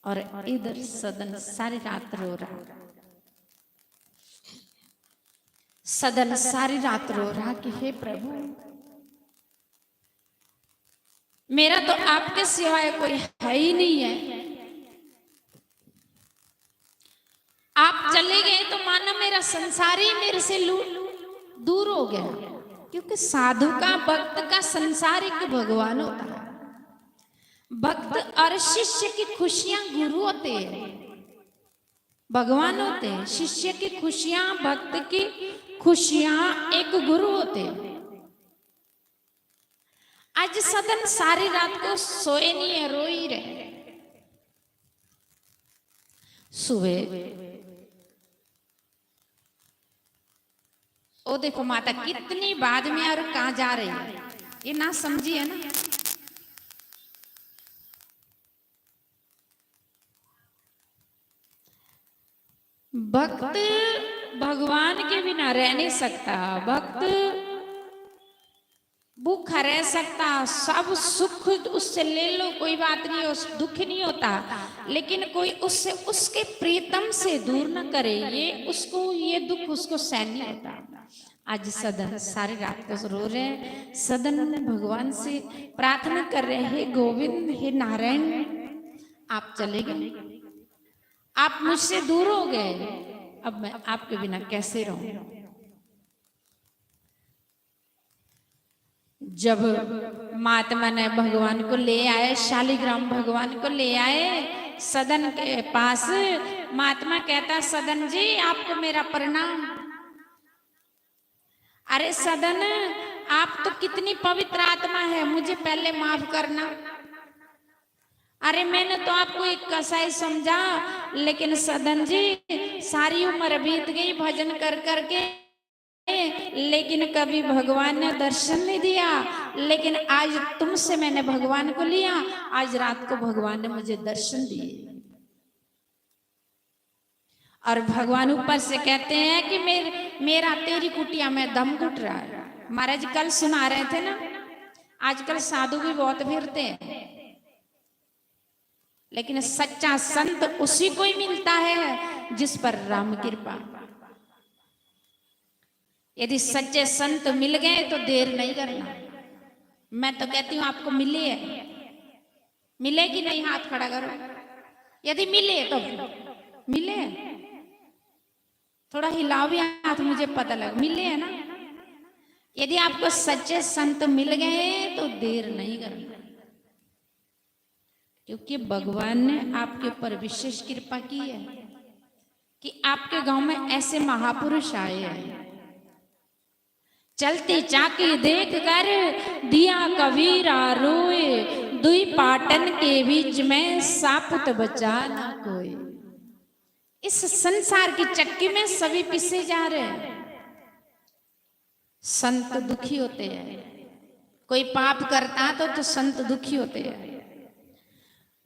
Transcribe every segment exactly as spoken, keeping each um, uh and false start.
और इधर सदन सारी रात रो रहा। सदन सारी रात रो रहा कि हे प्रभु, मेरा तो आपके सिवाय कोई है ही नहीं है। आप चले गए तो मानो मेरा संसार ही मेरे से लू-, दूर हो गया। क्योंकि साधु का, भक्त का संसार एक भगवान होता है। भक्त और शिष्य की खुशियां गुरु होते हैं, भगवान होते हैं। शिष्य की खुशियां, भक्त की खुशियां एक गुरु होते हैं। आज सदन सारी रात को सोए नहीं है, रो ही रहे। सुबह ओ देखो माता कितनी बाद में और कहाँ जा रही है, ये ना समझी है ना। भक्त भगवान के बिना रह नहीं सकता। भक्त भूखा रह सकता, सब सुख उससे ले लो, कोई बात नहीं, उस दुख नहीं होता, लेकिन कोई उससे, उसके प्रीतम से दूर न करे, ये उसको, ये दुख उसको सहन नहीं होता। आज सदन सारी रात को रो रहे हैं, सदन भगवान से प्रार्थना कर रहे हैं, "हे गोविंद, हे नारायण, आप चले गए, आप मुझसे दूर हो गए, अब मैं आपके बिना कैसे रहूं?" जब महात्मा ने भगवान को ले आए, शालिग्राम भगवान को ले आए सदन के पास, महात्मा कहता, "सदन जी, आपको मेरा प्रणाम।" "अरे सदन, आप तो कितनी पवित्र आत्मा है, मुझे पहले माफ करना। अरे मैंने तो आपको एक कसाई समझा, लेकिन सदन जी, सारी उम्र बीत गई भजन कर करके, लेकिन कभी भगवान ने दर्शन नहीं दिया, लेकिन आज तुमसे मैंने भगवान को लिया, आज रात को भगवान ने मुझे दर्शन दिए।" और भगवान ऊपर से कहते हैं कि मेर-, "मेरा तेरी कुटिया में दम घुट रहा है।" महाराज कल सुना रहे थे ना, आजकल साधु भी बहुत फिरते हैं, लेकिन सच्चा संत उसी को ही मिलता है जिस पर राम कृपा। यदि सच्चे संत मिल गए तो देर नहीं करना। मैं तो कहती हूँ, आपको मिले है, मिले कि नहीं, हाथ खड़ा करो। यदि मिले तो मिले, थोड़ा हिलाओ भी हाथ, मुझे पता लग, मिले है ना। यदि आपको सच्चे संत मिल गए तो देर नहीं करना, क्योंकि भगवान ने आपके ऊपर विशेष कृपा की है कि आपके गांव में ऐसे महापुरुष आए हैं। "चलती चाकी देख कर दिया कबीरा रोए, दुई पाटन के बीच में सापुत बचा ना कोई।" इस संसार की चक्की में सभी पिसे जा रहे हैं। संत दुखी होते हैं। कोई पाप करता तो, तो संत दुखी होते हैं।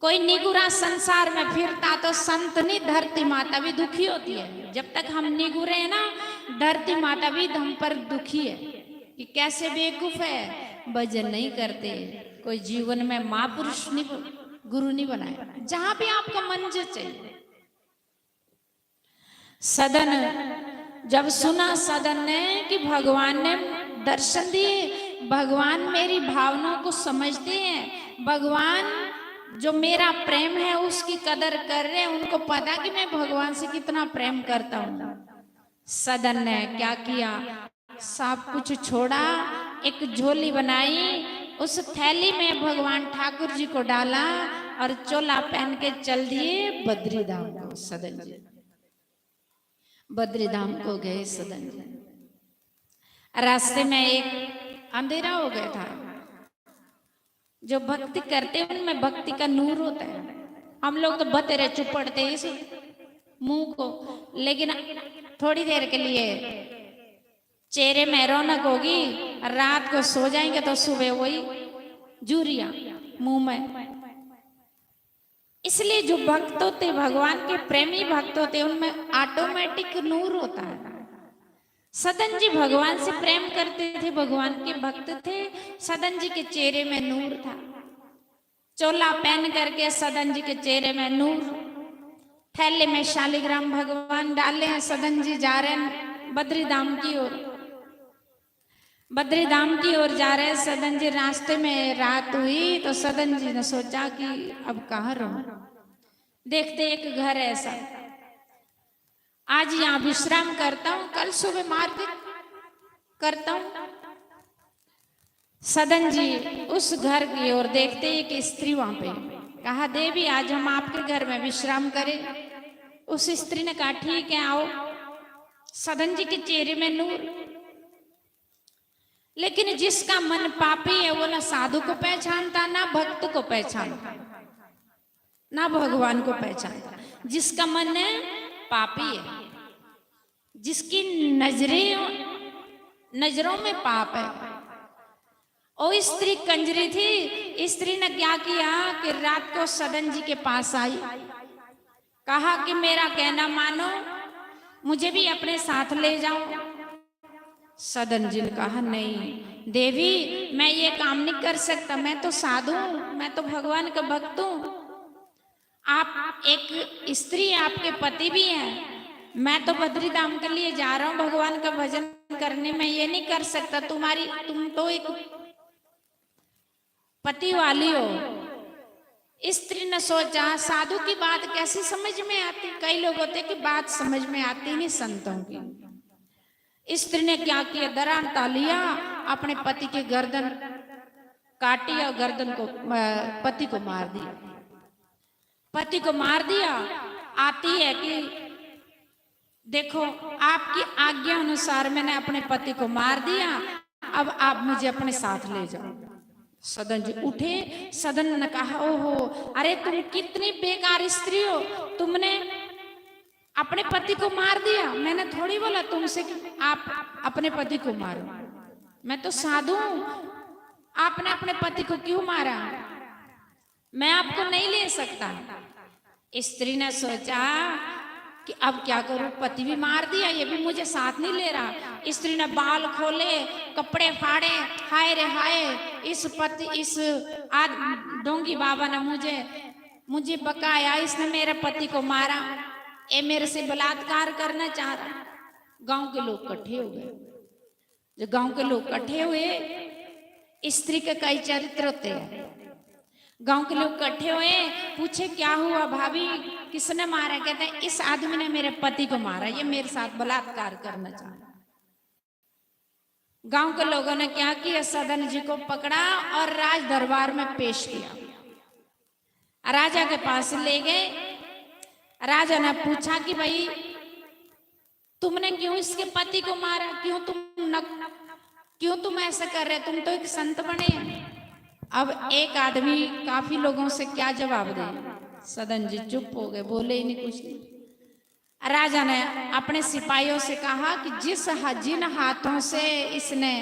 कोई निगुरा संसार में फिरता तो संत नहीं, धरती माता भी दुखी होती है। जब तक हम निगुरे हैं ना, धरती माता भी हम पर दुखी है कि कैसे बेवकूफ है, भजन नहीं करते, कोई जीवन में महापुरुष नहीं ब-, गुरु नहीं बनाए। जहां भी आपका मन जो चाहिए, सदन जब सुना सदन ने कि भगवान ने दर्शन दिए, भगवान मेरी भावनाओं को समझते हैं, भगवान जो मेरा प्रेम है उसकी कदर कर रहे हैं, उनको पता कि मैं भगवान से कितना प्रेम करता हूँ। सदन ने क्या किया, सब कुछ छोड़ा, एक झोली बनाई, उस थैली में भगवान ठाकुर जी को डाला और चोला पहन के चल दिए बद्रीधाम को। सदन जी बद्रीधाम को गए सदन जी। रास्ते में एक अंधेरा हो गया था। जो भक्ति करते हैं उनमें भक्ति का नूर होता है। हम लोग तो बतेरे चुपड़ते इस मुंह को, लेकिन थोड़ी देर के लिए चेहरे में रौनक होगी, रात को सो जाएंगे तो सुबह वही झुर्रियां मुंह में। इसलिए जो भक्त होते, भगवान के प्रेमी भक्त होते, उनमें ऑटोमेटिक नूर होता है। सदन जी भगवान से प्रेम करते थे, भगवान के भक्त थे, सदन जी के चेहरे में नूर था। चोला पहन करके सदन जी के चेहरे में नूर, थैले में शालिग्राम भगवान डाले हैं। सदन जी जा रहे हैं बद्री धाम की ओर। बद्री धाम की ओर जा रहे हैं सदन जी। रास्ते में रात हुई तो सदन जी ने सोचा कि अब कहाँ रहूं। देखते एक घर है ऐसा, आज यहाँ विश्राम करता हूँ, कल सुबह मार्ग करता हूँ। सदन जी उस घर की ओर देखते ही एक स्त्री वहां पे। कहा, देवी, आज हम आपके घर में विश्राम करें। उस स्त्री ने कहा, ठीक है, आओ। सदन जी के चेहरे में नूर, लेकिन जिसका मन पापी है, वो ना साधु को पहचानता, ना भक्त को पहचानता, ना भगवान को पहचानता। जिसका मन पापी है, जिसकी नजरें, नजरों में पाप है। ओ स्त्री कंजरी थी। स्त्री ने क्या किया कि रात को सदन जी के पास आई, कहा कि मेरा कहना मानो, मुझे भी अपने साथ ले जाओ। सदन जी ने कहा, नहीं देवी, मैं ये काम नहीं कर सकता, मैं तो साधु हूँ, मैं तो भगवान का भक्त हूँ। आप एक स्त्री, आपके पति भी हैं, मैं तो बद्री धाम के लिए जा रहा हूँ भगवान का भजन करने, मैं ये नहीं कर सकता। तुम्हारी, तुम तो एक पति वाली हो। स्त्री ने सोचा, साधु की बात कैसी समझ में आती? कई लोग होते कि बात समझ में आती नहीं संतों की। स्त्री ने क्या किया, दरांता लिया, अपने पति की गर्दन काटी और गर्दन को, अ, पति को मार दिया। पति को मार दिया। आती है कि देखो, आपकी आज्ञा अनुसार मैंने अपने पति को मार दिया, अब आप मुझे अपने साथ ले जाओ। सदन जी उठे, सदन ने कहा, ओहो, अरे तुम कितनी बेकार स्त्री हो, तुमने अपने पति को मार दिया। मैंने थोड़ी बोला तुमसे कि आप अपने पति को मारो, मैं तो साधु हूँ, आपने अपने पति को क्यों मारा? मैं आपको नहीं ले सकता। स्त्री ने सोचा कि अब क्या करूं, पति भी मार दिया, ये भी मुझे साथ नहीं ले रहा। स्त्री ने बाल खोले, कपड़े फाड़े, हाय रे हाय, इस पति, इस आद-, ढोंगी बाबा ने मुझे, मुझे बकाया, इसने मेरे पति को मारा, ये मेरे से बलात्कार करना चाह रहा। गांव के लोग इकट्ठे हो गए। जो गांव के लोग इकट्ठे हुए, स्त्री के कई चरित्र होते हैं। गांव के लोग इकट्ठे हुए, पूछे, क्या हुआ भाभी, किसने मारा? कहते हैं, इस आदमी ने मेरे पति को मारा, ये मेरे साथ बलात्कार करना चाह रहा। गांव के लोगों ने क्या किया, सदन जी को पकड़ा और राज दरबार में पेश किया। राजा के पास ले गए। राजा ने पूछा कि भाई, तुमने क्यों इसके पति को मारा, क्यों तुम न, क्यों तुम ऐसा कर रहे, तुम तो एक संत बने। अब एक आदमी काफी लोगों से क्या जवाब दे? सदन जी चुप हो गए, बोले ही नहीं कुछ। राजा ने अपने सिपाहियों से कहा कि जिस हा-, जिन हाथों से इसने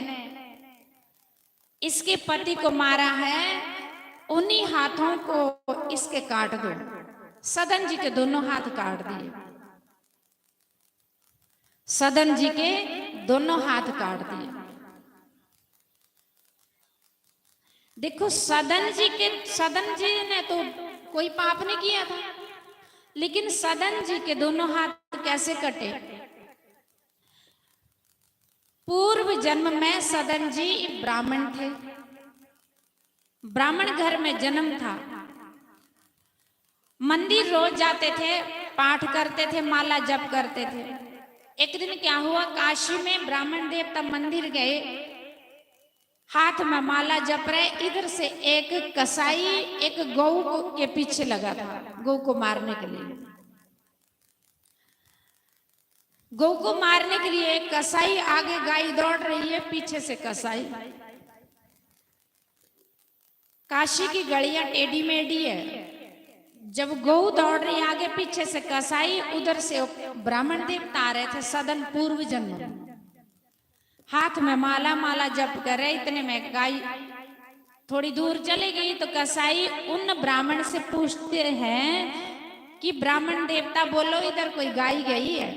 इसके पति को मारा है, उन्हीं हाथों को इसके काट दो। सदन जी के दोनों हाथ काट दिए। सदन जी के दोनों हाथ काट दिए। देखो, सदन जी के, सदन जी ने तो कोई पाप नहीं किया था, लेकिन सदन जी के दोनों हाथ कैसे कटे? पूर्व जन्म में सदन जी ब्राह्मण थे, ब्राह्मण घर में जन्म था। मंदिर रोज जाते थे, पाठ करते थे, माला जप करते थे। एक दिन क्या हुआ, काशी में ब्राह्मण देवता मंदिर गए, हाथ में माला जप रहे, इधर से एक कसाई एक गौ को, के पीछे लगा था, गौ को मारने के लिए। गौ को मारने के लिए एक कसाई, आगे गाय दौड़ रही है, पीछे से कसाई। काशी की गलियां टेढ़ी मेढ़ी है। जब गौ दौड़ रही है आगे पीछे से कसाई, उधर से ब्राह्मण देवता आ रहे थे, सदन पूर्व जन्म। हाथ में माला, माला जप कर रहे, इतने में गाय थोड़ी दूर चली गई तो कसाई उन ब्राह्मण से पूछते हैं कि ब्राह्मण देवता, बोलो, इधर कोई गाय गई है?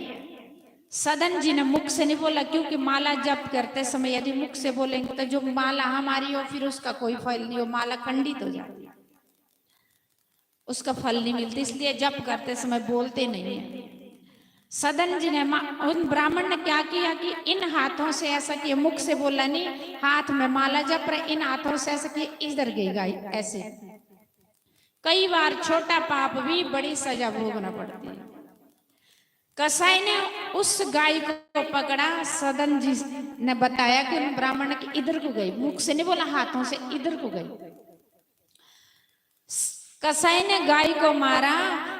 सदन जी ने मुख से नहीं बोला, क्योंकि माला जप करते समय यदि मुख से बोलेंगे तो जो माला हमारी हो, फिर उसका कोई फल नहीं हो, माला खंडित हो जाती है। उसका फल नहीं मिलता, इसलिए जप करते समय बोलते नहीं है। सदन जी ने मा-, उन ब्राह्मण ने क्या किया कि इन हाथों से, ऐसा कि मुख से बोला नहीं, हाथ में माला जप रहे, इन हाथों से ऐसा कि इधर गई गाय, ऐसे। कई बार छोटा पाप भी बड़ी सजा भोगना पड़ती है। कसाई ने उस गाय को पकड़ा, सदन जी ने बताया कि उन ब्राह्मण के इधर को गई, मुख से नहीं बोला, हाथों से इधर को गई। कसाई ने गाय को मारा,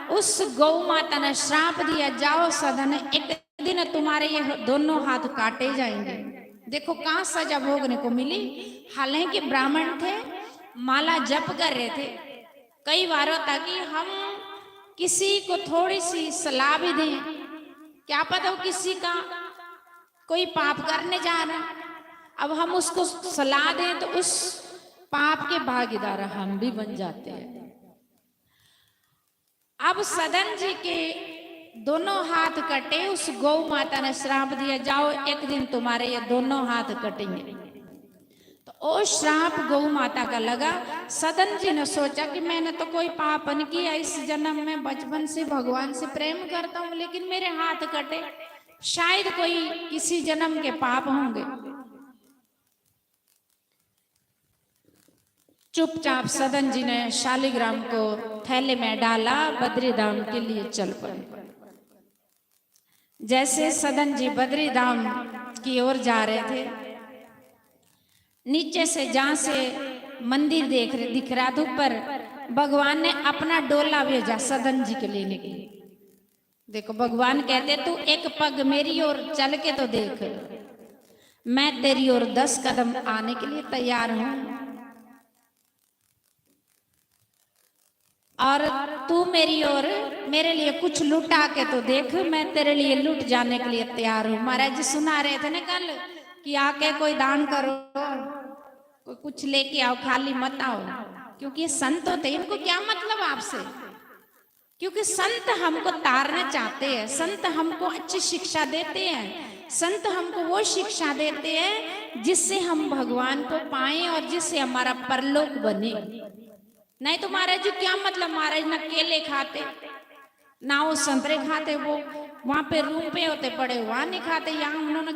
उस गौ माता ने श्राप दिया, "जाओ सदन, एक दिन तुम्हारे ये दोनों हाथ काटे जाएंगे।" देखो कहाँ सजा भोगने को मिली। हालांकि ब्राह्मण थे, माला जप कर रहे थे। कई बार होता कि हम किसी को थोड़ी सी सलाह भी दें, क्या पता वो किसी का कोई पाप करने जा रहा है, अब हम उसको सलाह दें तो उस पाप के भागीदार हम भी बन जाते हैं। अब सदन जी के दोनों हाथ कटे, उस गौ माता ने श्राप दिया, "जाओ, एक दिन तुम्हारे ये दोनों हाथ कटेंगे।" तो वो श्राप गौ माता का लगा। सदन जी ने सोचा कि मैंने तो कोई पाप नहीं किया इस जन्म में, बचपन से भगवान से प्रेम करता हूँ, लेकिन मेरे हाथ कटे, शायद कोई किसी जन्म के पाप होंगे। चुपचाप सदन जी ने शालिग्राम को थैले में डाला, बद्रीधाम के लिए चल पड़े। जैसे सदन जी बद्रीधाम की ओर जा रहे थे, नीचे से जहां से मंदिर देख रहे, दिख रहा था ऊपर, भगवान ने अपना डोला भेजा सदन जी के लेने के लिए। देखो, भगवान कहते, "तू एक पग मेरी ओर चल के तो देख, मैं तेरी ओर दस कदम आने के लिए तैयार हूं, और तू मेरी ओर, मेरे लिए कुछ लुटा के तो देख, मैं तेरे लिए लुट जाने के लिए तैयार हूं।" महाराज जी सुना रहे थे ना कल कि आके कोई दान करो, कोई कुछ लेके आओ, खाली मत आओ, क्योंकि ये संत होते हैं, इनको क्या मतलब आपसे? क्योंकि संत हमको तारना चाहते हैं, संत हमको अच्छी शिक्षा देते हैं, संत हमको वो शिक्षा देते हैं जिससे हम भगवान को पाएं और जिससे हमारा परलोक बने। नहीं तो महाराज जी, क्या मतलब, महाराज ना केले खाते, ना वो संतरे खाते, वो वहां पे रूम पे होते पड़े, वहां नहीं खाते, यहाँ उन्होंने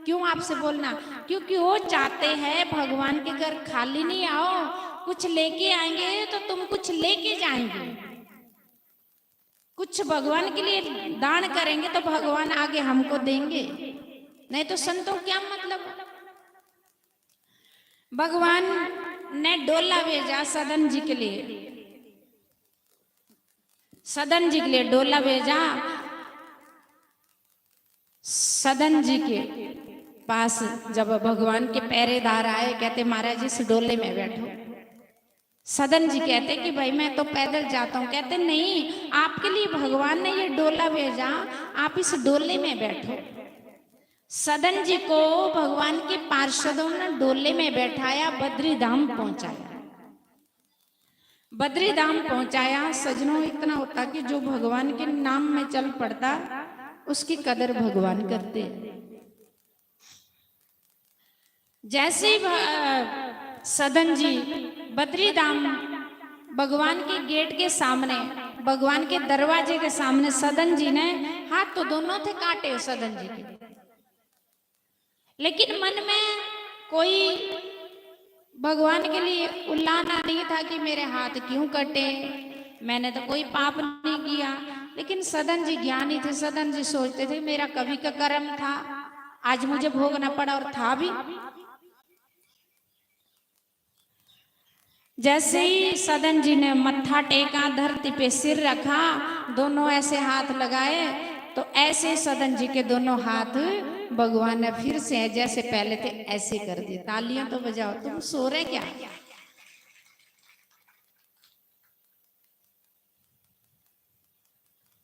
क्यों आपसे बोलना? क्योंकि वो चाहते हैं भगवान के घर खाली नहीं आओ, कुछ लेके आएंगे तो तुम कुछ लेके जाएंगे। कुछ भगवान के लिए दान करेंगे तो भगवान आगे हमको देंगे, नहीं तो संतों क्या मतलब? भगवान ने डोला भेजा सदन जी के लिए, सदन जी के लिए डोला भेजा। सदन जी के पास जब भगवान के पहरेदार आए, कहते, "महाराज, इस डोले में बैठो।" सदन जी कहते कि, "भाई, मैं तो पैदल जाता हूँ।" कहते, "नहीं, आपके लिए भगवान ने ये डोला भेजा, आप इस डोले में बैठो।" सदन जी को भगवान के पार्षदों ने डोले में बैठाया, बद्रीधाम पहुंचाया। बद्रीधाम पहुंचाया। सजनों, इतना होता कि जो भगवान के नाम में चल पड़ता, उसकी कदर भगवान करते। जैसे ही भ-, सदन जी बद्रीधाम भगवान के गेट के सामने, भगवान के दरवाजे के सामने सदन जी ने हाथ तो दोनों थे काटे सदन जी के, लेकिन मन में कोई भगवान के लिए उल्लाना नहीं था कि मेरे हाथ क्यों कटे, मैंने तो कोई पाप नहीं किया। लेकिन सदन जी ज्ञानी थे, सदन जी सोचते थे, "मेरा कभी का कर्म था, आज मुझे भोगना पड़ा और था भी।" जैसे ही सदन जी ने मत्था टेका, धरती पे सिर रखा, दोनों ऐसे हाथ लगाए, तो ऐसे सदन जी के दोनों हाथ भगवान ने फिर से जैसे पहले थे ऐसे कर दिए। तालियां तो बजाओ, तुम सो रहे क्या?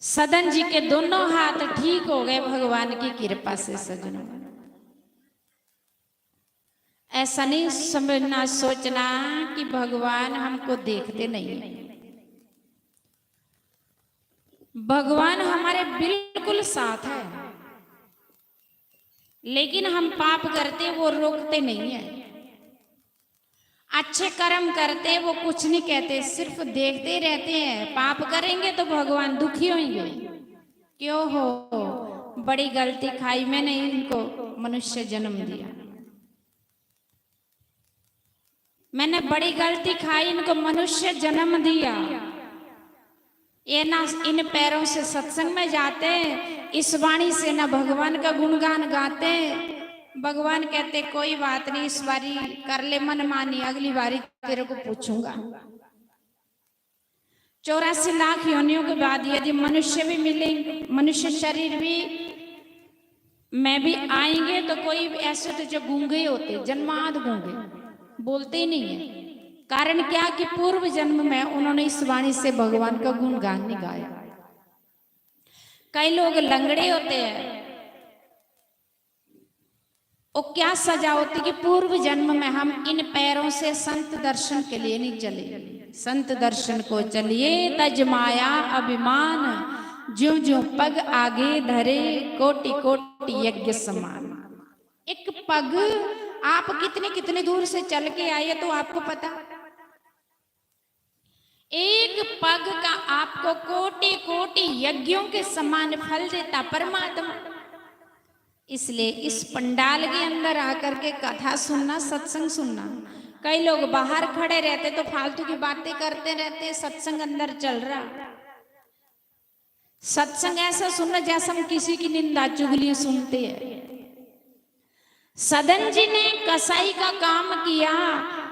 सदन जी के दोनों हाथ ठीक हो गए भगवान की कृपा से। सजनों, ऐसा नहीं समझना, सोचना कि भगवान हमको देखते नहीं है। भगवान हमारे बिल्कुल साथ है, लेकिन हम पाप करते, वो रोकते नहीं है। अच्छे कर्म करते हैं, वो कुछ नहीं कहते, सिर्फ देखते रहते हैं। पाप करेंगे तो भगवान दुखी होंगे। क्यों हो, बड़ी गलती खाई मैंने, इनको मनुष्य जन्म दिया। मैंने बड़ी गलती खाई, इनको मनुष्य जन्म दिया। ये ना इन पैरों से सत्संग में जाते, इस वाणी से ना भगवान का गुणगान गाते। भगवान कहते, "कोई बात नहीं, इस बारी कर ले मनमानी, अगली बारी तेरे को पूछूंगा।" चौरासी लाख योनियों के बाद यदि मनुष्य भी मिलेंगे, मनुष्य शरीर भी, मैं भी आएंगे, तो कोई ऐसे तो जो गूंगे होते, जन्माद गूंगे, बोलते ही नहीं है। कारण क्या कि पूर्व जन्म में उन्होंने इस वाणी से भगवान का गुणगान नहीं गाया। कई लोग लंगड़े होते हैं, वो क्या सजा होती कि पूर्व जन्म में हम इन पैरों से संत दर्शन के लिए नहीं चले। संत दर्शन को चलिए तज माया अभिमान, ज्यों ज्यों पग आगे धरे कोटि कोटि यज्ञ समान। एक पग आप कितने कितने दूर से चल के आए तो आपको पता, एक पग का आपको कोटि कोटि यज्ञों के समान फल देता परमात्मा। इसलिए इस पंडाल के अंदर आकर के कथा सुनना, सत्संग सुनना, कई लोग बाहर खड़े रहते तो फालतू की बातें करते रहते, सत्संग अंदर चल रहा। सत्संग ऐसा सुनना जैसा हम किसी की निंदा चुगलियां सुनते हैं। सदन जी ने कसाई का काम किया,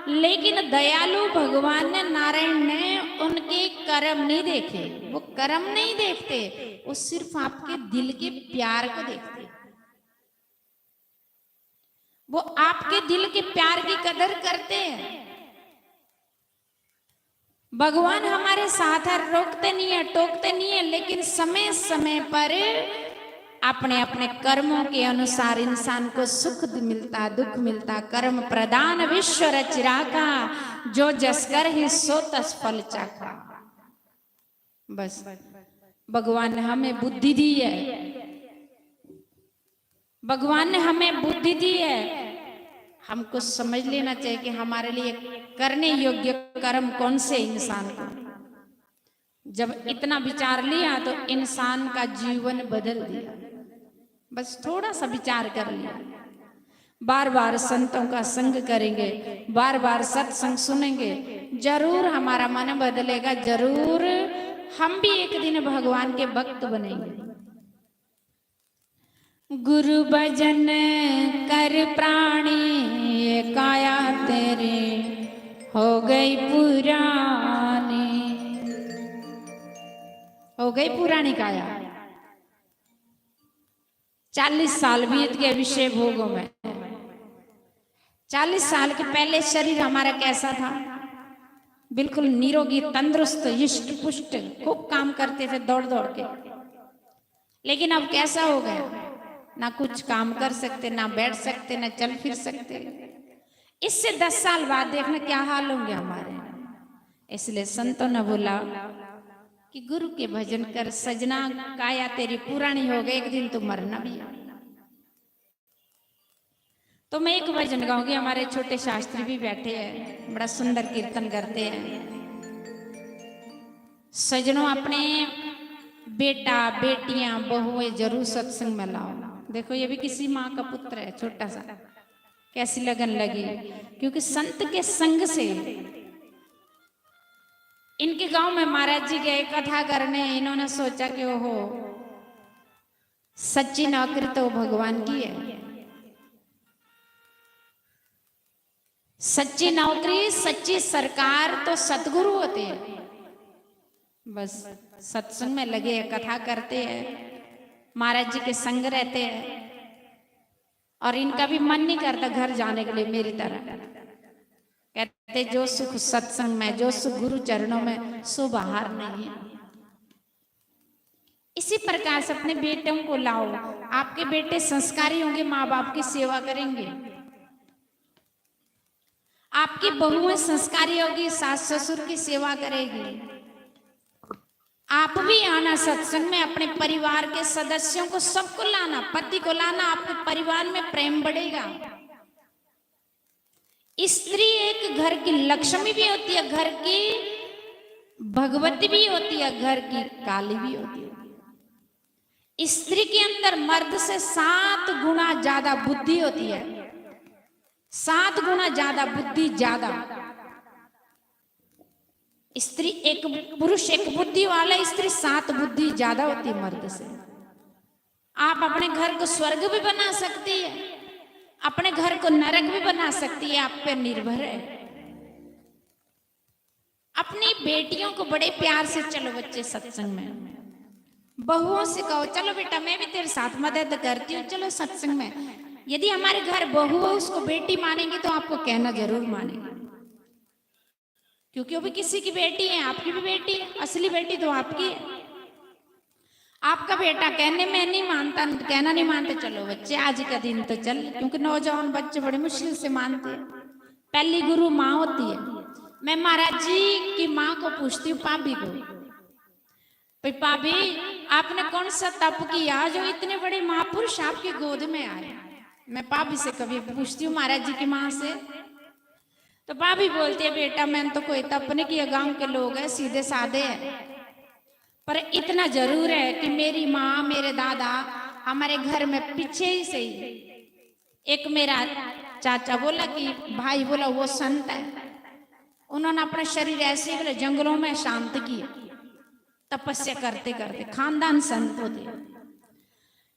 लेकिन दयालु भगवान ने, नारायण ने उनके कर्म नहीं देखे। वो कर्म नहीं देखते, वो सिर्फ आपके दिल के प्यार को देखते। वो आपके दिल के प्यार की कदर करते हैं। भगवान हमारे साथ है, रोकते नहीं है, टोकते नहीं है, लेकिन समय समय पर अपने अपने कर्मों के अनुसार इंसान को सुख मिलता, दुख मिलता। कर्म प्रधान विश्व रचि राखा, जो जस करहिं सो तस फल चाखा। बस, भगवान ने हमें बुद्धि दी है, भगवान ने हमें बुद्धि दी है, हमको समझ लेना चाहिए कि हमारे लिए करने योग्य कर्म कौन से इंसान को। जब इतना विचार लिया तो इंसान का जीवन बदल दिया। बस थोड़ा सा विचार कर लिया, बार बार संतों का संग करेंगे, बार बार सत्संग सुनेंगे, जरूर हमारा मन बदलेगा, जरूर हम भी एक दिन भगवान के भक्त बनेंगे। गुरु भजन कर प्राणी, ये काया तेरी हो गई पुरानी। हो गई पुरानी काया। चालीस साल बीत गए विषय भोगों में। चालीस साल के पहले शरीर हमारा कैसा था? बिल्कुल निरोगी, तंदुरुस्त, हृष्ट पुष्ट, खूब काम करते थे दौड़ दौड़ के। लेकिन अब कैसा हो गया? ना कुछ काम कर सकते, ना बैठ सकते, ना चल फिर सकते। इससे दस साल बाद देखना क्या हाल होंगे हमारे। इसलिए संतों ने बोला कि गुरु के भजन कर सजना, काया तेरी पुरानी हो गई, एक दिन तो मरना भी है। तो मैं एक भजन गाऊंगी, हमारे छोटे शास्त्री भी बैठे हैं, बड़ा सुंदर कीर्तन करते हैं। सजनों, अपने बेटा, बेटियां, बहुएं जरूर सत्संग में लाओ। देखो, ये भी किसी माँ का पुत्र है, छोटा सा, कैसी लगन लगी, क्योंकि संत के संग से। इनके गांव में महाराज जी गए कथा करने, इन्होंने सोचा कि ओहो, सच्ची नौकरी तो भगवान की है, सच्ची नौकरी, सच्ची सरकार तो सतगुरु होते हैं। बस, सत्संग में लगे हैं, कथा करते हैं, महाराज जी के संग रहते हैं, और इनका भी मन नहीं करता घर जाने के लिए मेरी तरह। कहते, "जो सुख सत्संग में, जो सुख गुरु चरणों में, सो बाहर नहीं है।" इसी प्रकार से अपने बेटों को लाओ। आपके बेटे संस्कारी होंगे, माँ बाप की सेवा करेंगे। आपकी बहुएं संस्कारी होगी, सास ससुर की सेवा करेगी। आप भी आना सत्संग में, अपने परिवार के सदस्यों को, सबको लाना, पति को लाना, आपके परिवार में प्रेम बढ़ेगा। स्त्री एक घर की लक्ष्मी भी होती है, घर की भगवती भी होती है, घर की काली भी होती है। स्त्री के अंदर मर्द से सात गुना ज्यादा बुद्धि होती है, सात गुना ज्यादा बुद्धि ज्यादा। स्त्री एक, पुरुष एक बुद्धि वाला, स्त्री सात बुद्धि ज्यादा होती है मर्द से। आप अपने घर को स्वर्ग भी बना सकती है, अपने घर को नरक भी बना सकती है, आप पे निर्भर है। अपनी बेटियों को बड़े प्यार से, "चलो बच्चे सत्संग में," बहुओं से कहो, "चलो बेटा, मैं भी तेरे साथ मदद करती हूँ, चलो सत्संग में।" यदि हमारे घर बहू है, उसको बेटी मानेंगे तो आपको कहना जरूर मानेंगे, क्योंकि वो भी किसी की बेटी है, आपकी भी बेटी है, असली बेटी तो आपकी है। आपका बेटा कहने में नहीं मानता, कहना नहीं मानते, "चलो बच्चे, आज का दिन तो चल," क्योंकि नौजवान बच्चे बड़े मुश्किल से मानते हैं। पहली गुरु माँ होती है। मैं महाराज जी की माँ को पूछती हूँ, भाभी को, "भाई भाभी, आपने कौन सा तप किया जो इतने बड़े महापुरुष आपकी गोद में आए?" मैं भाभी से कभी पूछती हूँ, महाराज जी की माँ से। तो भाभी बोलती है, "बेटा, मैंने तो कोई तप नहीं किया, गांव के लोग हैं, सीधे साधे हैं, पर इतना जरूर है कि मेरी माँ, मेरे दादा, हमारे घर में पीछे ही सही, एक मेरा चाचा बोला कि, भाई बोला, वो संत है, उन्होंने अपना शरीर ऐसे ही बोले जंगलों में शांत किया, तपस्या करते करते खानदान संत होते हैं।"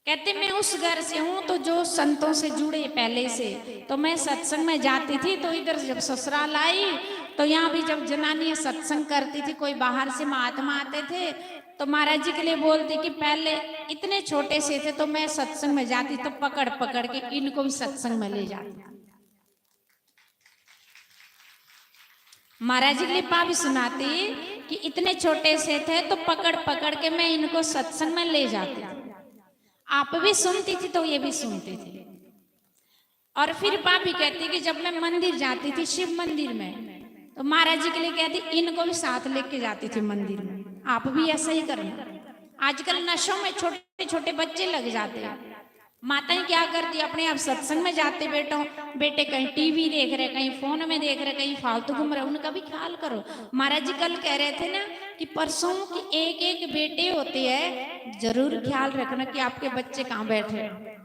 कहते, "मैं उस घर से हूँ तो जो संतों से जुड़े पहले से, तो मैं सत्संग में जाती थी, तो इधर जब ससुराल आई तो यहाँ भी जब जनानियाँ सत्संग करती थी, कोई बाहर से महात्मा आते थे तो महाराज जी के लिए बोलती कि पहले इतने छोटे से थे तो मैं सत्संग में जाती तो पकड़ पकड़ के इनको भी सत्संग में ले जाती।" महाराज जी के लिए भाभी सुनाती कि इतने छोटे से थे तो पकड़ पकड़ के मैं इनको सत्संग में ले जाती थी। आप भी सुनती थी तो ये भी सुनती थी। और फिर भाभी कहती कि जब मैं मंदिर जाती थी, शिव मंदिर में, तो महाराज जी के लिए कहती, "इनको भी साथ लेके जाती थी मंदिर में, आप भी ऐसा ही करना।" आजकल नशों में छोटे छोटे बच्चे लग जाते हैं। माताएं क्या करती, अपने आप सत्संग में जाते, बेटों, बेटे कहीं टीवी देख रहे, कहीं फोन में देख रहे, कहीं फालतू घूम रहे, उनका भी ख्याल करो। महाराज जी कल कह रहे थे ना कि परसों की एक एक बेटे होते हैं, जरूर ख्याल रखना कि आपके बच्चे कहाँ बैठे हैं।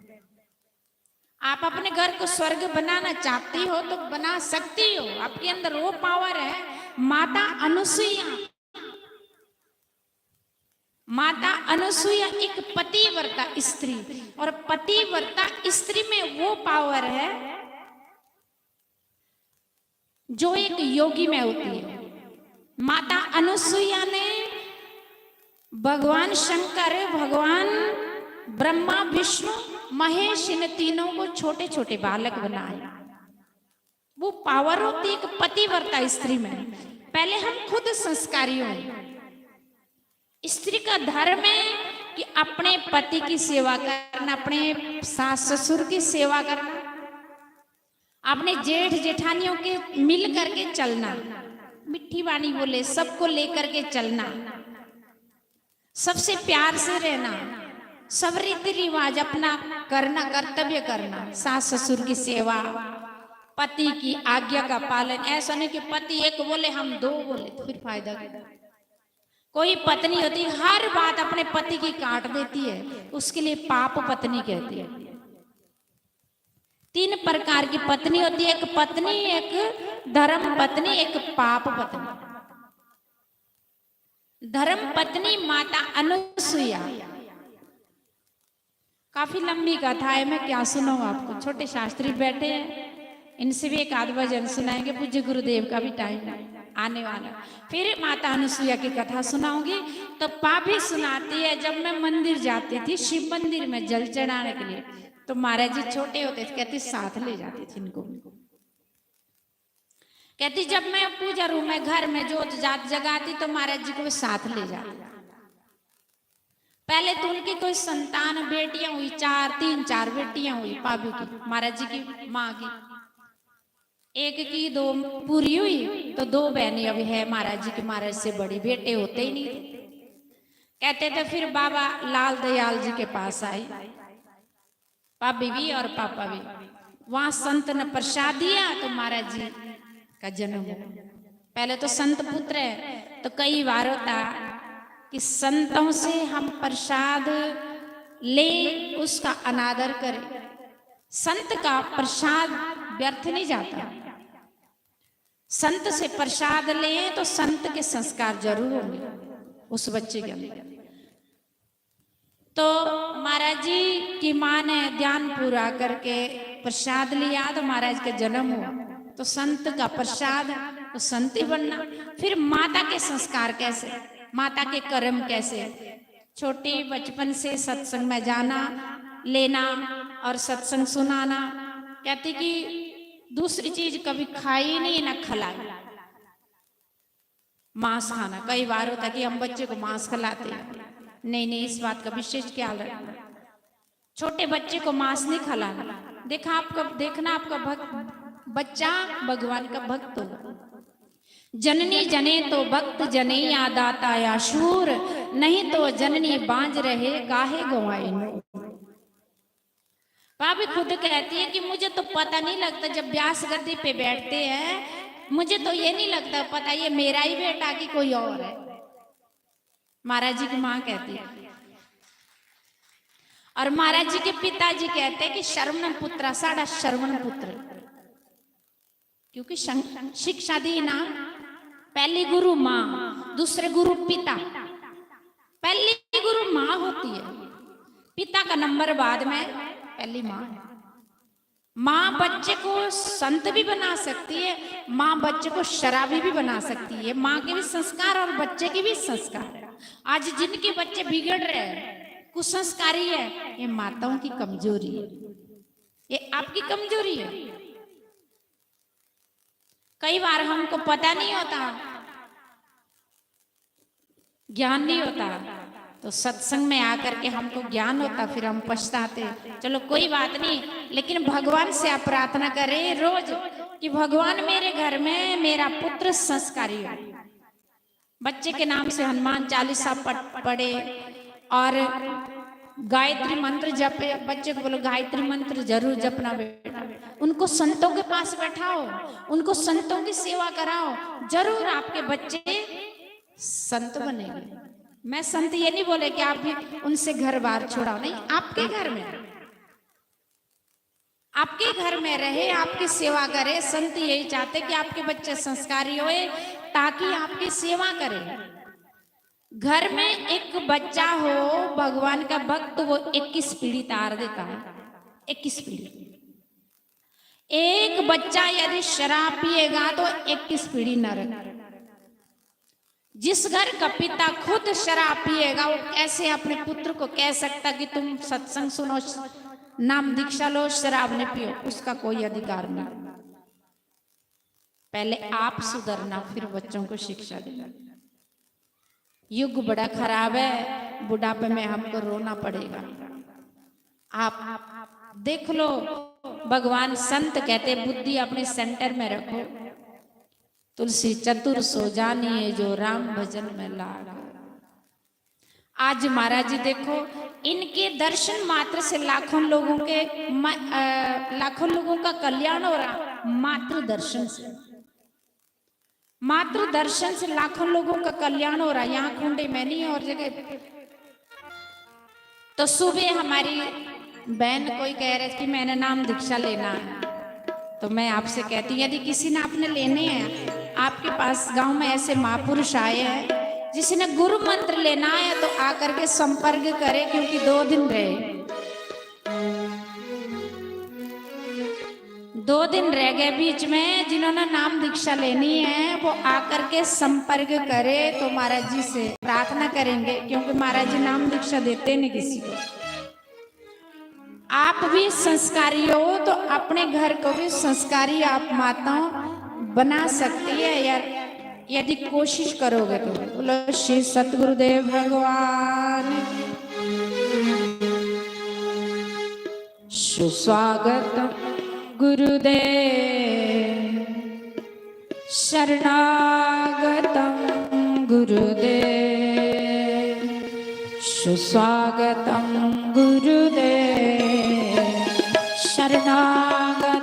आप अपने घर को स्वर्ग बनाना चाहती हो तो बना सकती हो, आपके अंदर वो पावर है। माता अनुसुईया, माता अनुसुईया एक पतिव्रता स्त्री, और पतिव्रता स्त्री में वो पावर है जो एक योगी में होती है। माता अनुसुईया ने भगवान शंकर, भगवान ब्रह्मा, विष्णु, महेश, इन तीनों को छोटे छोटे बालक बनाए। वो पावर होती है एक पतिव्रता स्त्री में। पहले हम खुद संस्कारी हों। स्त्री का धर्म है कि अपने पति की सेवा करना, अपने सास ससुर की सेवा करना, अपने जेठ जेठानियों के मिल करके चलना, मीठी बाणी बोले, सबको लेकर के चलना, सबसे प्यार से रहना, सब रीति रिवाज अपना करना, कर्तव्य करना, सास ससुर की सेवा, पति की आज्ञा का पालन। ऐसा नहीं कि पति एक बोले हम दो बोले, तो फिर फायदा क्या? कोई पत्नी होती हर बात अपने पति की काट देती है, उसके लिए पाप पत्नी कहती है। तीन प्रकार की पत्नी होती है, एक पत्नी, एक धर्म पत्नी, एक पाप पत्नी। धर्म पत्नी माता अनुसुईया। काफी लंबी कथा है, मैं क्या सुनाऊं आपको, छोटे शास्त्री बैठे हैं, इनसे भी एक आध भजन सुनाएंगे। पूज्य गुरुदेव का भी टाइम आने वाला है। फिर माता अनुसुईया की कथा सुनाऊंगी। तो भाभी सुनाती है, जब मैं मंदिर जाती थी, शिव मंदिर में जल चढ़ाने के लिए, तो महाराज जी छोटे होते थे, कहती साथ ले जाती थी इनको। कहती जब मैं पूजा रूम में, घर में जोत जात जगाती तो महाराज जी को भी साथ ले जाती। पहले तो उनकी कोई संतान, बेटियां हुई, चार, तीन चार बेटियां हुई भाभी की, महाराज जी की माँ की। एक की दो पूरी हुई तो दो बहनें अभी है महाराज जी की, महाराज से बड़ी, बेटे होते ही नहीं थे। कहते थे फिर बाबा लाल दयाल जी के पास आई, भाभी भी और पापा भी। वहां संत ने प्रसाद दिया तो महाराज जी का जन्म हुआ। पहले तो संत पुत्र है, तो कई बार होता कि संतों से हम प्रसाद लें, उसका अनादर करें। संत का प्रसाद व्यर्थ नहीं जाता। संत से प्रसाद लें तो संत के संस्कार जरूर होंगे उस बच्चे के अंदर। तो महाराज जी की माँ ने ध्यान पूरा करके प्रसाद लिया तो महाराज का जन्म हुआ। तो संत का प्रसाद, तो संत ही बनना। फिर माता के संस्कार कैसे, माता के कर्म कैसे? छोटी बचपन से सत्संग में जाना, लेना और सत्संग सुनाना। कहती कि दूसरी चीज कभी खाई नहीं ना खिलाई। मांस खाना, कई बार होता है कि हम बच्चे को मांस खिलाते हैं, नहीं नहीं, इस बात का विशेष ख्याल रखना। छोटे बच्चे को मांस नहीं खिलाना। देखा आपका, देखना आपका भक्त, बच्चा भगवान का भक्त होगा। जननी जने तो भक्त जने या दाता या शूर, नहीं तो जननी बांझ रहे काहे गंवाए नूर। भाभी खुद कहती है कि मुझे तो पता नहीं लगता, जब व्यास गद्दी पे बैठते हैं, मुझे तो ये नहीं लगता पता ये मेरा ही बेटा कि कोई और है। महाराज जी की माँ कहती है। और महाराज जी के पिताजी कहते हैं कि श्रवण पुत्र, साढ़ा श्रवण पुत्र, क्योंकि शं-, शिक्षा दी ना पहली गुरु माँ, दूसरे गुरु पिता। पहली गुरु माँ होती है, पिता का नंबर बाद में, पहली माँ है। माँ बच्चे को संत भी बना सकती है, माँ बच्चे को शराबी भी बना सकती है। माँ के भी संस्कार और बच्चे के भी संस्कार। आज जिनके बच्चे बिगड़ रहे हैं, कुसंस्कारी है, ये माताओं की कमजोरी है, ये आपकी कमजोरी है। कई बार हमको पता नहीं होता, ज्ञान नहीं होता, तो सत्संग में आकर के हमको ज्ञान होता, फिर हम पछताते। चलो कोई बात नहीं, लेकिन भगवान से आप प्रार्थना करें रोज कि भगवान मेरे घर में मेरा पुत्र संस्कारी हो। बच्चे के नाम से हनुमान चालीसा पढ़-, पढ़े और गायत्री मंत्र जपे। बच्चे को बोलो गायत्री मंत्र जरूर जपना बेटा। उनको संतों के पास बैठाओ, उनको संतों की सेवा कराओ, जरूर आपके बच्चे संत बनेंगे। मैं संत ये नहीं बोले कि आप भी उनसे घर बार छुड़ाओ, नहीं, आपके घर में, आपके घर में रहे, आपकी सेवा करे। संत यही चाहते कि आपके बच्चे संस्कारी होए, ताकि आपकी सेवा करे। घर में एक बच्चा हो भगवान का भक्त, वो इक्कीस पीढ़ी तार देता है, इक्कीस पीढ़ी। एक बच्चा यदि शराब पिएगा तो इक्कीस पीढ़ी नरक। जिस घर का पिता खुद शराब पिएगा, वो कैसे अपने पुत्र को कह सकता कि तुम सत्संग सुनो, नाम दीक्षा लो, शराब नहीं पियो? उसका कोई अधिकार नहीं। पहले आप सुधरना, फिर बच्चों को शिक्षा देना। युग बड़ा खराब है, बुढ़ापे में हमको रोना पड़ेगा। आप देख लो, भगवान संत कहते बुद्धि अपने सेंटर में रखो। तुलसी चतुर सो जानिए जो राम भजन में लाग। आज महाराज जी देखो, इनके दर्शन मात्र से लाखों लोगों के म-, अ, लाखों लोगों का कल्याण हो रहा, मात्र दर्शन से। मात्र दर्शन से लाखों लोगों का कल्याण हो रहा है। यहाँ खूंटे में नहीं, और जगह। तो सुबह हमारी बहन कोई कह रहे कि मैंने नाम दीक्षा लेना है, तो मैं आपसे कहती हूँ, यदि किसी ने आपने लेने हैं, आपके पास गांव में ऐसे महापुरुष आए हैं, जिसने गुरु मंत्र लेना है तो आकर के संपर्क करें, क्योंकि दो दिन रहे। दो दिन रह गए बीच में। जिन्होंने नाम दीक्षा लेनी है, वो आकर के संपर्क करे तो महाराज जी से प्रार्थना करेंगे, क्योंकि महाराज जी नाम दीक्षा देते नहीं किसी को। आप भी संस्कारी हो तो अपने घर को भी संस्कारी आप माताओं बना सकती है यार, यदि कोशिश करोगे तो। बोलो श्री सतगुरुदेव भगवान की। सुस्वागतम गुरुदेव, शरणागतम गुरुदेव, सुस्वागतम गुरुदेव, शरणागतम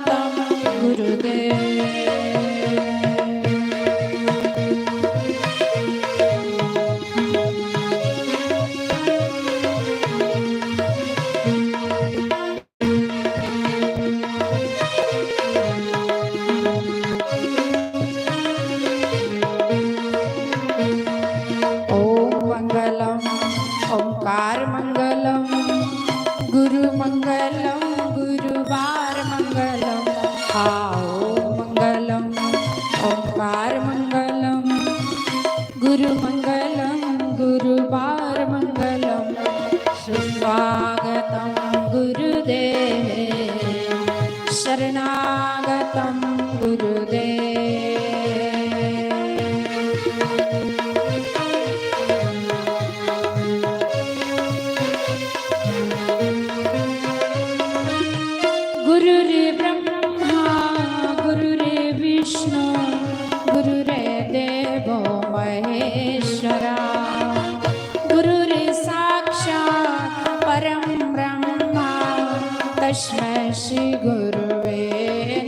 तस्मै श्री गुरुवे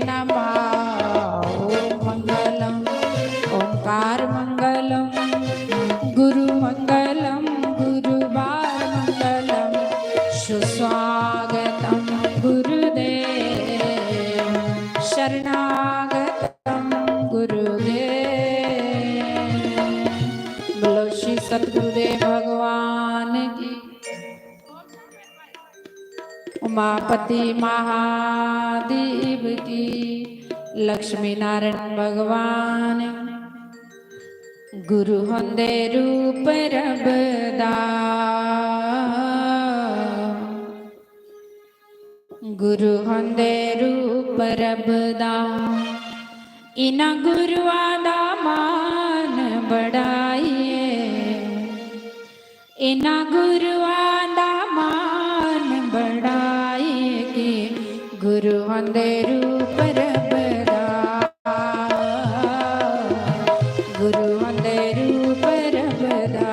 नमः। ॐ मङ्गलम्, ॐकार मङ्गलम्, गुरु मङ्गलम्, गुरुवार मङ्गलम्, सुस्वागतं गुरुदेव शरणागतं गुरुदेव। बोलो श्री सतगुरुदेव भगवान की, उमापति महादेव की, लक्ष्मी नारायण भगवान। गुरु होंदे रूप रब दा, गुरु होंदे रूप रब दा, इना गुरुआ दा मान बढ़ाइए, इना गुरुआ दा मान बढ़ाइए कि गुरु होंदे रूप रब दा, गुरु होंदे रूप रब दा।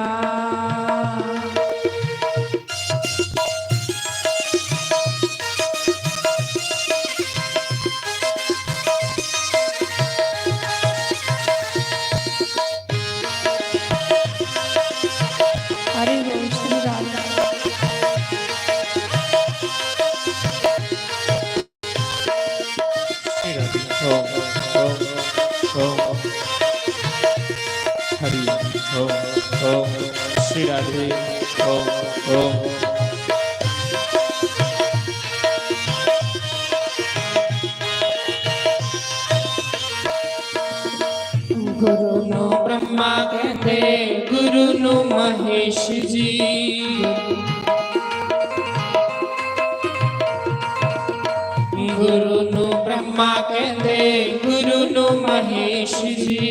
हरि बोल श्री राधे। श्री राधे। ओम, ओम, ओम। हरि ओम, ओम। श्री राधे। ओम, ओम। गुरु नु ब्रह्मा कहते, गुरु नु महेश जी। गुरु नु ब्रह्मा कहते, गुरु नु महेश जी।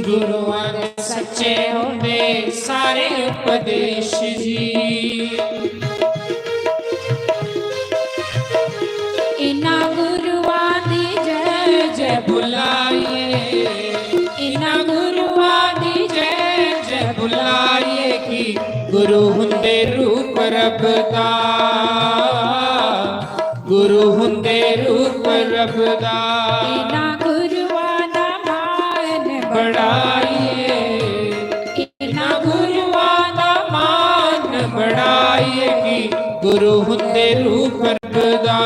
गुरुआं दे सच्चे होंदे सारे उपदेश जी। इना गुरुआं दी जय जय बुलाइए, इना गुरुआं दी जय जय बुलाइए कि गुरु हुंदे रूप रब दा, गुरु हुंदे रूप रब दा। इना गुरुआं दा मान बढ़ाइए, इना गुरुआं दा मान बढ़ाइए कि गुरु हुंदे रूप रब दा,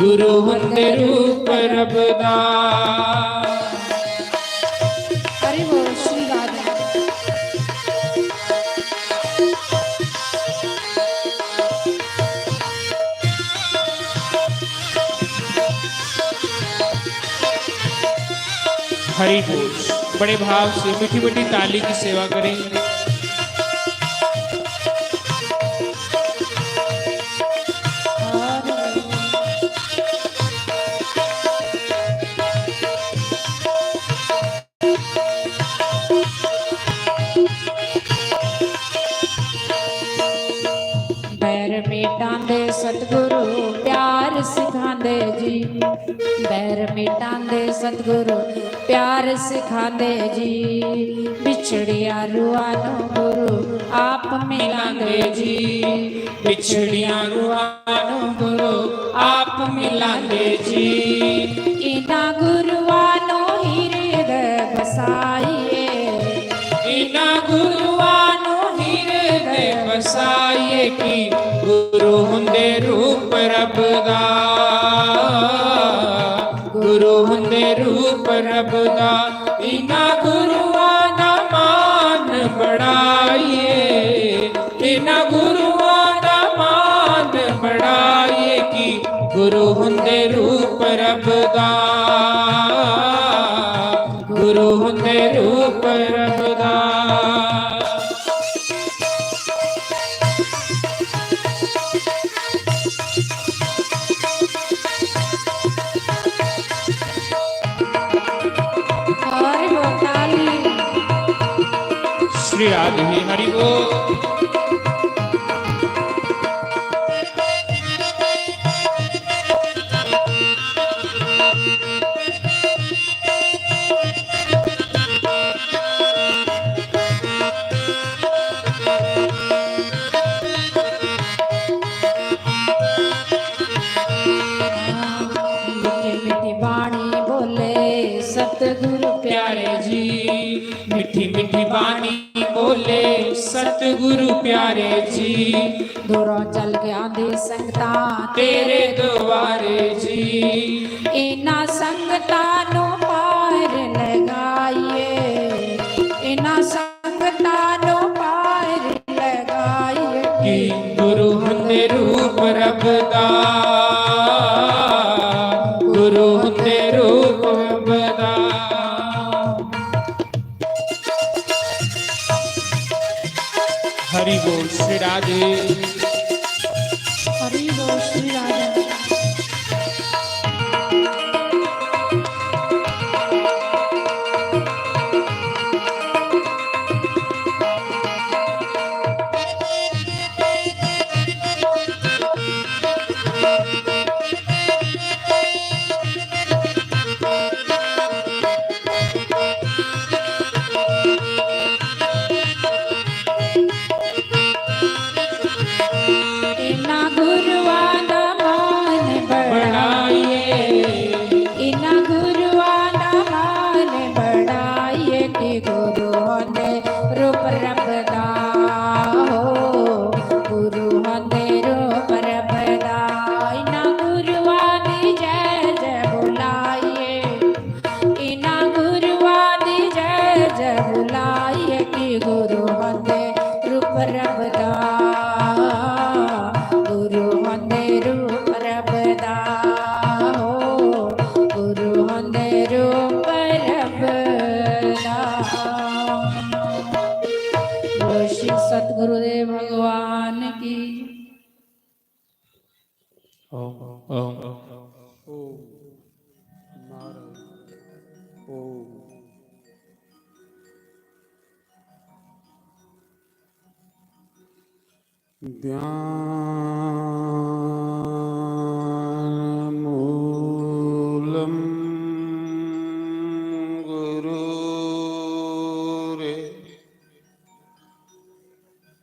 गुरु हुंदे रूप रब दा। हरि बोल श्री राधे। हरि बोल। बड़े भाव से मीठी मीठी ताली की सेवा करें। बैर मिटांदे सतगुरु प्यार सिखांदे जी, बैर मिटांदे सतगुरु प्यार सिखांदे जी। बिछड़िया रूहां नू गुरु आप मिलांदे जी, बिछड़िया रूहां नू गुरु आप मिलांदे जी। इना गुरुआं नू हिरदय बसाइए, इना गुरुआं नू हिरदय बसाइए कि गुरु हुंदे रूप रब दा, गुरु हुंदे रूप रब दा। इना गुरुआं दा मान बढ़ाइए, इना गुरुआं दा मान बढ़ाइए कि गुरु हुंदे रूप रब दा, गुरु हुंदे रूप रब दा। हरि बोल ताली। श्री राधे हरि बोल। सतगुरु प्यारे जी, मिठी मिठी बाणी बोले सतगुरु प्यारे जी। दूरों चल के आंदी संगतां तेरे द्वारे जी। इन्हां संगतां नू पार लगाइए, इन्हां संगतां नू पार लगाइए। कि गुरु हुंदे रूप रब दा, गुरु हुंदे रूप रब दा। हरि बोल श्री राधे। हरि बोल श्री राधे। इन्हां गुरुआं दा मान बढ़ाइए, इन्हां गुरुआं दा मान बढ़ाइए कि गुरु हुंदे रूप रब दा हो, गुरु हुंदे रूप रब दा। इन्हां गुरुआं दी जय जय बुलाइए, इन्हां गुरुआं दी जय जय बुलाइए कि गुरु हुंदे रूप रब दा, गुरु हुंदे रूप रब दा हो, गुरु हुंदे रूप रब दा। बोलो श्री सतगुरुदेव भगवान की। ओम, ओम। ओम। नारायण। ओम। ध्यानमूलं गुरोरे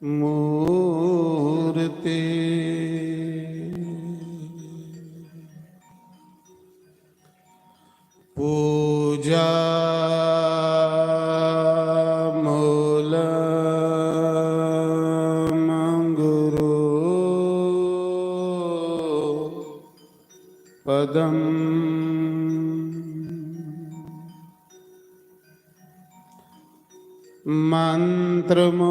मूर्ति। पूजा मूलं गुरु पदम्। मन्त्रमूलं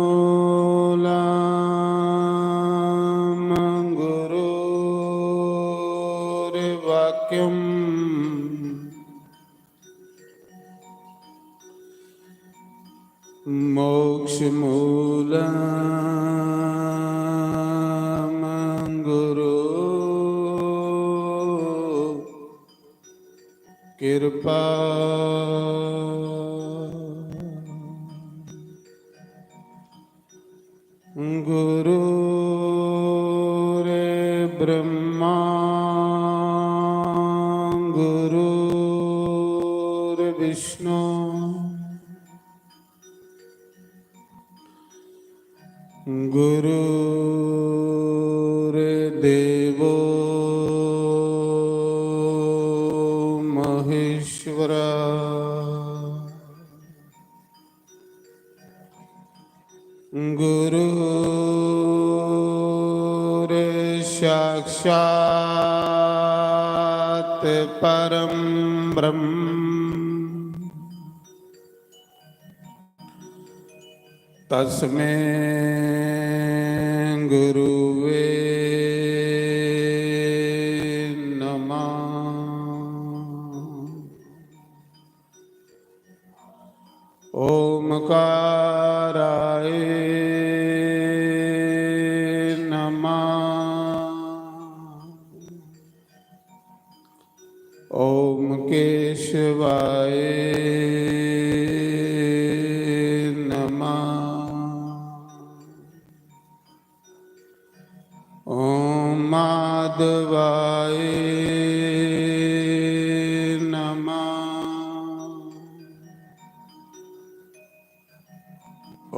गुरोर्वाक्यम्। मोक्षमूलं गुरु कृपा। गुरुर्ब्रह्मा गुरुर्विष्णु गुरुर्देवो महेश्वरा। गुरुर्साक्षात् परं ब्रह्म। तस्मै गुरुवे नमः। ओमकाराय नमः। ओम केशवाय नमः। ओम माधवाय नमः।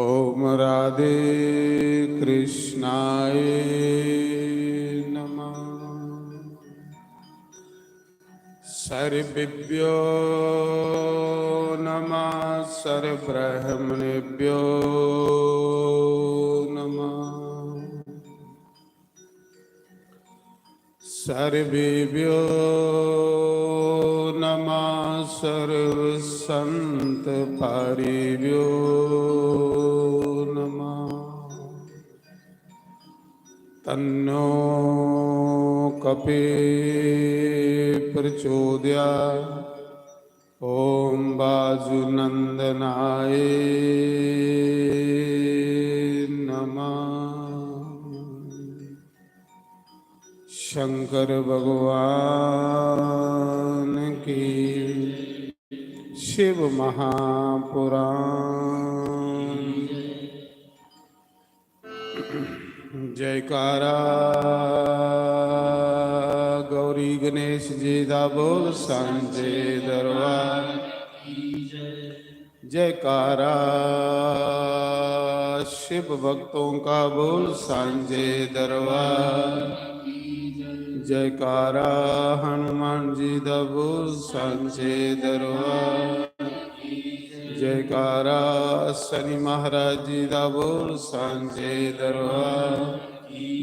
ओम राधे कृष्णाय नमः। सर्वेभ्यो नमः, सर्वब्रह्मणेभ्यो नमः। सर्वेभ्यो नमः, सर्वसंत पारेभ्यो नमः। तन्नो कपि प्रचोदया। ओम वाजुनंदनाय नमः। शंकर भगवान की, शिव महापुराण। जयकारा गौरी गणेश जी दा बोल सांझे दरबार। जयकारा शिव भक्तों का बोल सांझे दरबार। जयकारा हनुमान जी दा बोल सांझे दरबार। जयकारा शनि महाराज जी दा बोल सांझे दरबार।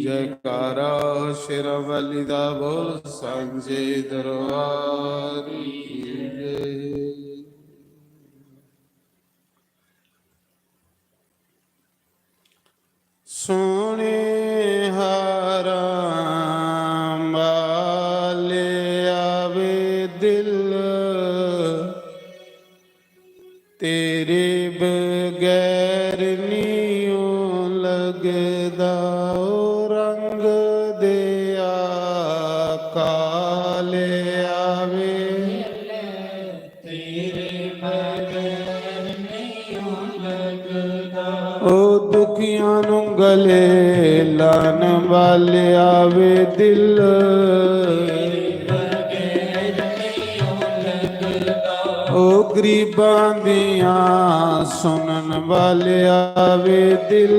जयकारा शेरां वाली दा बोल सांझे दरबार की जय। सोने हारां वाले आवे दिल, तेरे बगैर नियो लगदा। ओ रंग दिया काले आवे, तेरे बगैर नहीं लगदा। ओ दुखियां नू गले लान वाले आवे दिल, ओ गरीबां दियां सुनन वाले आवे दिल।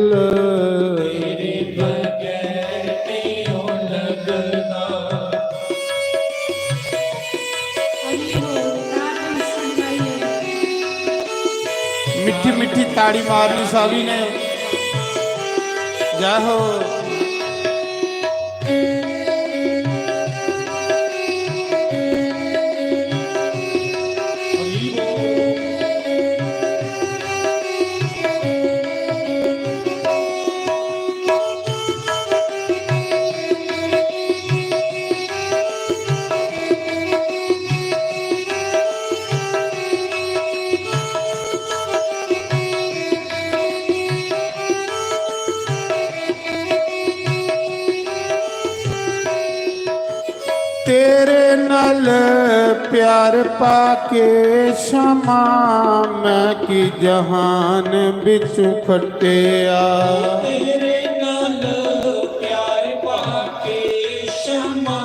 मिठी मिठी ताड़ी मारनी सभी ने। जय हो। तेरे नाल प्यार पाके शमा, मैं की जहान बिचु खटिया। तेरे नाल प्यार पाके शमा,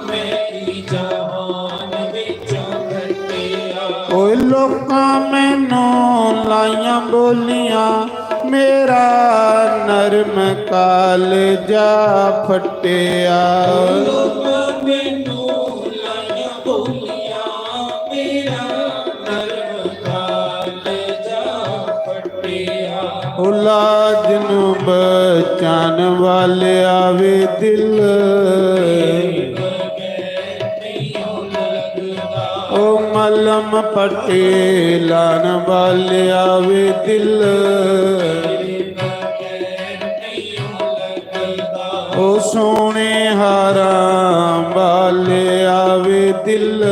मैं की जहान बिचु खटिया। ओए लोकां मैनू लाइयां बोलियां, मेरा नरम कालजा फटिया। औलाद नू बचान वाले आवे दिल। ओ मलम पट्टी लान वाले आवे दिल। ओ सोने हारां वाले आवे दिल।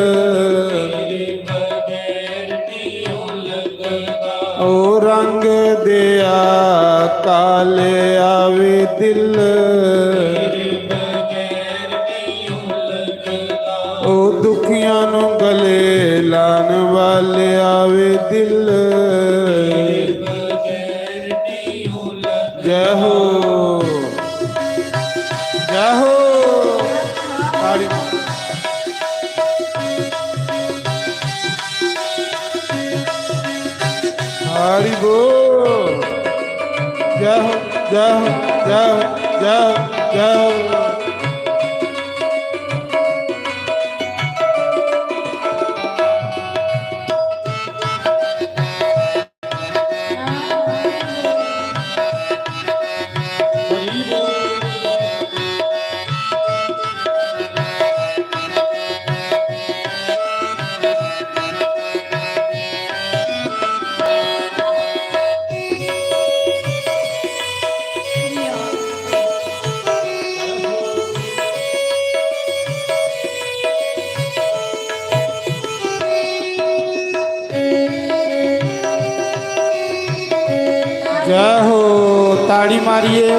ओ रंग दिया काले आवे दिल। ओ दुखियां नू गले लान वाले आवे दिल। जय हो, जय हो। ताड़ी। हरि बोल। जय हो, जय हो, जय हो, जय हो, जय हो। जय हो, ताड़ी मारिए।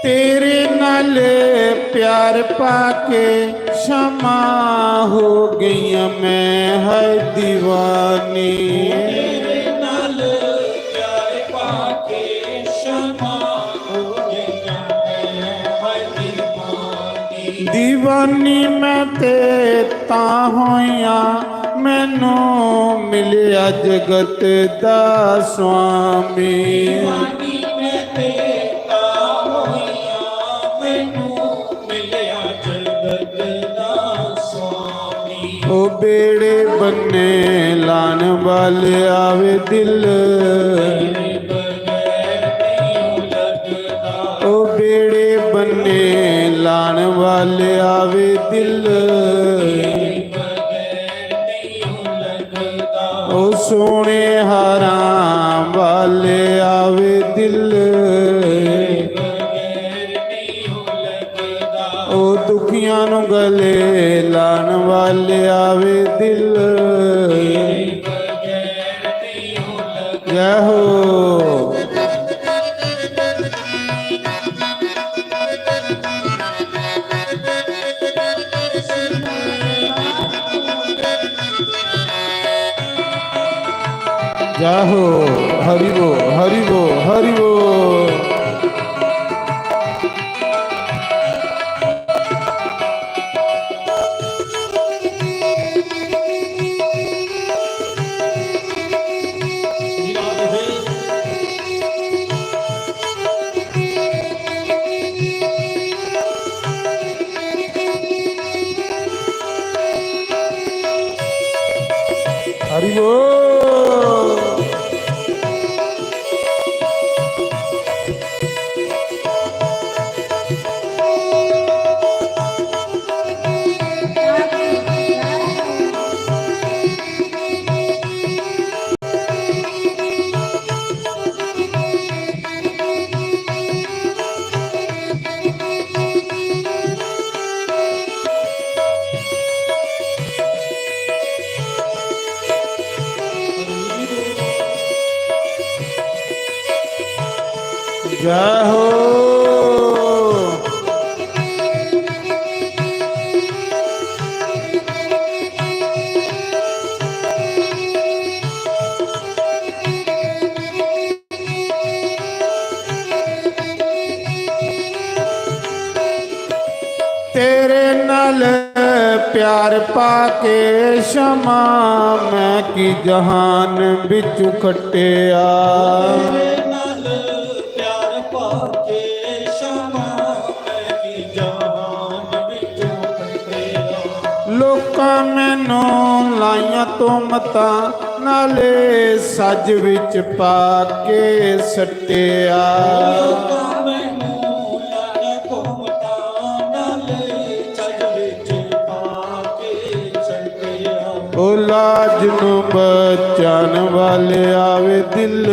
तेरे नाल प्यार पाके शमा हो गई मैं है दीवानी। तेरे नाल प्यार पाके शमा हो गई मैं है दीवानी। दीवानी मैं ते तां होया, मैनू मिलिया जगत दा स्वामी। दीवानी मैं ते तां होया, मैनू मिलिया जगत दा स्वामी। ओ बेड़े बन्ने लान वाले आवे दिल। ओ बेड़े बन्ने लान वाले आवे दिल। ओ सोने हारां वाले आवे दिल। ओ दुखियां नू गले लान वाले आवे दिल। जय हो। जय हो, हरि बोल, हरि बोल, हरि बोल। हरि बोल। जय हो। तेरे नाल प्यार पाके शमा मैं की जहान बिचु खटिया। तेरे नाल प्यार पाके शमा मैं की जहान बिचु खटिया। लोकां मैनू लाइयां तोमतां नाले सज विच पाके सट्टिया। ओ लाज नू बचान वाले आवे दिल।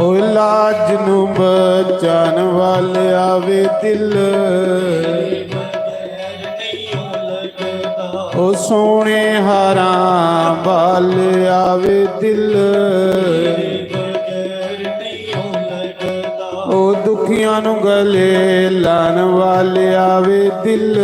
ओ लाज नू बचान वाले आवे दिल। ओ सोने हारां वाले आवे दिल। ओ दुखियां नू गले लान वाले आवे दिल।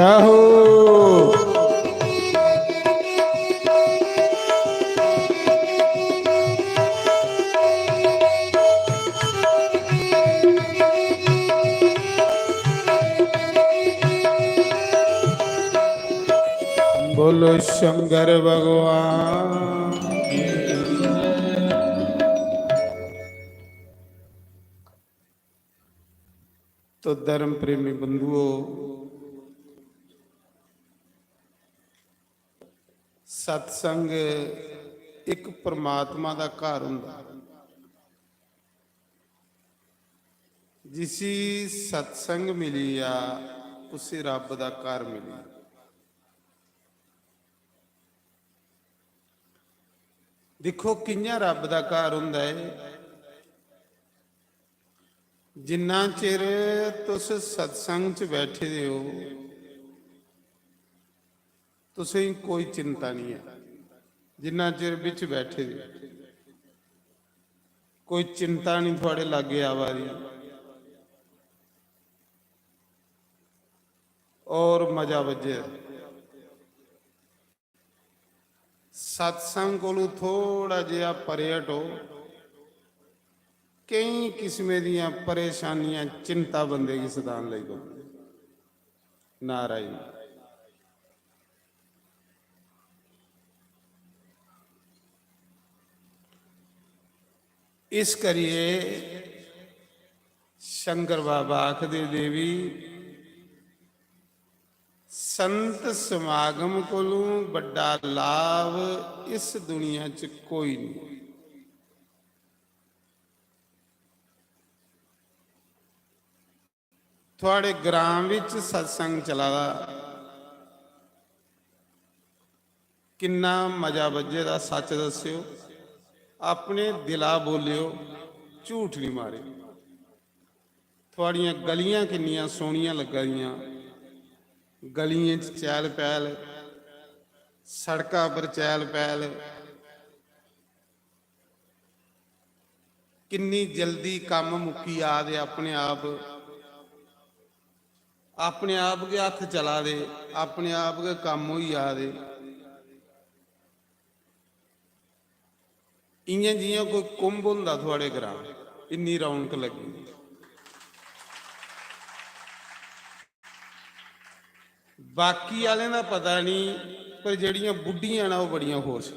आहो। बोलो शंकर भगवान की। तो धर्म प्रेमी बंधुओ, सत्संग इक परमात्मा दा घर हुंदा। जिसी सत्संग मिली जा, उसी रब दा घर मिली जा। दिक्खो कि'यां रब दा घर हुंदा ऐ। जिन्ना चिर तुस सत्संग च बैठे दे ओ, तुसेंगी कोई चिंता निं ऐ। जिन्ना चिर बिच बैठे दे ओ, कोई चिंता निं थुआढ़े लाग्गे आवा दी। और मजा बज्जे। सत्संग कोलू थोड़ा जेहा परे हटो, केई किस्में दियां परेशानियां, चिंता बंदे गी सतान लगी पौंदी। नारायण। इस करियै शंकर बाबा आखदे, देवी, संत समागम कोलू बड्डा लाभ इस दुनिया च कोई नहीं। थुआढ़े ग्रां विच सत्संग चला दा, किन्ना मजा बज्झे दा, सच दस्सेओ, अपने दिला बोलेओ, झूठ नहीं मारेओ। थुआढ़ियां गलियां किन्नियां सोहनियां लग्गा दियां, गलियें च चैहल पहल, सड़का पर चैहल पहल, किन्नी जल्दी कम्म मुक्की जा दे अपने आप, अपने आप गै हत्थ चला दे, अपने आप गै कम्म होई जा दे। इ'यां जि'यां कोई कुंभ होंदा थुआढ़े ग्रां, इन्नी रौनक लग्गी दी। बाकी आह्लें दा पता निं, पर जेह्ड़ियां बुड्ढियां न, ओह् बड़ियां खुश।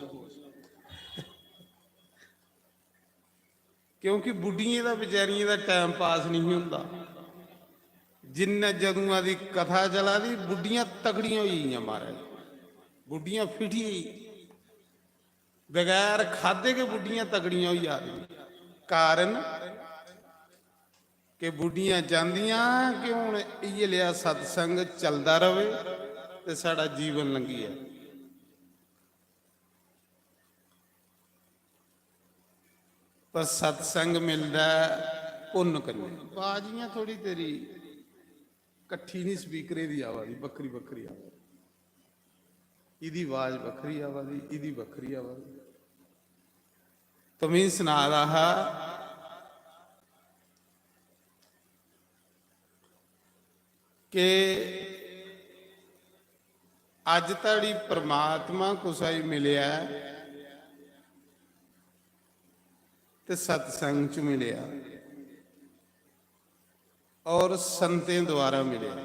क्योंकि बुड्ढियें दा, बेचारियें दा टाइम पास निं होंदा। जिन्ना, जदुआं दी कथा चला दी, बुड्ढियां तगड़ियां होई गेइयां, महाराज। बुड्ढियां फिटी, बगैर खाद्धे गै बुड्ढियां तगड़ियां होई जा दियां। कारण कि बुड्ढियां चांह्दियां कि हून इ'यै लेआ सत्संग चलदा र'वै ते साढ़ा जीवन लंघी जाए। पर सत्संग मिलदा ऐ पुन्न कन्नै। बाज इ'यां थोह्ड़ी तेरी कट्ठी निं, स्पीकरें दी आवा दी, बक्खरी बक्खरी आवा दी। इ'दी आवाज बक्खरी आवा दी, इ'दी बक्खरी आवा दी। तो में सना दा हा कि अज्ज धड़ी परमात्मा कुसै गी मिलेआ ऐ ते सत्संग च मिलेआ और संतें द्वारा मिलेआ।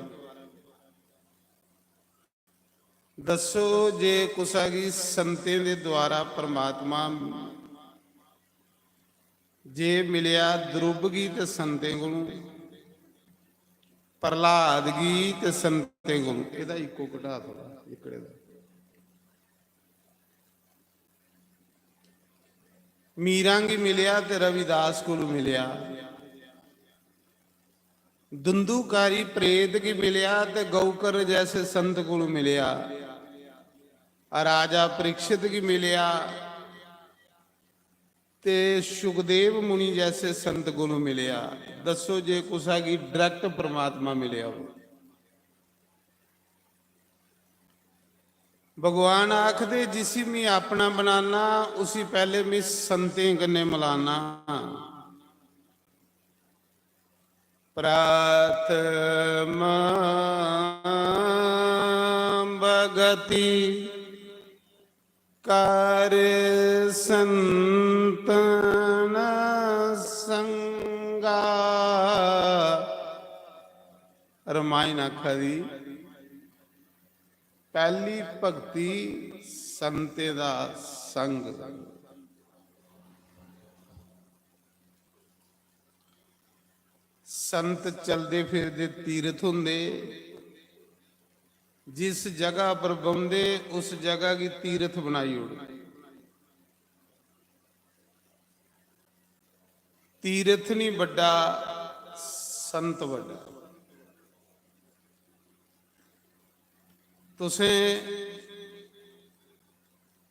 दस्सो, जे कुसै गी संतें दे द्वारा परमात्मा जे मिलेआ, ध्रुव गी ते संतें कोलूं, प्रहलाद गी ते संतें कोलूं, एह्दा इक्को घटा थोह्ड़ा, इक्कड़े दा। मीरां गी मिलेआ ते रविदास कोलूं मिलेआ। धुंधुकारी प्रेत गी मिलेआ ते गौकर जैसे संत कोलूं मिलेआ। राजा परीक्षित गी मिलेआ ते शुकदेव मुनि जैसे संत कोलूं मिलेआ। दस्सो, जे कुसै गी direct परमात्मा मिलेआ हो। भगवान आखदे, "जिसी में अपना बनाना, उसी पैह्ले में संतें कन्नै मलाना।" प्रार्थना संगति कर संतन संगा। रामायण आखा दी, पैह्ली भक्ति संतें दा संग। संत चलदे फिरदे तीरथ होंदे, जिस जगह पर बौंह्दे, उस जगह गी तीरथ बनाई ओड़दे। तीरथ निं बड्डा, संत बड्डा। तुसें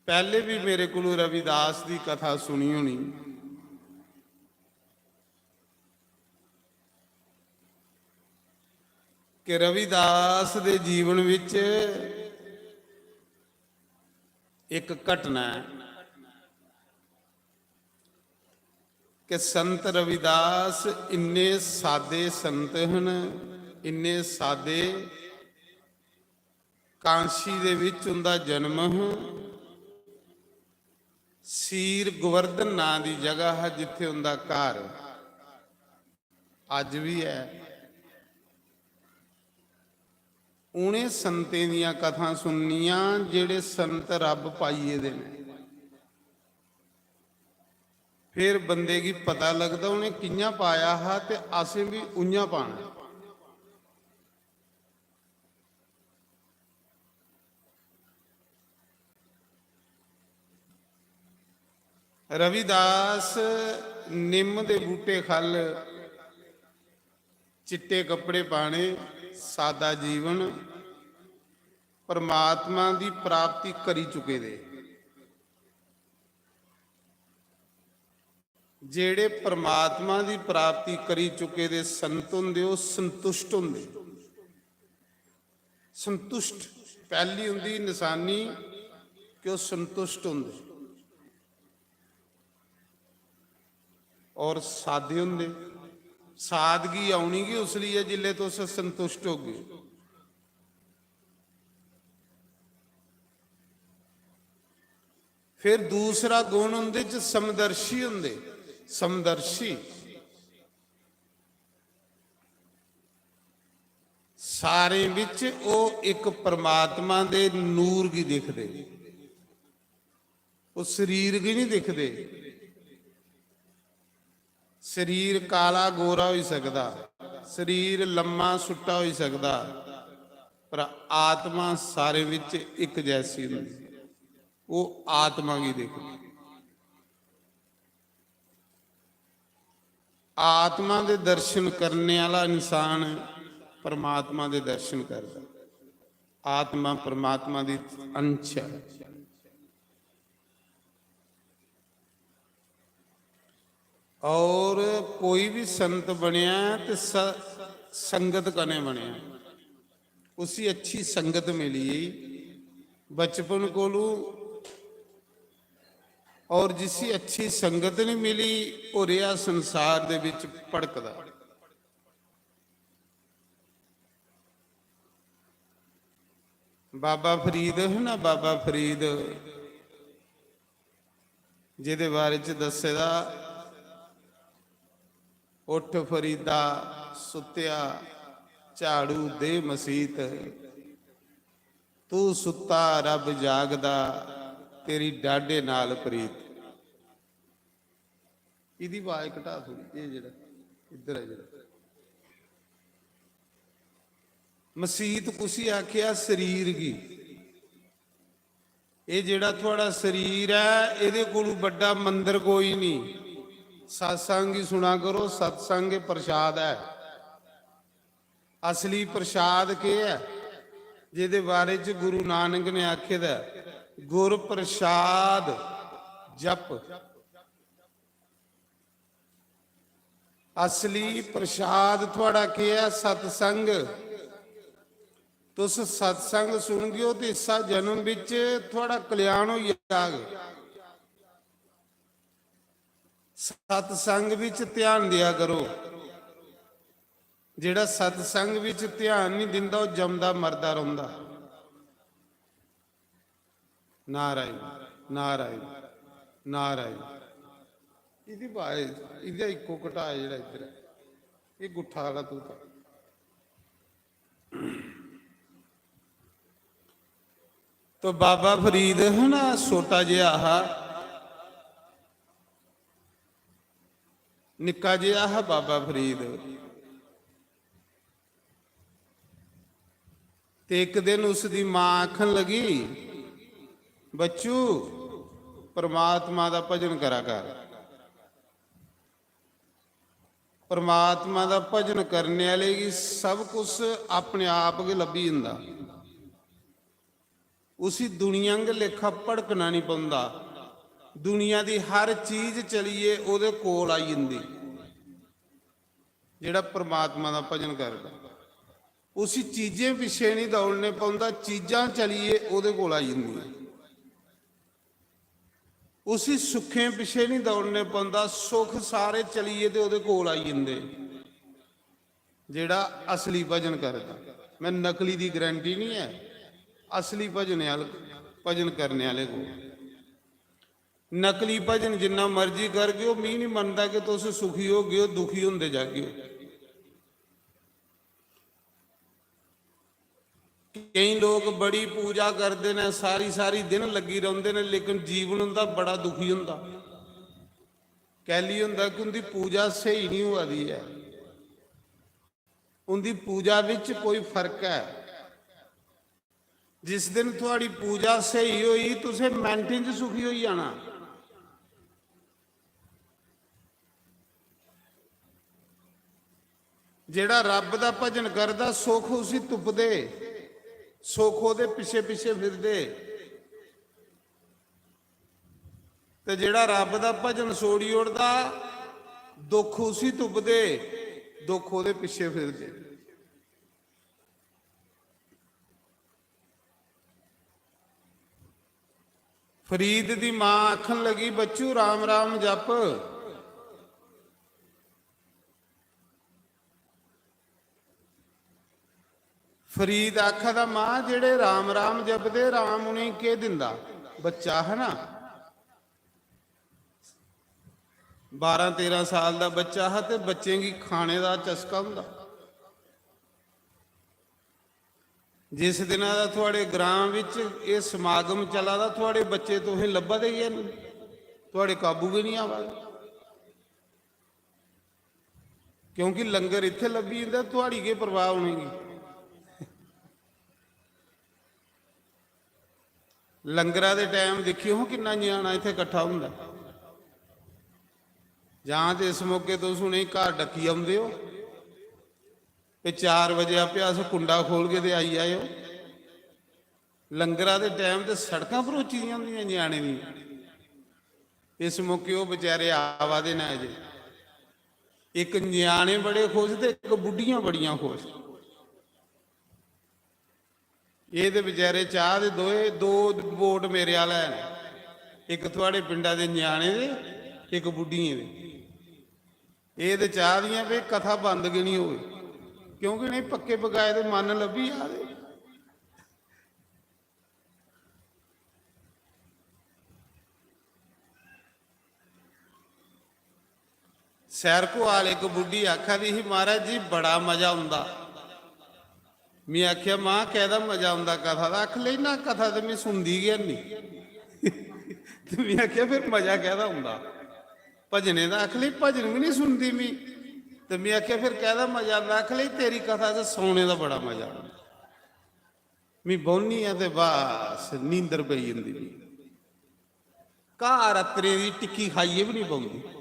पैह्ले बी मेरे कोलू रविदास दी कथा सुनी होनी कि रविदास दे जीवन विच इक घटना ऐ कि संत रविदास इन्ने सादे संत हन, इन्ने सादे। कांशी दे विच उंदा जन्म ह। सीर गोवर्धन नां दी जगह हा, जित्थे उंदा घर अज भी है। उ'नें संतें दियां कथां सुननियां, जेह्ड़े संत रब पाइये दे न। फिर बंदे गी पता लगदा उ'नें कि'यां पाया हा ते असें बी उ'यां पाना। रविदास निम्म दे बूटे ख'ल्ल चिट्टे कपड़े पाने, सादा जीवन, परमात्मा दी प्राप्ति करी चुके दे। जेह्ड़े परमात्मा दी प्राप्ति करी चुके दे संत होंदे, ओह् संतुष्ट होंदे। संतुष्ट, पैह्ली उंदी नशानी कि ओह् संतुष्ट होंदे और सादे होंदे। सादगी औनी गै उसलै ऐ जिसलै तुस संतुष्ट होगे। फिर दूसरा गुण उंदे च समदर्शी होंदे। समदर्शी, सारें बिच ओह् इक परमात्मा दे नूर गी दिखदे, ओह् शरीर गी नहीं दिखदे। शरीर काला गोरा होई सकदा, शरीर लम्मा सुट्टा होई सकदा, पर आत्मा सारें विच इक जैसी होंदी। ओह् आत्मा गी दिखदे। आत्मा दे दर्शन करने आह्ला इंसान परमात्मा दे दर्शन करदा। आत्मा परमात्मा दी अंश ऐ। और कोई भी संत बनया ते स-, संगत कने बनया, उसी अच्छी संगत मिली। बचपन कोलू, और जिसी अच्छी संगत नहीं मिली, ओह् रेहा संसार दे विच भड़कदा। बाबा फरीद है ना, बाबा फरीद, जेह्दे बारे च दस्से दा, "उठ फरीदा सुत्तेआ, झाड़ू दे मसीत, तू सुत्ता रब जागदा, तेरी डाढे नाल प्रीत।" इदी आवाज घटा थोड़ी, ये जेह्ड़ा इद्धर ऐ जेह्ड़ा। मसीत कुसी आखेआ? शरीर गी। एह् जेह्ड़ा थुआढ़ा शरीर ऐ, एह्दे कोलू बड्डा मंदर कोई नहीं। सत्संग गी सुना करो, सत्संग गै प्रसाद ऐ। असली प्रसाद केह् ऐ, जेह्दे बारे च गुरु नानक ने आखे दा ऐ, "गुर प्रसाद जप।" असली प्रसाद थुआढ़ा केह् ऐ? सत्संग। तुस सत्संग सुनगेओ ते इस्सा जन्म बिच थुआढ़ा कल्याण होई जाग। सत्संग बिच ध्यान दिया करो। जेह्ड़ा सत्संग बिच ध्यान नहीं दिंदा, ओह् जमदा मरदा रौंह्दा। नारायण, नारायण, नारायण। इदी बाज, इदा इक्को घटा जेह्ड़ा इद्धर ऐ, एह् गुट्ठा आह्ला तूता। तो बाबा फरीद है ना, छोटा जेहा हा, निक्का जेहा हा बाबा फरीद। ते इक दिन उसदी मां आखन लगी, "बच्चू, परमात्मा दा भजन करा कर।" परमात्मा दा भजन करने आह्ले गी सब कुछ अपने आप गै लब्भी जंदा। उसी दुनिया आंगर लेखा भड़कना निं पौंदा। दुनिया दी हर चीज चलियै ओह्दे कोल आई जंदी। जेह्ड़ा परमात्मा दा भजन करदा, उसी चीजें पिच्छे निं दौड़ने पौंदा, चीजां चलियै ओह्दे कोल आई जंदियां। उसी सुखें पिच्छे निं दौड़ने पौंदा, सुख सारे चलियै ते ओह्दे कोल आई जंदे। जेह्ड़ा असली भजन करदा, मैं नकली दी गारंटी निं ऐ, असली भजन आह्ले, भजन करने आह्ले कोल। नकली भजन जिन्ना मर्जी करगे, ओह् मी निं मनदा कि तुस सुखी होगे ओ, दुखी होंदे जागे ओ। केईं लोक बड़ी पूजा करदे न, सारी सारी दिन लग्गी रौंह्दे न, लेकिन जीवन उं'दा बड़ा दुखी होंदा। कैली होंदा कि उं'दी पूजा स्हेई निं होआ दी ऐ, उं'दी पूजा बिच कोई फर्क ऐ। जिस दिन थुआड़ी पूजा स्हेई होई, तुसें मैंटें च सुखी होई जाना। जेह्ड़ा रब्ब दा भजन करदा, सुख उसी तुपदे, सुख ओह्दे पिच्छे पिच्छे फिरदे। ते जेह्ड़ा रब्ब दा भजन छोड़ी ओड़दा, दुख उसी तुपदे, दुख ओह्दे पिच्छे फिरदे। फरीद दी मां आखन लगी, "बच्चू, राम राम जप।" फरीद आखा दा, "मां, जेह्ड़े राम राम जपदे, राम उ'नेंगी केह् दिंदा?" बच्चा हा ना, बारां तेरां साल दा बच्चा हा, ते बच्चें गी खाने दा चस्का होंदा। जिस दिना दा थुआड़े ग्रां बिच एह् समागम चला दा, थुआड़े बच्चे तुसें लब्भा दे गै निं, थुआड़े काबू गै निं आवा दे। क्योंकि लंगर इत्थै लब्भी जंदा, थुआड़ी केह् परवाह उ'नेंगी? लंगरा दे टैम दिक्खेओ हां किन्ना ञ्याणा इत्थै कट्ठा होंदा। जां ते इस मौके तुस उ'नेंगी घर डक्की औंदे ओ, ते चार बजे आपे अस कुंडा खोलगे ते आई जाएओ। लंगरा दे टैम ते सड़कां भरोची दियां होंदियां ञ्याणें दियां। इस मौके ओह् बेचारे आवा दे न अजें। इक ञ्याणे बड़े खुश ते इक बुड्ढियां बड़ियां खुश। एह् ते बेचारे चाह् दे दोए, दो वोट मेरे आह्ला हैन, इक थुआड़े पिंडा दे ञ्याणे दे, इक बुड्ढियें दे। एह् ते चाह् दियां भई कथा बंद गै निं होए, क्योंकि इ'नें पक्के पकाए दे मन लब्भी जा दे। सैरकोआल इक बुड्ढी आखा दी ही, "महाराज जी, बड़ा मजा औंदा।" में आखेआ, "मां, कैह्दा मजा औंदा कथा दा?" आखन लगी, "ना, कथा ते में सुनदी गै निं।" ते में आखेआ, "फिर मजा कैह्दा औंदा भजने दा?" आखन लगी, "भजन बी निं सुनदी में।" ते में आखेआ, "फिर कैह्दा मजा औंदा?" आखन लगी, "तेरी कथा च सौने दा बड़ा मजा औंदा।" में बौह्न्नी आं ते बस नींदर पेई जंदी मी। घर अत्तरे दी टिक्की खाइयै बी निं पौंदी।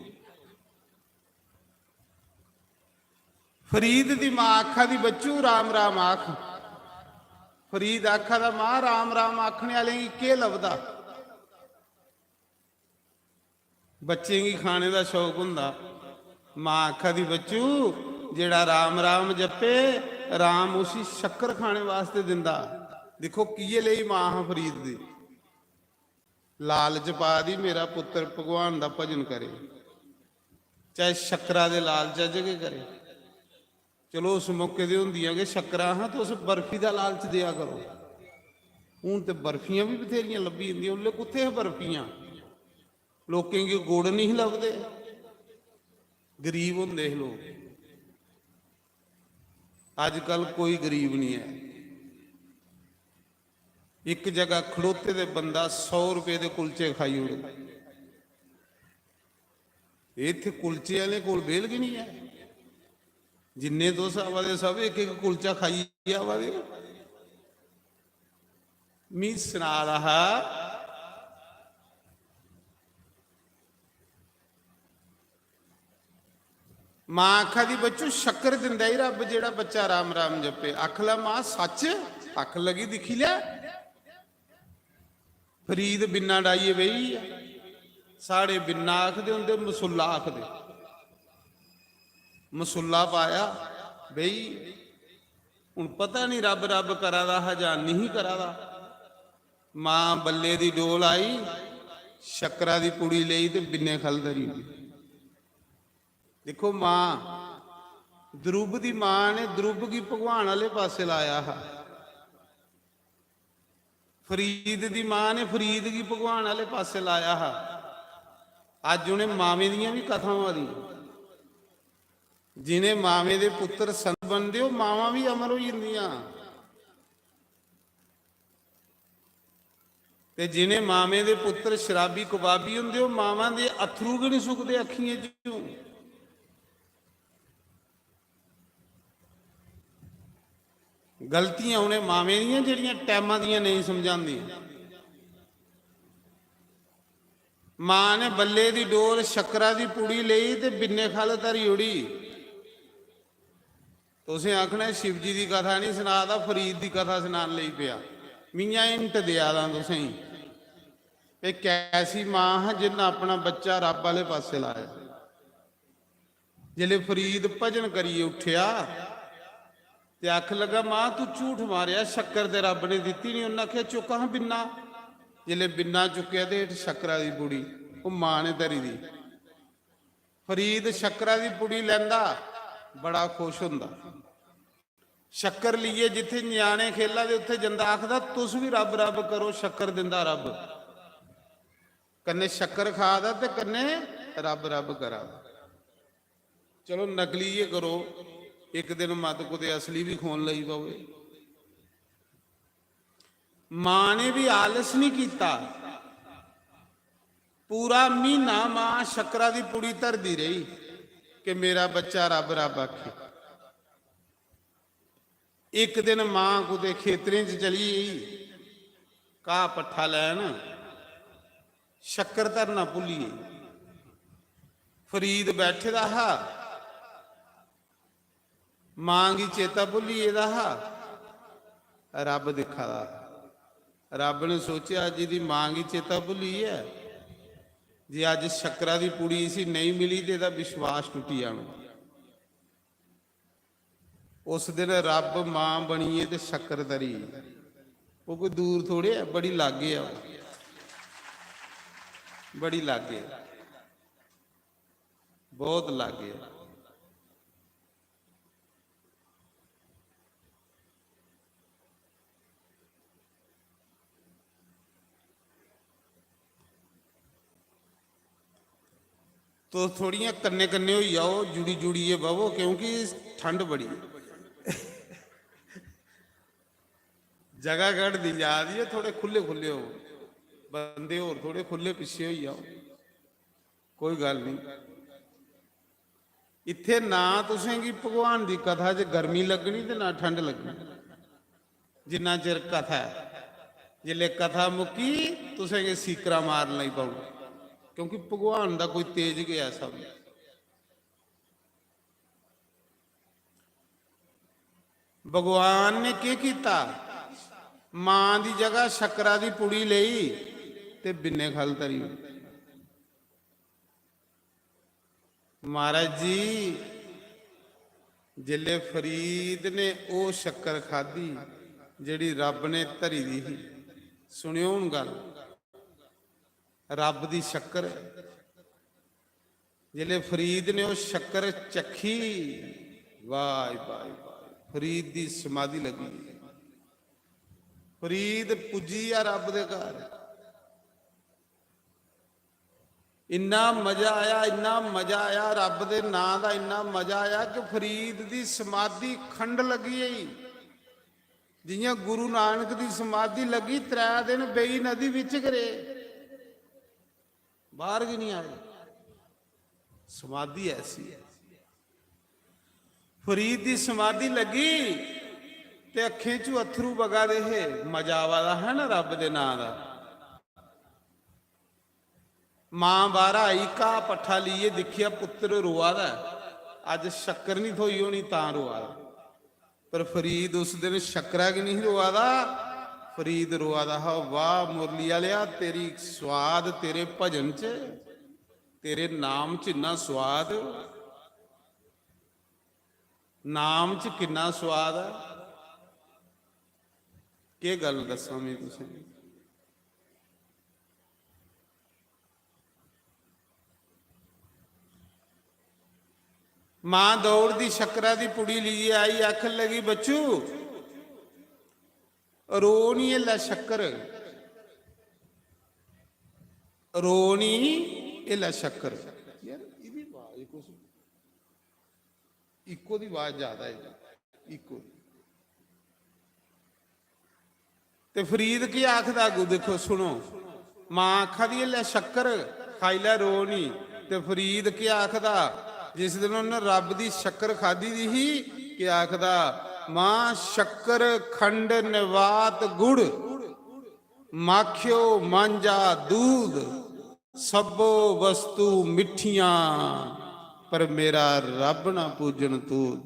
फरीद दी मां आखा दी, "बच्चू, राम राम आख।" फरीद आखा दा, "मां, राम राम आखने आह्लें गी केह् लभदा?" बच्चें गी खाने दा शौक होंदा। मां आखा दी, "बच्चू, जेह्ड़ा राम राम जप्पे, राम उसी शक्कर खाने वास्ते दिंदा।" दिक्खो, किये लेई मां हा फरीद दी। लालच पा दी, "मेरा पुत्तर भगवान दा भजन करे, चाहे शक्करा दे लालचा च गै करे।" चलो, उस मौके ते होंदियां गै शक्करां हां, तुस बर्फी दा लालच देआ करो। हून ते बर्फियां बी बथेरियां लब्भी जंदियां, उसलै कुत्थै हे बर्फियां? लोकें गी गुड़ नहीं लभदे, गरीब होंदे हे लोक। अजकल कोई गरीब नहीं है। इक जगह खड़ोते दे बंदा सौ रुपए दे कुलचे खाई ओड़े। इत्थै कुलचे आह्ले कोल बेल गै नहीं है। जिन्ने तुस आवा दे, सब इक इक कुलचा खाइयै आवा दे। मी सना दा हा, मां आखा दी, "बच्चू, शक्कर दिंदा ही रब्ब, जेह्ड़ा बच्चा राम राम जपे।" आख लै, "मां, सच्च?" आख लगी, "दिक्खी लै।" फरीद बिन्ना डाइयै बेही गेआ। साढ़े बिन्ना आखदे होंदे, मसुल्ला आखदे। मसुल्ला पाया, बेही। हून पता नहीं रब रब करा दा हा जां नहीं करा दा। मां बल्ले दी डोल आई, शक्करा दी पुड़ी लेई ते बिन्ने ख'ल्ल धरी ओड़ी। दिक्खो मां, द्रुब दी मां ने द्रुब गी भगवान आह्ले पासै लाया हा। फरीद दी मां ने फरीद गी भगवान आह्ले पासै लाया हा। अज्ज उ'नें मावें दियां बी कथां होआ दियां। जि'नें मावें दे पुत्तर संत बनदे, ओह् मावां बी अमर होई जंदियां। ते जि'नें मावें दे पुत्तर शराबी कबाबी होंदे, ओह् मावां दे अत्थरू गै निं सुकदे अक्खियें चों। गलतियां उ'नें मावें दियां जेह्ड़ियां टैमा दियां नेईं समझांदियां। मां ने बल्ले दी डोल शक्करा दी पुड़ी लेई ते बिन्ने ख'ल्ल धरी ओड़ी। तुसें आखना, "शिव जी दी कथा नहीं सना दा, फरीद दी कथा सनान लेई पेआ।" मियां हिंट देआ दा तुसेंगी, "एह् कैसी मां हा जिन्न अपना बच्चा रब्ब आह्ले पासै लाया?" जिसलै फरीद भजन करियै उट्ठेआ ते आखन लगा, "मां, तू झूठ मारेआ, शक्कर ते रब्ब ने दित्ती नहीं।" उन्नै आखेआ, "चुक्क हां बिन्ना।" जिसलै बिन्ना चुक्केआ ते हेठ शक्करा दी पुड़ी, ओह् मां ने धरी दी। फरीद शक्करा दी पुड़ी लैंदा, बड़ा खुश होंदा। शक्कर लेइयै जित्थै ञ्याणे खेला दे, उत्थै जंदा, आखदा, "तुस बी रब रब करो, शक्कर दिंदा रब।" कन्नै शक्कर खा दा ते कन्नै रब रब करा दा। चलो, नकली गै करो, इक दिन मत कुतै असली बी खोन लगी पवे। मां ने बी आलस नहीं कीता। पूरा म्हीना मां शक्करा दी पुड़ी धरदी रेही कि मेरा बच्चा रब रब आखे। इक दिन मां कुतै खेतरें च चली गेई, घाह पट्ठा लैन, शक्कर धरना भुल्ली गेई। फरीद बैठे दा हा, मां गी चेता भुल्ली गेदा हा, रब दिक्खा दा हा। रब ने सोचेआ, "अज्ज एह्दी मां गी चेता भुल्ली ऐ, जे अज्ज शक्करा दी पुड़ी इसी नेईं मिली ते एह्दा विश्वास टुट्टी जाना।" उस दिन रब मां बनियै ते शक्कर धरी। ओह् कोई दूर थोड़े ऐ, बड़ी लाग्गे ऐ, बड़ी लाग्गे ऐ, बहुत लाग्गे ऐ। तुस थोड़ियां कन्नै कन्नै होई जाओ, जुड़ी जुड़ियै बवो, क्योंकि ठंड बड़ी ऐ। जगह घटदी जा दी ऐ, थोड़े खु'ल्ले खु'ल्ले हो, बंदे होर थोड़े खु'ल्ले पिच्छे होई जाओ, कोई गल्ल नहीं। इत्थै ना तुसें गी भगवान दी कथा च गर्मी लग्गनी ते ना ठंड लग्गनी, जिन्ना चिर कथा ऐ। जिसलै कथा मुक्की, तुसें गी सीकरा मारन लगी पौना, क्योंकि भगवान दा कोई तेज गै ऐसा होंदा। भगवान ने केह् कीता? मां दी जगह शक्करा दी पुड़ी लेई ते बिन्ने ख'ल्ल धरी ओड़ी। महाराज जी, जिसलै फरीद ने ओह् शक्कर खाद्धी जेह्ड़ी रब ने धरी दी ही, सुनेओ हून गल्ल, रब दी शक्कर ऐ। जिसलै फरीद ने ओह् शक्कर चक्खी, वाह, वाह, वाह, फरीद दी समाधि लगी। फरीद पुज्जी गेआ रब दे घर। इन्ना मजा आया, इन्ना मजा आया, रब दे नां दा इन्ना मजा आया कि फरीद दी समाधि खंड लग्गी गेई। जियां गुरु नानक दी समाधि लग्गी, त्रै दिन बेई नदी बिच गै रेह्, बाहर गै नहीं आए। समाधि ऐसी ऐ। फरीद दी समाधि लग्गी ते अक्खें चू अत्थरू बगा दे हे। मजा आवा दा हा ना रब दे नां दा। मां बाहरा आई, घाह पट्ठा लेइयै दिक्खेआ, पुत्तर रोआ दा ऐ। अज्ज शक्कर नहीं थ्होई होनी, तां रोआ दा। पर फरीद उस दिन शक्करा की नहीं रोआ दा। फरीद रोआ दा हा, "वाह मुरली आलेआ, तेरी स्वाद तेरे भजन च, तेरे नाम च इन्ना स्वाद, नाम च किन्ना स्वाद ऐ।" केह् गल्ल दस्सां में तुसें? मां दौड़दी शक्करा दी पुड़ी लेइयै आई, आखन लगी, "बच्चू, रो निं, एल्लै शक्कर, रो निं, एल्लै शक्कर।" यार, एह्दी आवाज कुछ, इक्को दी आवाज ज्यादा है जी, इक्को दी। ते फरीद केह् आखदा अग्गू, दिक्खो, सुनो, मां आखा दी, "लै शक्कर, खाई लै, रो निं।" ते फरीद केह् आखदा, जिस दिन उन्नै रब दी शक्कर खादी दी ही, केह् आखदा, "मां, शक्कर, खंड, नवात, गुड़, माखियो, मांझा, दूध, सब्बो वस्तु मिट्ठियां, पर मेरा रब ना पूजन तूद।"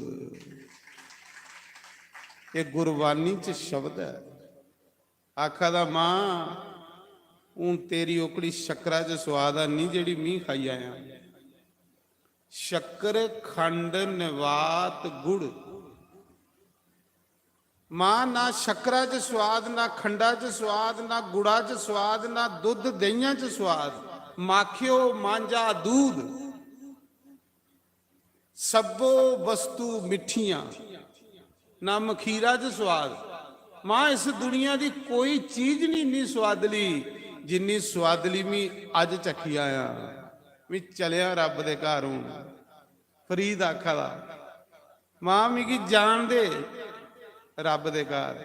ये गुरबानी च शब्द है। आखा दा, "मां, हून तेरी ओकड़ी शक्करा च स्वाद है नहीं, जेह्ड़ी मी खाई आया।" शक्कर, खंड, नवात, गुड़। मां, ना शक्करा च स्वाद, ना खंडा च स्वाद, ना गुड़ा च स्वाद, ना दुद्ध देहियां च स्वाद, माखियो, मांझा, दूध, सब्बो वस्तु मिट्ठियां, ना मखीरा च स्वाद। मां, इस दुनिया दी कोई चीज नहीं इन्नी स्वादली जिन्नी स्वादली मी अज्ज चक्खी आया। मी चलेआ रब दे घर हून। फरीद आखा दा, "मां, मिगी जान दे रब दे घर।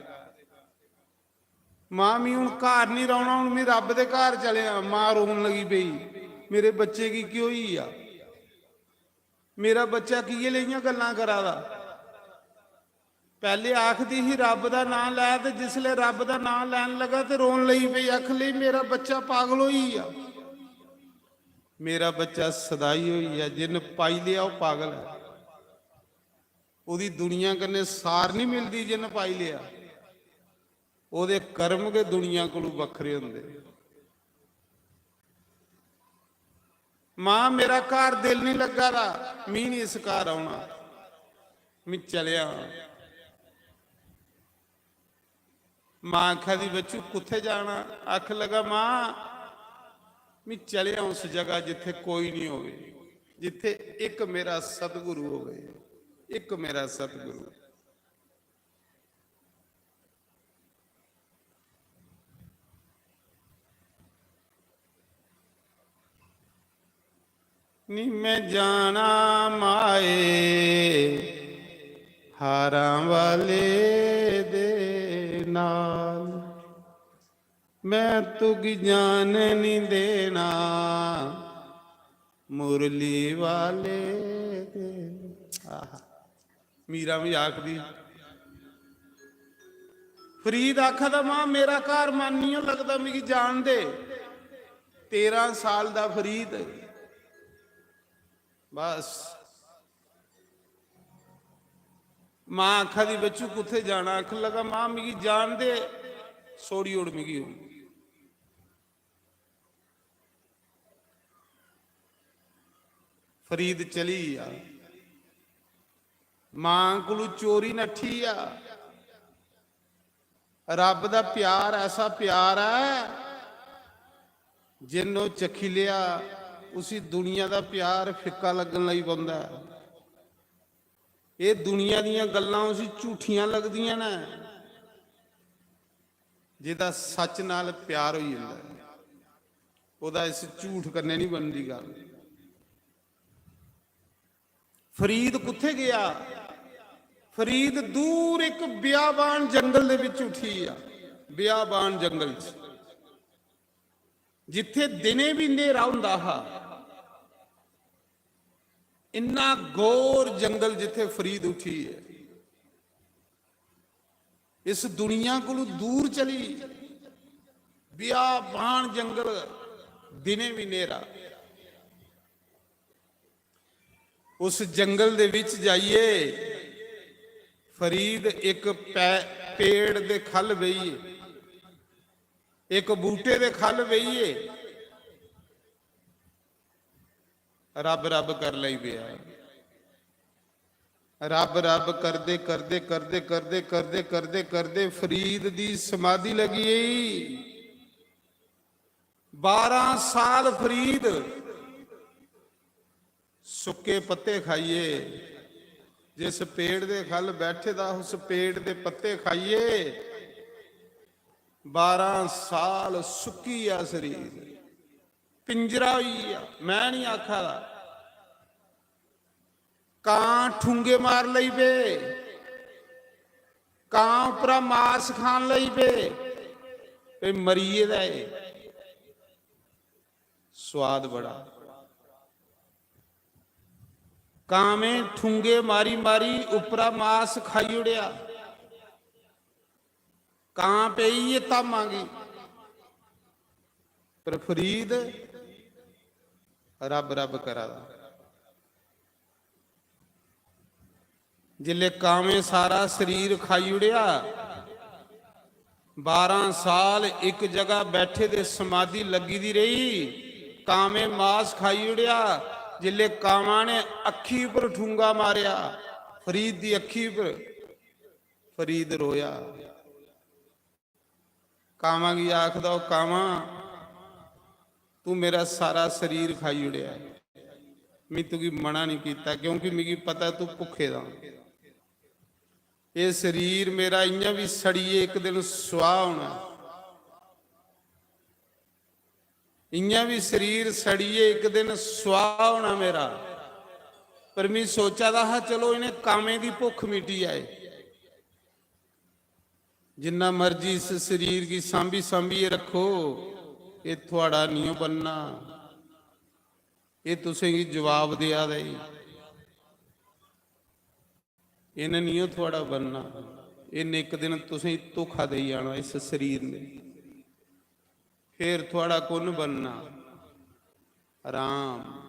मां, मी हून घर नहीं रौह्ना, हून मी रब दे घर चलेआ।" मां रोन लगी पेई, "मेरे बच्चे गी केह् होई गेआ? मेरा बच्चा किये लेइयां गल्लां करा दा?" पैह्ले आखदी ही, "रब दा नां लै," ते जिसलै रब दा नां लैन लगा ते रोन लगी पेई, आखन लगी, "मेरा बच्चा पागल होई गेआ, मेरा बच्चा सदाई होई गेआ, जिन्न पाई लेआ ओह् पागल ऐ।" ओह्दी दुनिया कन्नै सार नहीं मिलदी, जिन्न पाई लेआ। ओह्दे कर्म गै दुनिया कोलू बक्खरे होंदे। "मां, मेरा घर दिल नहीं लग्गा दा, मी नहीं इस घर औना, मी चलेआ।" मां आखा दी, "बच्चू, कुत्थे जाना?" आखन लगा, "मां, मी चलेआ उस जगह जित्थे कोई नहीं होवे, जित्थे इक मेरा सतगुरु होवे, इक मेरा सतगुरु।" नी मैं जाना माए हारां वाले दे नाल, मैं तुगी जान नी देना मुरली वाले दे। आहा। मीरा भी आखदी, फरीद आखा दा, "मां, मेरा घर मन निं लगदा, मिगी जान दे।" तेरां साल दा फरीद, बस। मां आखा दी, "बच्चू, कुत्थे जाना?" आखन लगा, "मां, मिगी जान दे, छोड़ी ओड़ मिगी हून।" फरीद चली गेआ। मां कोलू चोरी नट्ठी गेआ। रब दा प्यार ऐसा प्यार ऐ, जिन्न ओह् चक्खी लेआ, उसी दुनिया दा प्यार फिक्का लग्गन लगी पौंदा ऐ। एह् दुनिया दियां गल्लां उसी झूठियां लगदियां न। जेह्दा सच नाल प्यार होई जंदा ऐ, ओह्दा इस झूठ कन्नै निं बनदी गल्ल। फरीद कुत्थै गेआ? फरीद दूर इक बियाबान जंगल दे बिच उठी गेआ, बियाबान जंगल च, जित्थै दिनें बी न्हेरा होंदा हा। इन्ना घोर जंगल जित्थै फरीद उठी ऐ। इस दुनिया कोलू दूर चली, बियाबान जंगल, दिनें बी न्हेरा। उस जंगल दे बिच जाइयै फरीद इक पै-, पेड़ दे ख'ल्ल बेहियै, इक बूटे दे ख'ल्ल बेहियै रब रब कर लई पेआ। रब रब करदे, करदे, करदे, करदे, करदे, करदे, करदे फरीद दी समाधि लगी गेई। बारां साल फरीद सुक्के पत्ते खाइयै, जिस पेड़ दे ख'ल्ल बैठे दा, उस पेड़ दे पत्ते खाइयै बारां साल सुक्की गेआ शरीर, पिंजरा होई गेआ। मैं निं आखा दा, कां ठुंगे मार लई पे, कां उप्परा मास खान लई पे, "ए मरी गेदा ऐ, स्वाद बड़ा।" कामें ठुंगे मारी मारी उप्परा मास खाई ओड़ेआ। कां पेई ऐ धामां गी, पर फरीद रब रब करा दा। जिसलै कामें सारा शरीर खाई ओड़ेआ, बारां साल इक जगह बैठे दे समाधि लग्गी दी रेही। कामें मास खाई ओड़ेआ। जिसलै कामां ने अक्खी पर ठुंगा मारेआ, फरीद दी अक्खी पर, फरीद रोया। कामां गी आखदा, "ओ कामां, तू मेरा सारा शरीर खाई ओड़ेआ ऐ। में तुगी मना नहीं कीता, क्योंकि मिगी पता तू भुक्खे दा। एह् शरीर मेरा इ'यां बी सड़ियै इक दिन सुआह होना ऐ। इ'यां बी शरीर सड़ियै इक दिन सुआह होना मेरा। पर में सोचा दा हा, चलो, इ'नें कामें दी भुक्ख मिटी जाए।" जिन्ना मर्जी इस शरीर गी सांभी सांभियै रक्खो, एह् थुआड़ा निं बनना। एह् तुसेंगी जवाब देआ दा ऐ। इ'नें निं थुआड़ा बनना। इ'नें इक दिन तुसेंगी धोखा देई जाना इस शरीर ने। फिर थुआड़ा कु'न बनना? राम।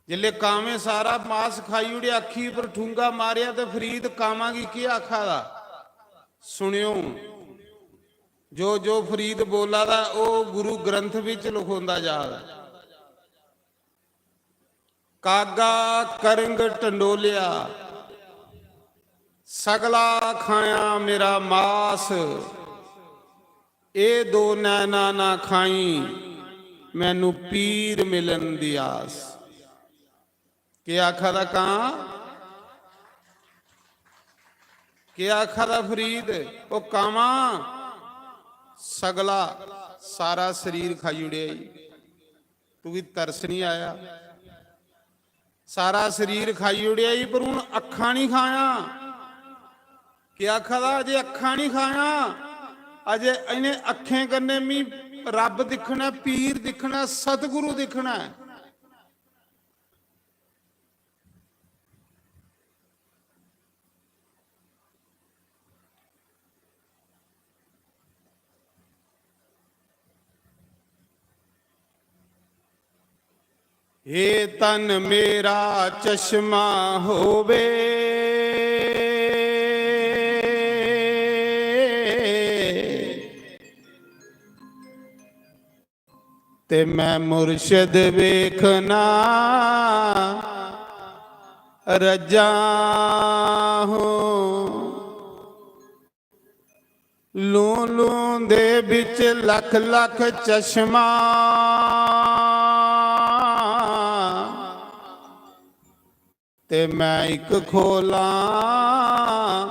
जिसलै कामें सारा मास खाई ओड़ेआ, अक्खी पर ठुंगा मारेआ, ते फरीद कामां गी केह् आखा दा? सुनेओ, जो जो फरीद बोला दा, ओह् गुरु ग्रंथ बिच लखोंदा जा दा। कागा करंग टंडोलिया, सगला खाया मेरा मास, ए दो नैना ना खाई, मैनू पीर मिलन दी आस। केह् आखा दा कां? केह् आखा दा फरीद? ओ कामां, सगला, सारा शरीर खाई ओड़ेआ ई। तुगी तरस नहीं आया? सारा शरीर खाई ओड़ेआ ई, पर हून अक्खां नहीं खाया। केह् आखा दा? अजे अक्खां नहीं खाया, अजे इ'नें अक्खें कन्नै मी रब दिक्खना, पीर दिक्खना, सतगुरु दिक्खना ऐ। हे तन मेरा चश्मा होवे, ते मैं मुर्शद वेखना रज्जा हूँ। लूं लूं दे बिच लख लख चश्मा, ते मैं इक खोलां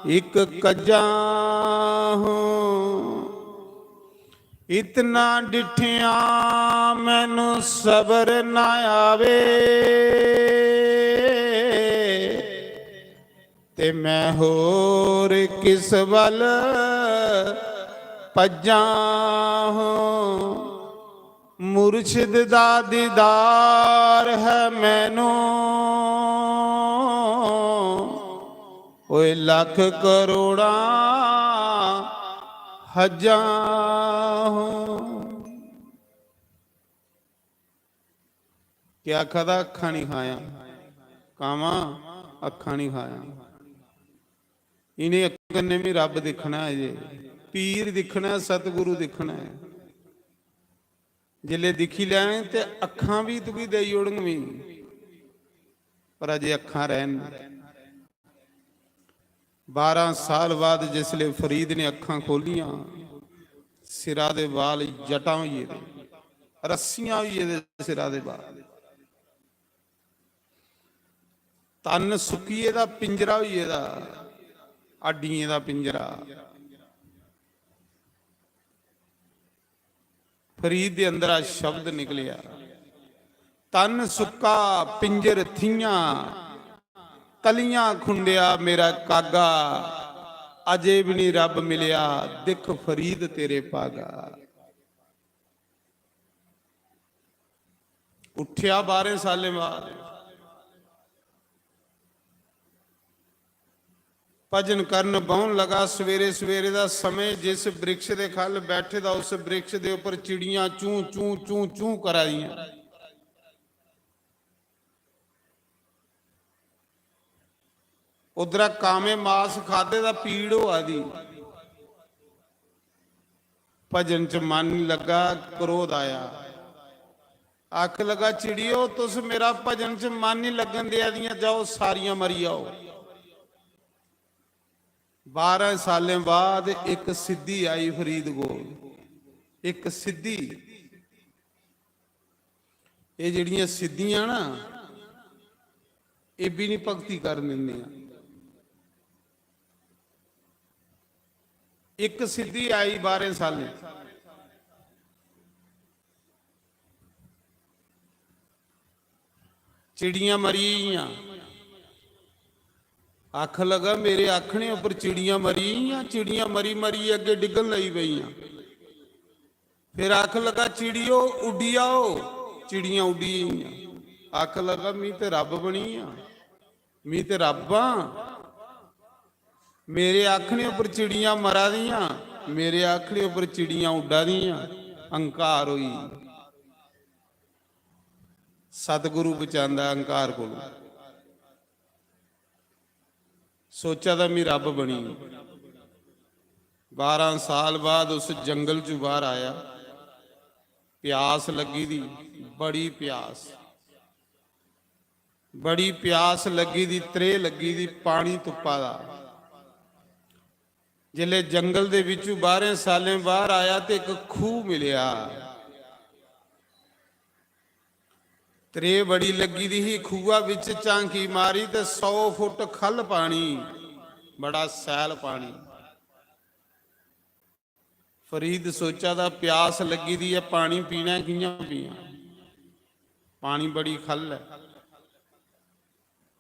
एक कज्जा हूँ। इतना डिठिया मैनू सबर ना आवे, ते मैं होर किस वल पज्जां हूँ। मुर्शिद दा दीदार है मैनू, ओए लख करोड़ां हज्जां हूँ। क्या आखा दा? अक्खां नहीं खाया, कावां अक्खां नहीं खाया। इ'नें अक्खां कन्नै भी रब दिक्खना ऐ जे, पीर दिक्खना ऐ, सतगुरु दिक्खना ऐ। जिसलै दिक्खी लैंग ते अक्खां भी तुगी देई ओड़ंग मी, पर अजे अक्खां रैहन। बारां साल बाद जिसलै फरीद ने अक्खां खोलियां, सिरा दे बाल जटां होई गेदे, रस्सियां होई गेदे सिरा दे बाल। तन सुक्की गेदा, पिंजरा होई गेदा, हड्डियें दा पिंजरा। फरीद दे अंदरा शब्द निकलेआ, "तन सुक्का, पिंजर थियां, कलियां खुंडेआ मेरा कागा, अजे भी नहीं रब मिलेआ, दिख फरीद तेरे पागा।" उठ्या बारें सालें बाद, भजन करन बौहन लगा। सवेरे सवेरे दा समय, जिस वृक्ष दे खल बैठे दा, उस वृक्ष दे उपर चिड़ियां चूं चूं चूं चूं करा दियां। उधरा कामे मास खादे दा पीड़ होआ दी, भजन च मन नहीं लग्गा, क्रोध आया। आख लगा, "चिड़ियो, तुस मेरा भजन च मन नहीं लगन देआ दियां, जाओ सारियां मरी जाओ।" बारां सालें बाद इक सिद्धि आई फरीद कोल, इक सिद्धि। एह् जेह्ड़ियां सिद्धियां ना, एह् बी निं भगती करन दिंदियां। इक सिद्धि आई बारें सालें, चिड़ियां मरी गेइयां। आखन लगा, "मेरे आखने उप्पर चिड़ियां मरी गेइयां, चिड़ियां मरी मरी अग्गें डिग्गन लगी पेइयां।" फिर आखन लगा, "चिड़ियो, उड्डी आओ।" चिड़ियां उड्डी गेइयां। आखन लगा, "मी ते रब बनी गेआ, मी ते रब आं। मेरे आखने उप्पर चिड़ियां मरा दियां, मेरे आखने उप्पर चिड़ियां उड्डा दियां।" अहंकार होई। सतगुरु बचांदा अहंकार कोलों। सोचा दा मी रब बनी। बारां साल बाद उस जंगल चों बाहर आया। प्यास लग्गी दी, बड़ी प्यास, बड़ी प्यास लग्गी दी, त्रेह लग्गी दी, पानी तुप्पा दा। जिसलै जंगल दे बिचों बारें सालें बाहर आया ते इक खूह मिलेआ। त्रेह बड़ी लग्गी दी ही, खूहा बिच झांकी मारी ते सौ फुट ख'ल्ल पानी, बड़ा सैल पानी। फरीद सोचा दा, "प्यास लग्गी दी ऐ, पानी पीना ऐ, कि'यां पीआं? पानी बड़ी ख'ल्ल ऐ,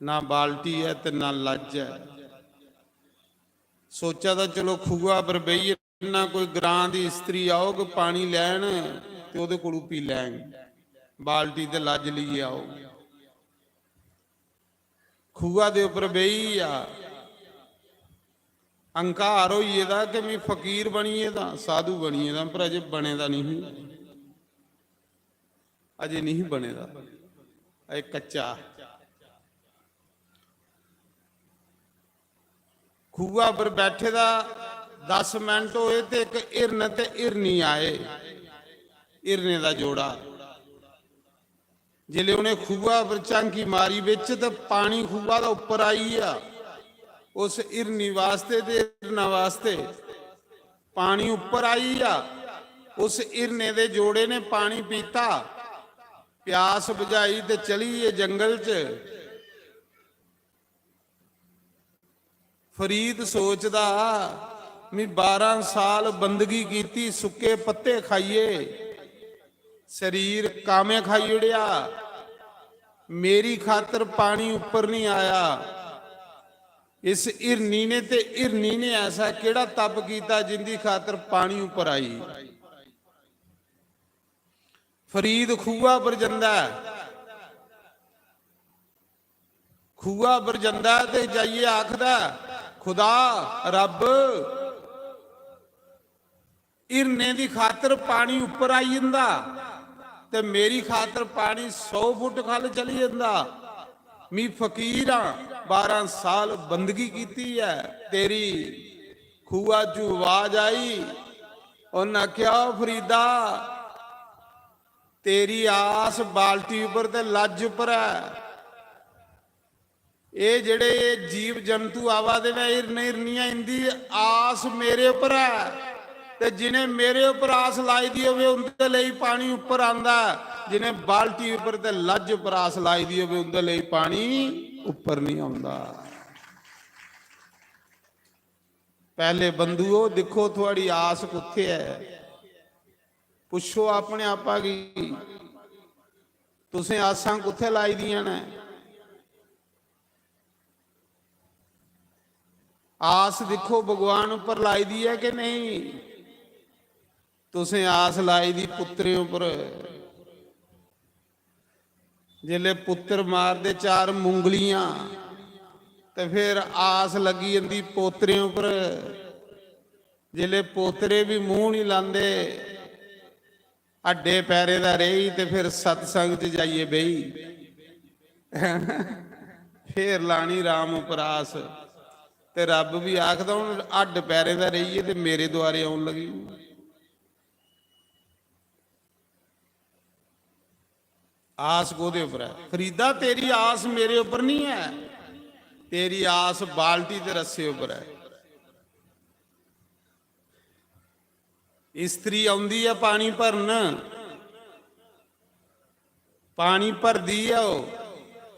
ना बाल्टी ऐ ते ना लज्ज ऐ।" सोचा दा, "चलो, खूहा पर बेहियै ना कोई ग्रां दी स्त्री औग, पानी लैन ते ओह्दे कोलू पी लैंग, बाल्टी ते लज्ज लेइयै औग।" खूहा दे उप्पर बेही गेआ। अहंकार होई गेदा कि "में फकीर बनी गेदा, साधु बनी गेदा", पर अजें बने दा नहीं, अजें नहीं बने दा, अजें कच्चा। खूहा पर बैठे दा दस मिनट होए ते इक हिरन ते हिरनी आए, हिरने दा जोड़ा। जिसलै उ'नें खूहा पर झांकी मारी बिच, ते पानी खूहा दा उप्पर आई गेआ। उस हिरनी वास्ते ते हिरना वास्ते पानी उप्पर आई गेआ। उस हिरने दे जोड़े ने पानी पीता, प्यास बुझाई ते चली गे जंगल च। फरीद सोचदा, "मी बारां साल बंदगी कीती, सुक्के पत्ते खाइयै शरीर कामे खाई ओड़ेआ, मेरी खातर पानी उप्पर नहीं आया। इस हिरनी ने ते हिरनी ने ऐसा केड़ा तप कीता जिंदी खातर पानी उप्पर आई?" फरीद खूहा पर जंदा ऐ, खूहा पर जंदा ऐ ते जाइयै आखदा, "खुदा, रब्ब, हिरने दी खातर पानी उप्पर आई जंदा ते मेरी खातर पानी सौ फुट ख'ल्ल चली जंदा। मी फकीर आं, बारां साल बंदगी कीती ऐ तेरी।" खूहा चू आवाज आई, उन्न आखेआ, "ओ फरीदा, तेरी आस बाल्टी उप्पर ते लज्ज उप्पर ऐ। एह् जेह्ड़े जीव जंतु आवा दे न, हिरन हिरनियां, इंदी आस मेरे उप्पर ऐ, ते जिनें मेरे उप्पर आस लाई दी होवे उंदे लेई पानी उप्पर आंदा ऐ, जिनें बाल्टी उप्पर ते लज्ज उप्पर आस लाई दी होवे उंदे लेई पानी उप्पर नहीं आंदा।" पैह्ले बंधुओ, दिक्खो थुआड़ी आस कुत्थै ऐ, पुच्छो अपने आपा गी, तुसें आसां कुत्थै लाई दियां न? आस दिक्खो भगवान उप्पर लाई दी ऐ कि नेईं? तुसें आस लाई दी पुत्तरें उप्पर, जिसलै पुत्तर मारदे चार मुंगलियां ते फिर आस लग्गी जंदी पोतरें उप्पर। जिसलै पोतरे बी मूंह नहीं लांदे, हड्डे पैरें दा रेही ते फिर सत्संग च जाइयै बेही, फिर लानी राम उप्पर आस। ते रब बी आखदा, "हुन हड्ड पैरें दा रेही गे ते मेरे द्वारे औन लगी।" आस कोह्दे उप्पर ऐ? फरीदा, तेरी आस मेरे उप्पर नहीं ऐ, तेरी आस बाल्टी ते रस्से उप्पर ऐ। इस्त्री औंदी ऐ पानी भरन, पानी भरदी ऐ ओह्।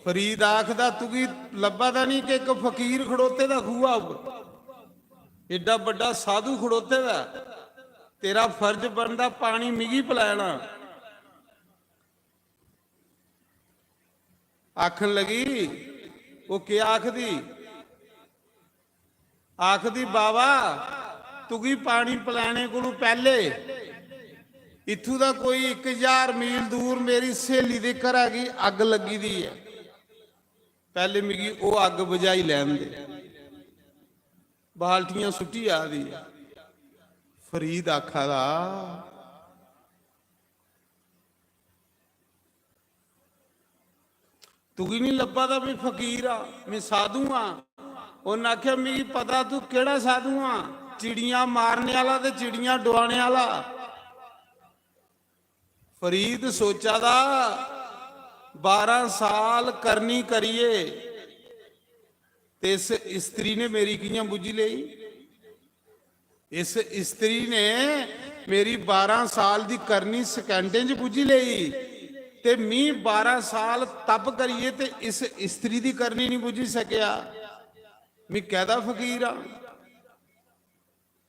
फरीद आखदा, "तुगी लब्भा दा नहीं कि इक फकीर खड़ोते दा खूहा उप्पर, एड्डा बड्डा साधु खड़ोते दा ऐ, तेरा फर्ज बनदा पानी मिगी पलैना।" आखन लगी, ओह् केह् आखदी? आखदी, "बाबा, तुगी पानी पलैने कोलू पैह्ले इत्थू दा कोई इक ज्हार मील दूर मेरी स्हेली दे घरा गी अग्ग लग्गी दी ऐ, पैह्ले मिगी ओह् अग्ग बुझाई लैन दे।" बाल्टियां सुट्टी आ दी ऐ। फरीद आखा दा, "तुगी नहीं लब्भा दा, मैं फकीर आं, मैं साधु आं?" उन्न आखेआ, "मिगी पता तू केह्ड़ा साधु आं, चिड़ियां मारने आह्ला ते चिड़ियां डुआने आह्ला।" फरीद सोचा दा, "बारां साल करनी करियै ते इस स्त्री ने मेरी कि'यां बुज्झी लेई?" इस स्त्री ने मेरी बारां साल दी करनी सकैंडें च बुज्झी लेई, ते मी बारां साल तप करियै ते इस स्त्री दी करनी नहीं बुज्झी सकेआ। मी कैह्दा फकीर आं?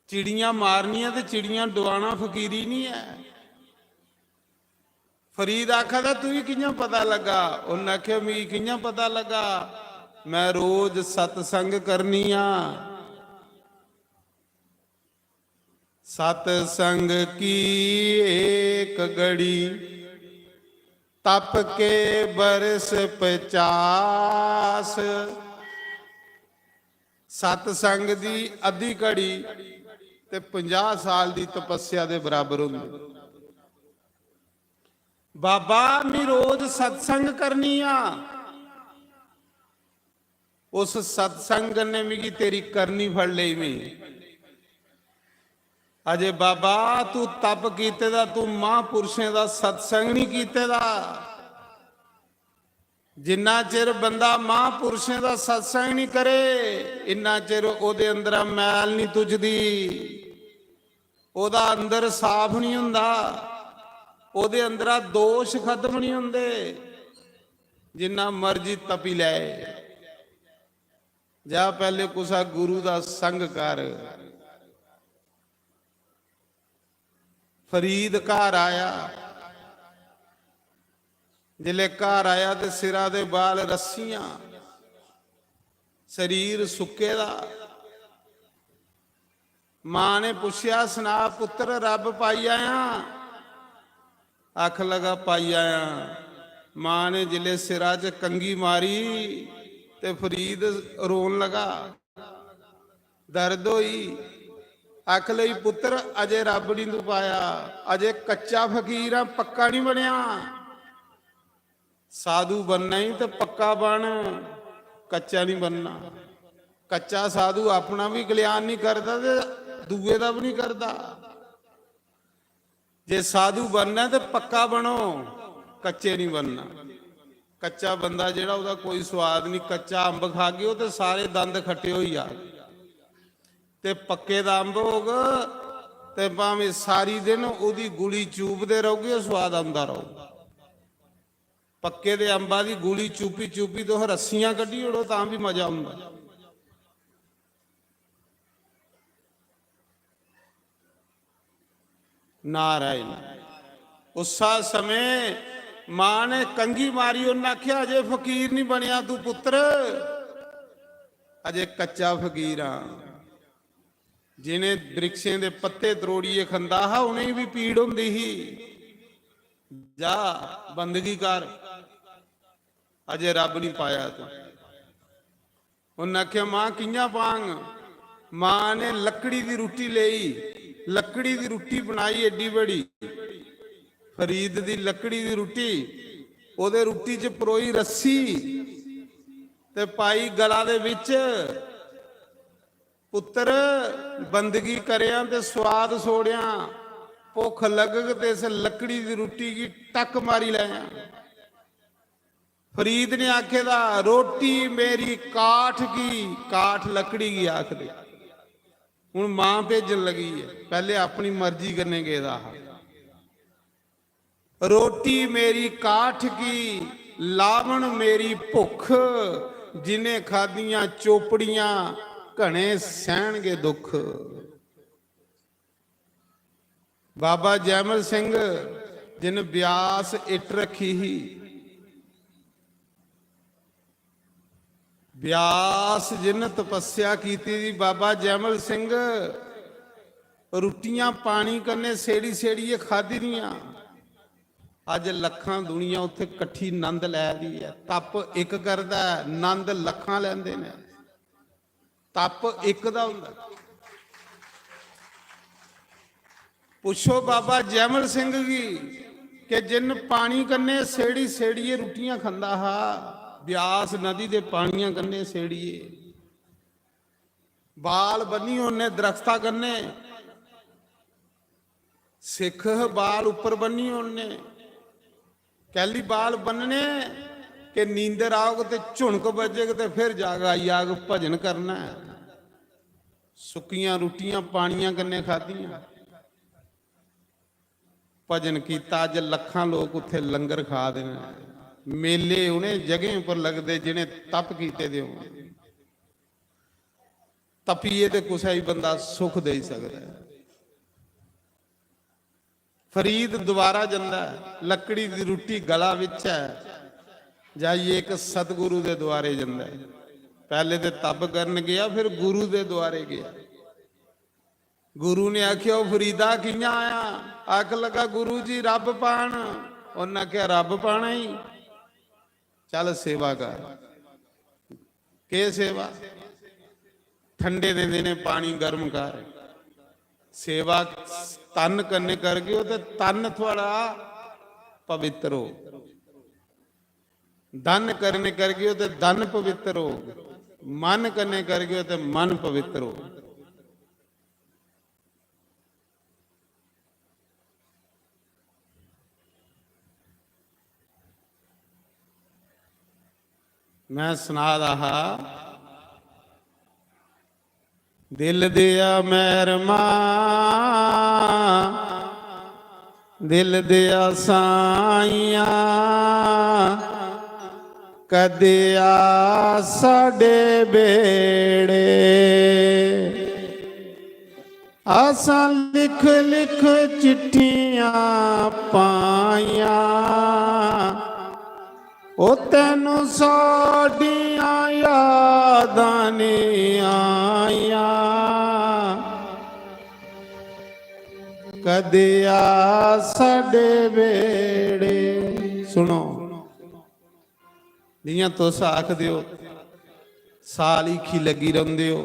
चिड़ियां मारनियां ते चिड़ियां डुआना फकीरी नहीं ऐ। फरीद आखा दा, "तुगी कि'यां पता लग्गा?" उन्न आखेआ, "मिगी कि'यां पता लग्गा? मैं रोज सत्संग करनी आं।" सत्संग की एक घड़ी, तप के बरस पचास। सत्संग दी अद्धी घड़ी ते पंजाह साल दी तपस्या दे बराबर होंदी। "बाबा, मी रोज सत्संग करनी आ।" उस सत्संग कन्नै मिगी तेरी करनी फड़ लेई मी। अजे बाबा, तू तप कीते दा, तू महापुरुषें दा सत्संग नहीं कीते दा। जिन्ना चिर बंदा महापुरुषें दा सत्संग नहीं करे, इन्ना चिर ओदे अंदरा मैल नहीं तुझदी। ओदा अंदर साफ नहीं हुंदा, ओदे अंदरा दोष खत्म नहीं हुंदे। जिन्ना मर्जी तपी लै, जा पैह्ले कुसै गुरु दा संग कर। फरीद घर आया, जिसलै घर आया ते सिरा दे बाल रस्सियां, शरीर सुक्के दा। मां ने पुच्छेआ, "सना पुत्तर, रब पाई आया?" आखन लगा, "पाई आया।" मां ने जिसलै सिरा च कंघी मारी ते फरीद रोन लगा। दर्द होई। आख लगी, "पुत्तर, अजे रब नहीं तू पाया, अजे कच्चा फकीर हां, पक्का नहीं बनया। साधु बनना ही ते पक्का बन, कच्चा नहीं बनना।" कच्चा साधु अपना भी कल्याण नहीं करदा ते दूए दा भी नहीं करदा। जे साधु बनना ते पक्का बनो, कच्चे नहीं बनना। कच्चा बंदा जेह्ड़ा, ओह्दा कोई स्वाद नहीं। कच्चा अंब खागे, ओह् ते सारे दंद खट्टे होई जाग। ते पक्के दा अंब होग ते भामें सारी दिन ओह्दी गुली चूपदे रौह्गे, ओह् स्वाद औंदा रौह्ग। पक्के दे अंबा दी गुली चूपी चूपी तुस रस्सियां कड्ढी ओड़ो, तां बी मजा औंदा। नारायण। उस्सा समें मां ने कंघी मारी, उन्न आखेआ, "अजे फकीर नहीं बनया तू पुत्तर, अजे कच्चा फकीर हां।" जिनें वृक्षें दे पत्ते त्रोड़ियै खंदा हा, उनेंगी भी पीड़ होंदी ही। जा, बंदगी कर, अजे रब नहीं पाया तू। उन्नै आखेआ, "मां, कि'यां पांग?" मां ने लकड़ी दी रुट्टी लेई, लकड़ी दी रुट्टी बनाई एड्डी बड़ी, फरीद दी लकड़ी दी रुट्टी, ओह्दे रुट्टी च परोई रस्सी ते पाई गला दे बिच। "पुत्तर, बंदगी करेआं ते स्वाद सोड़ेआं, भुक्ख लगग ते इस लकड़ी दी रुट्टी गी टक मारी लैआं।" फरीद ने आखे दा, "रोटी मेरी काठ की।" काठ लकड़ी गी आखदे। हुन मां भेजन लगी ऐ, पैह्ले अपनी मर्जी कन्नै गेदा हा। "रोटी मेरी काठ की, लावण मेरी भुक्ख, जिन्हें खादियां चोपड़ियां, घने सैहणगे दुख।" बाबा जैमल सिंह, जिन ब्यास इट्ट रखी ही, ब्यास जिन तपस्या कीती दी, बाबा जैमल सिंह, रुट्टियां पानी कन्नै सेड़ी सेड़ियै खादी दियां। अज्ज लक्खां दुनिया उत्थे कट्ठी नंद लै दी ऐ। तप इक करदा ऐ, नंद लक्खां लैंदे न। तप इक दा हुंदा। पुच्छो बाबा जैमल सिंह गी कि जिन पानी कन्नै सेड़ी सेड़ियै रुट्टियां खंदा हा, ब्यास नदी दे पानियां कन्नै सेड़ियै, बाल बन्नी ओड़ने दरख्ता कन्नै, सिक्ख बाल उप्पर बन्नी ओड़ने। कैली बाल बन्नने कि नींदर आग ते झुनक बजग ते फिर जाग आई जाग भजन करना ऐ। सुक्कियां रुट्टियां पानियां कन्नै खादियां, भजन कीता। अज्ज लक्खां लोक उत्थे लंगर खा दे न। मेले उ'नें जगहें पर लगदे जि'नें तप कीते दे होन। तपियै ते कुसै गी बंदा सुख देई सकदा ऐ। फरीद दोबारा जंदा ऐ, लकड़ी दी रुट्टी गला बिच ऐ, जाइयै इक सतगुरु दे द्वारे जंदा ऐ। पैह्ले ते तप करन गेआ, फिर गुरु दे द्वारे गेआ। गुरु ने आखेआ, "ओ फरीदा, कि'यां आया?" आख लगा, "गुरु जी, रब पान।" उन्नै आखेआ, "रब पाना ही? चल सेवा कर।" केह् सेवा? ठंडे दे दिनें पानी गर्म कर। सेवा तन कन्नै करगे ओ ते तन थुआढ़ा पवित्र होग। धन कन्नै करगे ओ ते धन पवित्र होग। मन कन्नै करगे ओ ते मन पवित्र होग। मैं सना दा हा, दिल दिया मैरमा, दिल दिया साइया, कदे आ साडे बेड़े, असां लिख लिख चिट्ठियां पाइयां, ओ तैनू साडियां यादां नी आइयां। कदे आ साडे बेड़े। सुनो, जियां तुस आखदे हो, साल हीखी लग्गी रौंह्दे हो,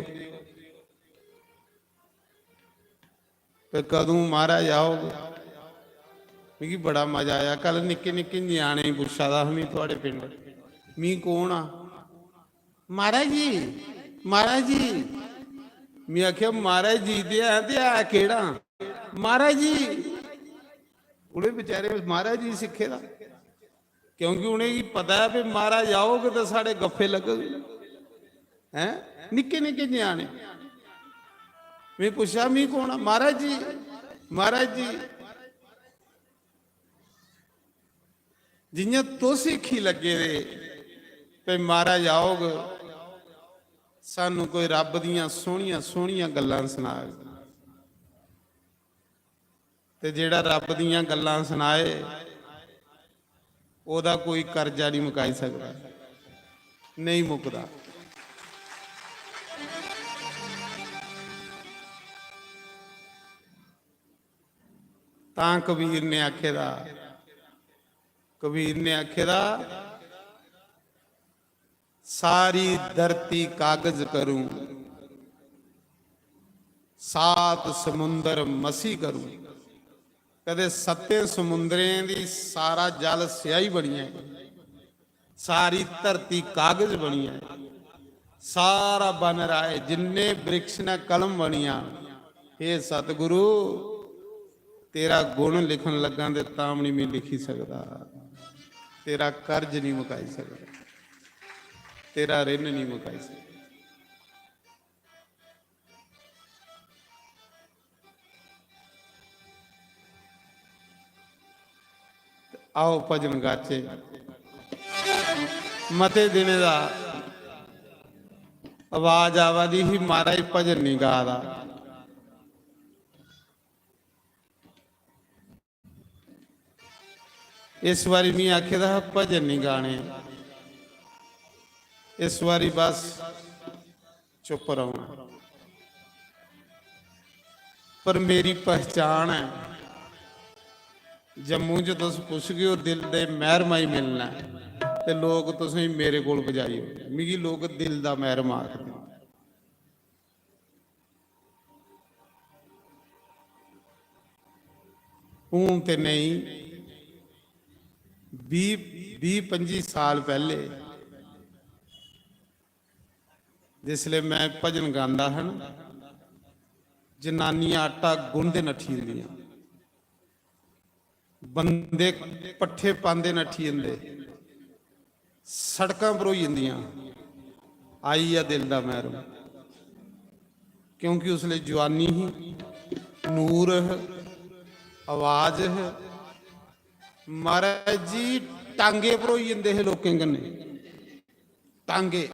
ते कदूं महाराज आओग? मिगी बड़ा मजा आया। कल निक्के निक्के ञ्याणे गी पुच्छा दा हा में, "थुआढ़े पिंड मी कौन आ?" "महाराज जी, महाराज जी।" में आखेआ, "महाराज जी ते है, ते है केह्ड़ा? महाराज जी।" उ'नें बेचारे महाराज जी सिक्खे दा, क्योंकि उ'नेंगी पता ऐ भी महाराज आओग ते साढ़े गप्फे लग्गग। हैं, निक्के निक्के ञ्याणे। में पुच्छेआ, "मी कौन आ?" "महाराज जी, महाराज जी।" जियां तुस हीखी लग्गे दे, ते महाराज औग, सानू कोई रब दियां सोहनियां सोहनियां गल्लां सनाग, ते जेड़ा रब दियां गल्लां सनाए, ओदा कोई कर्जा नहीं मुकाई सकदा, नहीं मुकदा। तां कबीर ने आखे दा, कबीर ने आखे दा, "सारी धरती कागज करूं, सात समुंदर मसी करूं।" कदे सत्तें समुंदरें दी सारा जल स्याही बनी जाए, सारी धरती कागज बनी जाए, सारा बन राए, जिन्ने वृक्ष ने कलम बनिया। हे सतगुरु, तेरा गुण लिखन लगा ते तां भी नहीं मैं लिखी सकदा, तेरा कर्ज नहीं मुकाई सकदा, तेरा ऋण नहीं मुकाई सकदा। आओ भजन गाचे। मते दिनें दा आवाज आवा दी ही, महाराज भजन नहीं गा दा। इस बारी मैं आखे दा हा भजन नहीं गाने, इस बारी बस चुप रौह्ना। पर मेरी पहचान है, जम्मू च तुस पुच्छगे ओ दिल दे मैहरमा गी मिलना ऐ, ते लोक तुसेंगी मेरे कोल पजाई ओड़दे। मिगी लोक दिल दा मैहरमा आखदे। हून ते नेईं, बीह, बीह पंजी साल पैह्ले जिसलै मैं भजन गांदा हा ना, जनानियां आटा गुनदे नठी जंदियां, बंदे पट्ठे पांदे नठी जंदे, सड़कां भरोई जंदियां। आई गेआ दिल दा मैहरम, क्योंकि उसलै जुआनी ही, नूर ह, आवाज ह। महाराज जी, टांगे भरोई जंदे हे लोकें कन्नै, टांगे।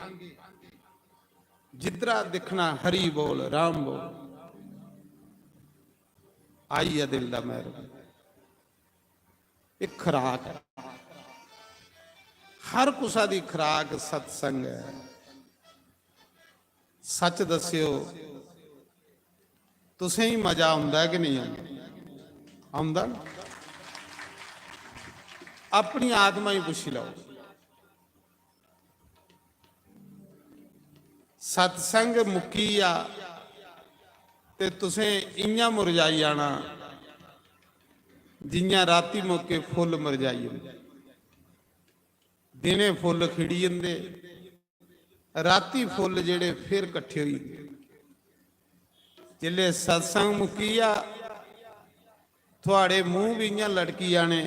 जिद्धरा दिक्खना हरी बोल, राम बोल। आई गेआ दिल दा मैहरम। एह् खुराक ऐ, हर कुसा दी खुराक सत्संग ऐ। सच दस्सेओ, तुसें गी मजा औंदा ऐ कि नेईं औंदा? औंदा ना? अपनी आत्मा गी पुच्छी लैओ। सत्संग मुक्की जा ते तुसें इ'यां मुरझाई जाना जि'यां राती मौके फुल्ल मुरझाई जंदे। दिनें फुल्ल खिड़ी जंदे, राती फुल्ल जेह्ड़े फिर कट्ठे होई जंदे। जिसलै सत्संग मुक्की जा, थुआड़े मूंह बी इ'यां लटकी जाने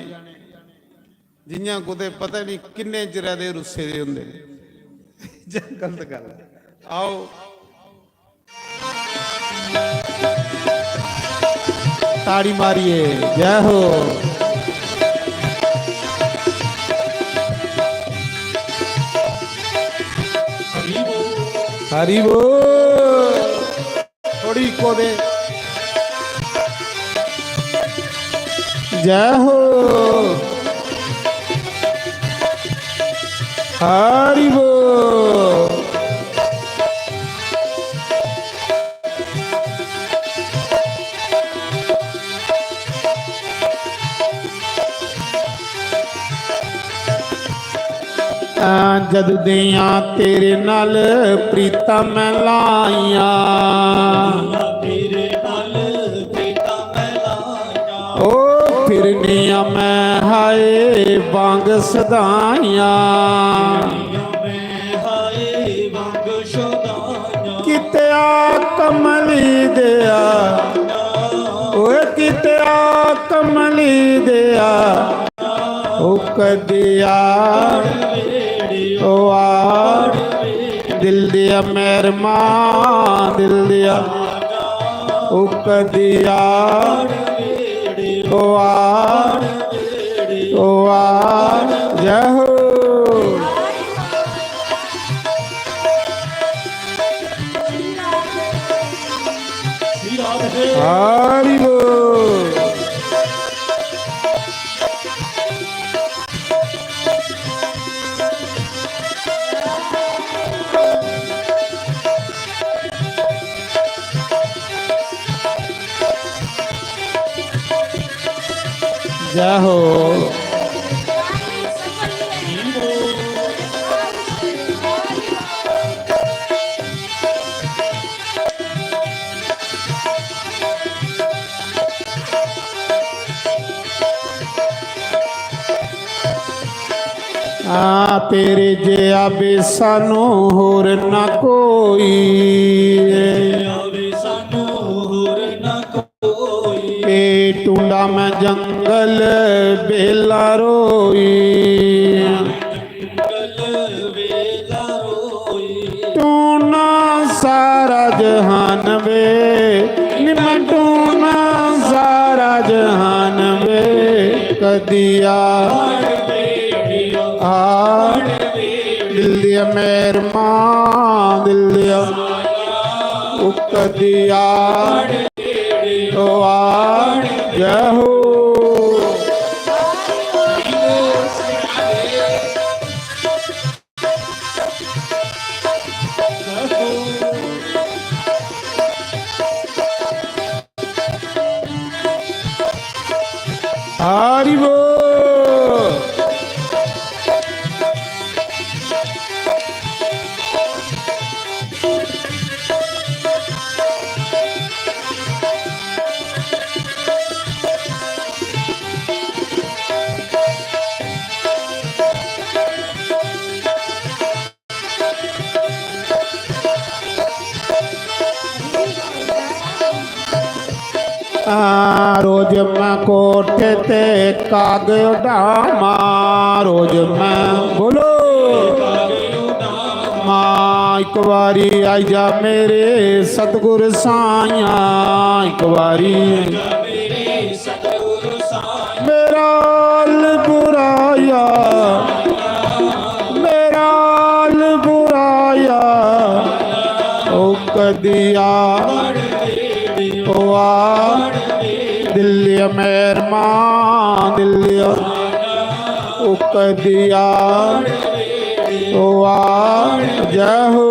जि'यां कुतै पता निं किन्ने चिरै दे रुस्से दे होंदे न। जां गलत गल्ल ऐ? आओ, ताड़ी मारिए जय हो। हरि बोल। थोड़ी इको दे। जय हो। हरि बोल। जद दियां तेरे नाल प्रीतां मैं लाइयां। तेरे नाल प्रीतां मैं लाइयां। ओ फिरनियां मैं हाय वांग सदाइयां। मैं हाय वांग सदाइयां। कित्या कमली देआ, ओए कित्या कमली देआ। ओ कदिया, ओ आ, दिल दिया मेहरमा, दिल दिया। ओ कदिया, ओ आ, ओ आ, जय हो। हरि बोल। जय हो। आ, तेरे जेहा बे सानू होर ना कोई। ए टूंडा मैं जंगल बेला रोई। टूना सारा जहान वे, निम्मा टूना सारा जहान वे। कदिया आड़ दिल दिया मेहरमा, दिल दिया ओ कदिया ओ आड़, जय हो। हरि बोल। आ, रोज मैं कोठे ते काग उडामा, रोज मैं बोलो मां, एक बारी आई जा मेरे सतगुर साइया, एक बारी। मेरा हाल बुराया, मेरा हाल बुराया, ओ कदिया, ओ आ, दिल दिया मेहरमा, दिल दिया, ओ कदिया, ओ आ, जय हो।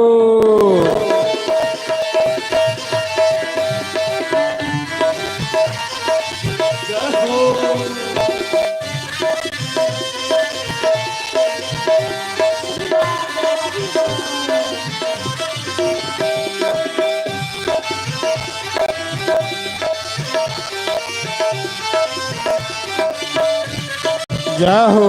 जय हो।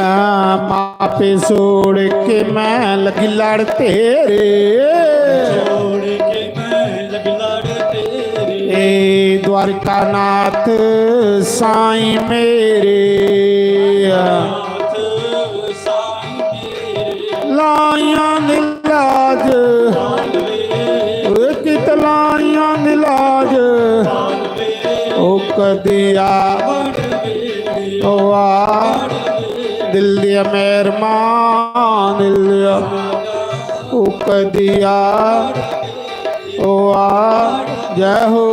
आ, मापे छोड़ के मैं लगी लड़ तेरे। छोड़ के मैं लगी लड़ तेरे। ए द्वारका नाथ साईं मेरे। नाथ साईं मेरे। लाइयां दिल ओ आ, दिल दिया मेहरबान, दिल दिया उक दिया। ओ आ, जय हो।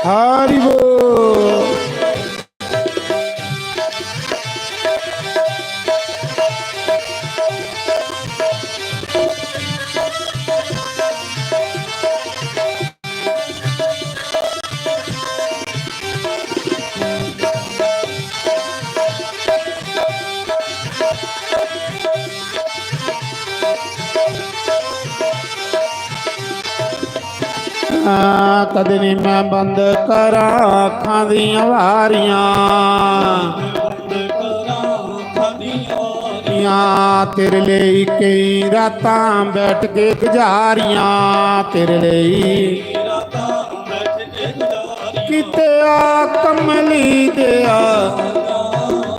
हरि बोल। कदें नी मैं बंद करां अक्खां दियां बारियां। या तेरे लेई केई रातां बैठ के गुजारियां, तेरे लेई किते आ कमली देआ,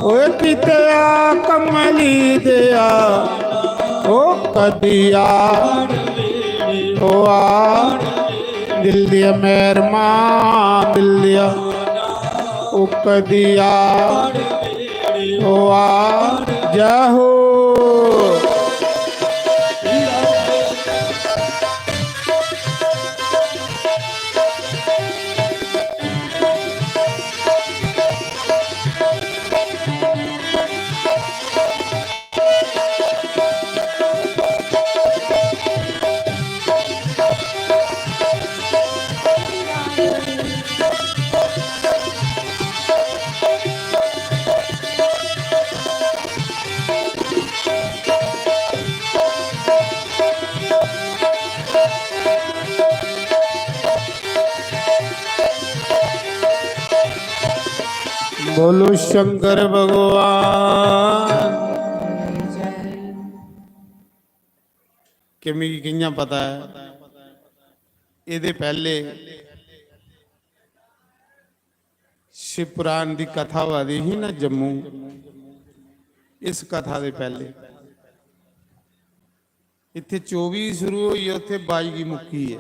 ओए किते आ कमली देआ, ओ कदिया ओ आ, दिल दिया मेहरबान, दिल दिया उक दिया ओ आ, जय हो। बोलो शंकर भगवान। कि मिगी कि'यां पता ऐ, एह्दे पैह्ले शिवपुराण दी कथा होआ दी ही ना जम्मू, इस कथा दे पैह्ले इत्थै चौबी शुरू होई ऐ, उत्थै बाई गी मुक्की ऐ।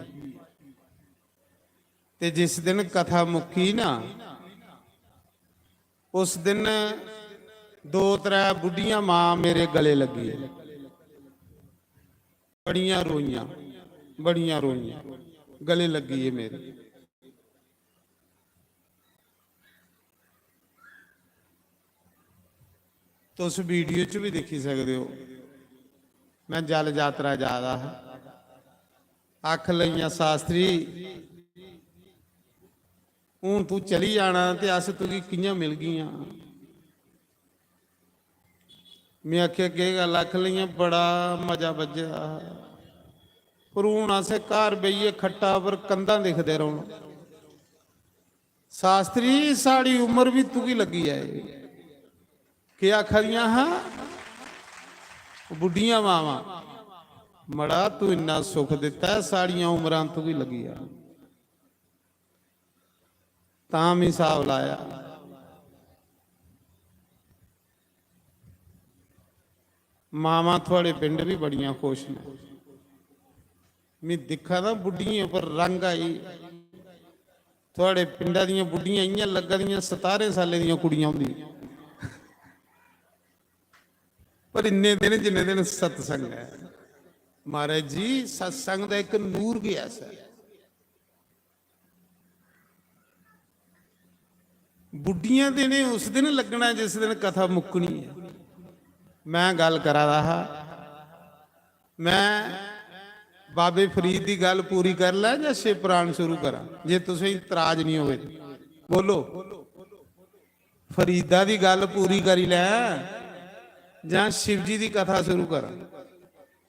ते जिस दिन कथा मुक्की ना, उस दिन दो त्रै बुड्ढियां मां मेरे गले लग्गी, बड़ियां रोइयां, बड़ियां रोइयां, गले लग्गी ऐ मेरे। तुस वीडियो च भी दिक्खी सकदे ओ, मैं जल यात्रा जा दा हा, आखन लगियां, "शास्त्री, हून तू चली जाना ते अस तुगी कि'यां मिलगियां?" मैं आखेआ, "केह् गल्ल?" आखन लगियां, "बड़ा मजा बज्झे दा हा, पर हून असें घर बेहियै खट्टा पर कंधां दिखदे रौह्ना।" शास्त्री, साढ़ी उम्र भी तुगी लग्गी जाए। केह् आखा दियां हां? बुड्ढियां मावां, "मड़ा, तू इन्ना सुख दित्ता ऐ, साढ़ियां उम्रां तुगी लग्गी जान।" तां मी स्हाब लाया। मावां थुआढ़े पिंड बी बड़ियां खुश न। मी दिक्खा दा बुड्ढियें उप्पर रंग आई। थुआढ़े पिंडा दियां बुड्ढियां इ'यां लग्गा दियां सतारें साल्लें दियां कुड़ियां होंदियां। पर इन्ने दिन जिन्ने दिन सत्संग ऐ, महाराज जी, सत्संग दा इक नूर गै ऐसा ऐ। बुड्ढियां ते इ'नें उस दिन लग्गना जिस दिन कथा मुक्कनी ऐ। मैं गल्ल करा दा हा, मैं बाबे फरीद दी गल्ल पूरी कर लै जां शिव पुराण शुरू करां, जे तुसें इतराज नहीं होवे ते। बोलो, फरीदा दी गल्ल पूरी करी लै जां शिव जी दी कथा शुरू करां?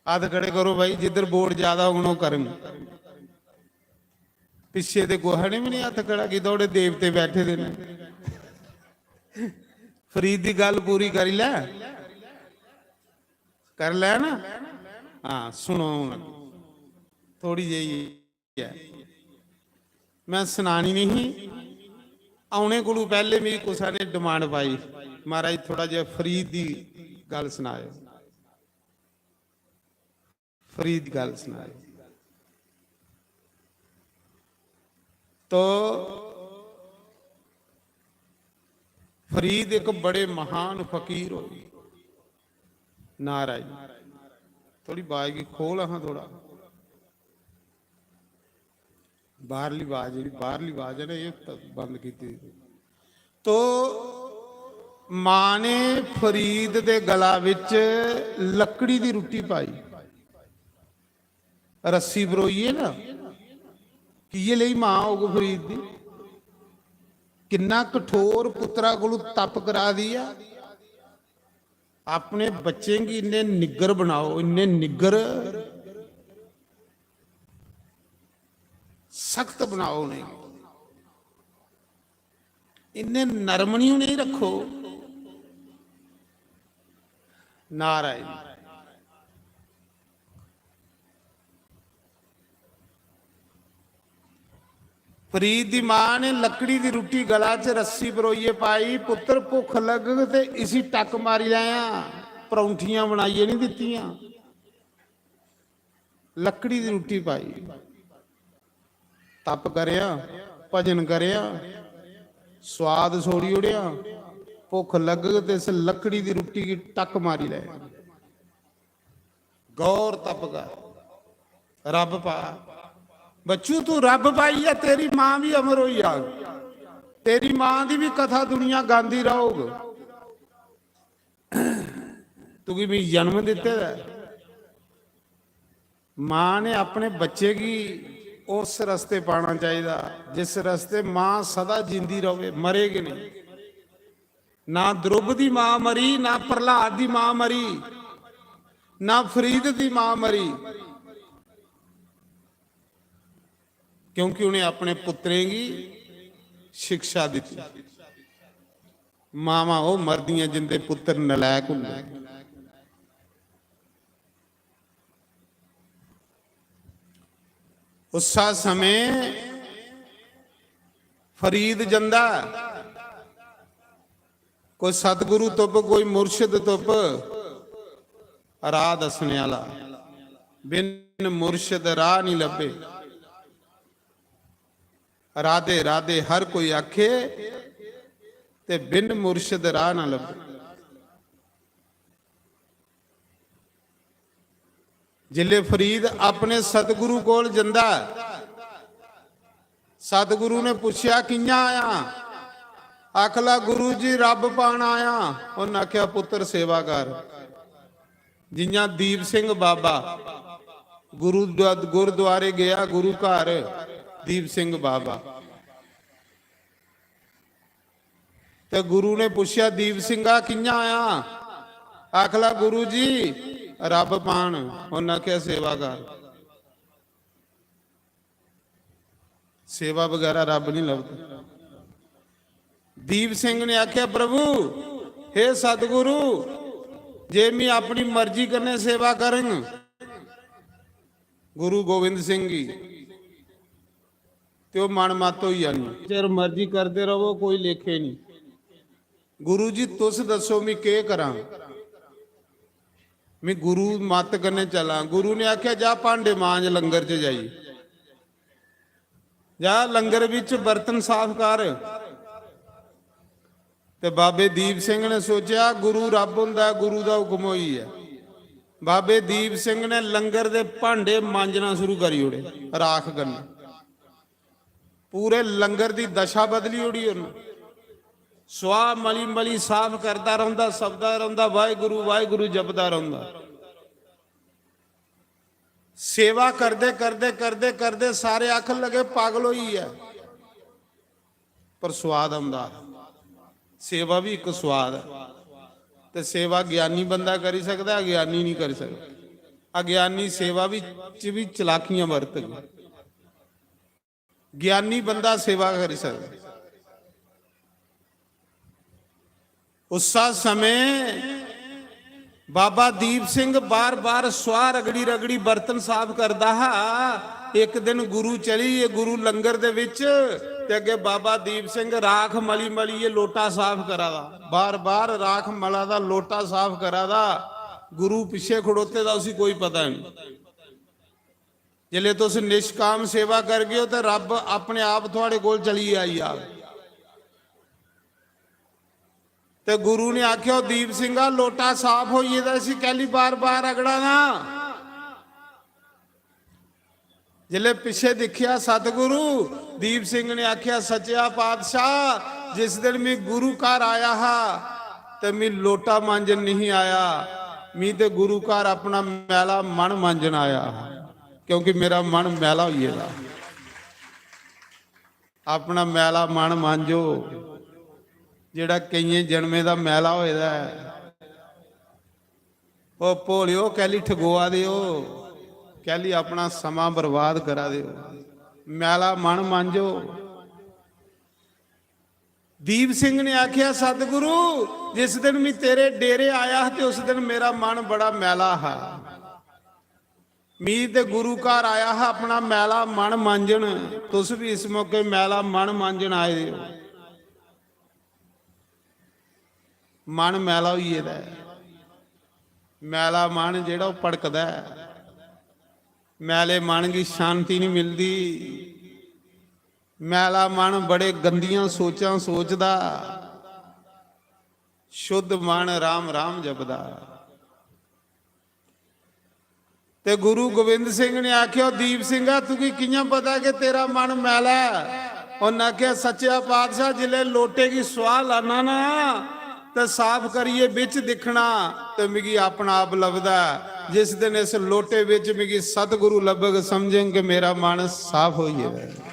हत्थ खड़े करो भाई, जिद्धर वोट ज्यादा होङन ओह् करन। पिच्छे ते कुसै ने बी नहीं हत्थ खड़ा कीता, ओड़े देवते बैठे दे न। फरीद दी गल्ल पूरी करी लै, कर लै ना। हाँ, सुनो हून थोड़ी जेही ऐ, मैं सनानी नहीं ही। औने कोलू पैह्ले मिगी कुसै ने डिमांड पाई, "महाराज, थोड़ा जेहा फरीद दी गल्ल सनायो, फरीद दी गल्ल सनायो। तो फरीद इक बड़े महान फकीर होई। नारायण, थोड़ी बाज गी खोल हां थोड़ा। बाहरली आवाज, जेह्ड़ी बाहरली आवाज है ना, एह् त-, बंद कीती। तो मां ने फरीद दे गला विच लकड़ी दी रुट्टी पाई, रस्सी परोइयै ना, कि इ'यै लेई मां होग फरीद दी। किन्ना कठोर पुत्तरा कोलू तप करा दी ऐ। अपने बच्चें गी इन्ने निग्गर बनाओ, इन्ने निग्गर, सख्त बनाओ उ'नेंगी, इन्ने नरम निं उ'नेंगी रक्खो। नारायण। फरीद दी मां ने लकड़ी दी रुट्टी गला च रस्सी परोइयै पाई, "पुत्तर, भुक्ख लगग ते इसी टक मारी लैयां।" परौंठियां बनाइयै निं दित्तियां, लकड़ी दी रुट्टी पाई। तप करेआ, भजन करेआ, स्वाद छोड़ी ओड़ेआ, भुक्ख लगग ते इस लकड़ी दी रुट्टी गी टक मारी लैयां। गौर तप कर, रब पा। बच्चू, तू रब पाइयै, तेरी मां भी अमर होई जाग। तेरी मां दी भी कथा दुनिया गांदी रहोग। तुगी मी जन्म दित्ते दा ऐ। मां ने अपने बच्चे गी उस रस्ते पाना चाहिदा, जिस रस्ते मां सदा जींदी रवे, मरे गै नहीं। ना ध्रुव दी मां मरी, ना प्रहलाद दी मां मरी, ना फरीद दी मां मरी, क्योंकि उ'नें अपने पुत्तरें गी शिक्षा दित्ती। मावां ओह् मरदियां जिंदे पुत्तर नलायक होंदे। उस्सा समें फरीद जंदा, कोई सतगुरु तुप्प, कोई मुर्शिद तुप्प, राह दस्सने आह्ला। बिन मुर्शिद राह निं लब्भे। राधे राधे हर कोई आखे, ते बिन मुर्शिद राह ना लब्भे। जिसले फरीद अपने सतगुरु कोल जंदा ऐ, सतगुरु ने पुच्छेआ, "कि'यां आया?" आखला, "गुरु जी, रब पान आया।" उन्न आखेआ, "पुत्तर, सेवा कर।" जि'यां दीप सिंह बाबा गुरु द-, गुरुद्वारे गेआ, गुरु घर दीप सिंह बाबा, ते गुरु ने पुच्छेआ, "दीप सिंह, कि'यां आया?" आखला, "गुरु जी, रब पान।" उन्न आखेआ, "सेवा कर।" सेवा बगैरा रब नहीं लभदा। दीप सिंह ने आखेआ, "प्रभु, हे सतगुरु, जे मैं अपनी मर्जी कन्नै सेवा करङ गुरु गोविंद सिंह गी, ते ओह् मन मत होई जानी। चिर मर्जी करदे रवो, कोई लेखे नहीं। गुरु जी, तुस दस्सो, मैं केह् करां? मैं गुरु मत कन्नै चलां।" गुरु ने आखेआ, "जा, भांडे मांज लंगर च जाइयै, जा, लंगर बिच बर्तन साफ कर।" ते बाबे दीप सिंह ने सोचेआ, गुरु रब होंदा ऐ, गुरु दा हुक्म होई ऐ। बाबे दीप सिंह ने लंगर दे भांडे मांजना शुरू करी ओड़े राख कन्नै। पूरे लंगर दी दशा बदली ओड़ी उन्नै। स्वाह मली मली साफ करदा रौंह्दा, सपदा रौंह्दा, "वाहेगुरु, वाहेगुरु" जपदा रौंह्दा। सेवा करदे, करदे, करदे, करदे सारे आखन लगे, "पागल होई गेआ।" पर स्वाद औंदा। सेवा भी इक स्वाद ऐ। ते सेवा ज्ञानी बंदा करी सकदा, अज्ञानी नहीं करी सकदा। अज्ञानी सेवा भी, च भी चलाकियां बरतग। ज्ञानी बंदा सेवा करी सकदा। उस्सा समें बाबा दीप सिंह बार-बार स्वाह रगड़ी-रगड़ी बर्तन साफ करदा हा। इक दिन गुरु चली गे, गुरु लंगर दे विच ते अग्गे बाबा दीप सिंह राख मली मलियै लोटा साफ करा दा, बार बार राख मला दा, लोटा साफ करा दा। गुरु पिच्छे खड़ोते दा, उसी कोई पता नहीं। जिसले तुस निष्काम सेवा करगे ओ ते रब अपने आप थुआड़े कोल चलियै आई जाग। ते गुरु ने आखेआ, "ओ दीप सिंह, लोटा साफ होई गेदा, इसी कैली बार बार रगड़ा ना?" जिसले पिच्छे दिक्खेआ सतगुरु, दीप सिंह ने आखेआ, "सच्चेआ पातशाह, जिस दिन मी गुरु घर आया हा ते मी लोटा मांजन नहीं आया, मी ते गुरु घर अपना मैला मन मांजन आया हा, क्योंकि मेरा मन मैला होई गेदा।" अपना मैला मन मांजो, जेड़ा केइयें जन्में दा मैला होए दा ऐ। ओ भोलियो, कैली ठगोआ दे ओ, कैली अपना समां बर्बाद करा दे ओ? मैला मन मांजो। दीप सिंह ने आखेआ, "सतगुरु, जिस दिन मैं तेरे डेरे आया हा ते उस दिन मेरा मन बड़ा मैला हा। मी ते गुरु घर आया हा अपना मैला मन मांजन, तुस भी इस मौके मैला मन मांजन आए दे ओ।" मन मैला होई गेदा ऐ। मैला मन जेह्ड़ा, ओह् भड़कदा ऐ। मैले मन गी शांति नहीं मिलदी। मैला मन बड़े गंदियां सोचां सोचदा, शुद्ध मन राम राम जपदा। ते गुरु गोविंद सिंह ने आखेआ, "दीप सिंह, तुगी कि'यां पता कि तेरा मन मैला ऐ?" उन्नै आखेआ, "सच्चेआ पातशाह, जिसलै लोटे गी सुआह लाना ना ते साफ करियै बिच दिक्खना, ते मिगी अपना आप लभदा ऐ। जिस दिन इस लोटे बिच मिगी सतगुरु लब्भग, समझङ कि मेरा मन साफ होई गेदा ऐ।"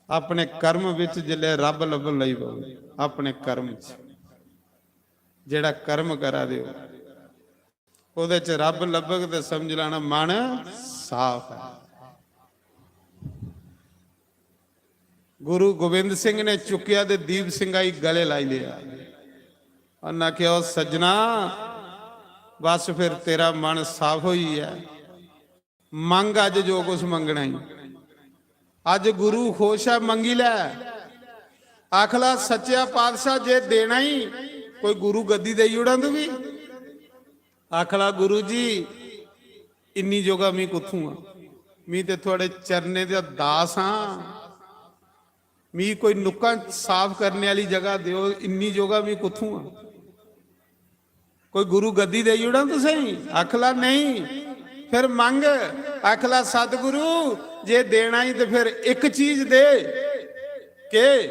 अपने कर्म बिच जिसलै रब लब्भन लगी पवे, अपने कर्म च जेड़ा कर्म करा दे ओ, ओदे च रब लब्भग ते समझ लैना मन साफ ऐ। गुरु गोविंद सिंह ने चुक्केआ ते दीप सिंह गी गले लाई लेआ। उन्नै आखेआ, "ओ सज्जना, बस फिर तेरा मन साफ होई गेआ, मंग अज जो कुछ मंगना ही।" अज गुरु खुश ऐ, मंगी लै। आखला, "सच्चेआ पातशाह, जे देना ही, कोई गुरु गद्दी देई ओड़ां तुगी।" आखला, "गुरु जी, इन्नी जोगा मी कुत्थूं आ? मी ते थुआड़े चरणें दा दास आं। मी कोई नुक्कां साफ करने आह्ली जगह देओ, इन्नी जोगा मी कुत्थूं आ? कोई गुरु गद्दी देई ओड़ां तुसेंगी?" आखला, "नेईं।" "फिर मंग।" आखला, "सतगुरु, जे देना ही ते फिर इक चीज दे।" "के?"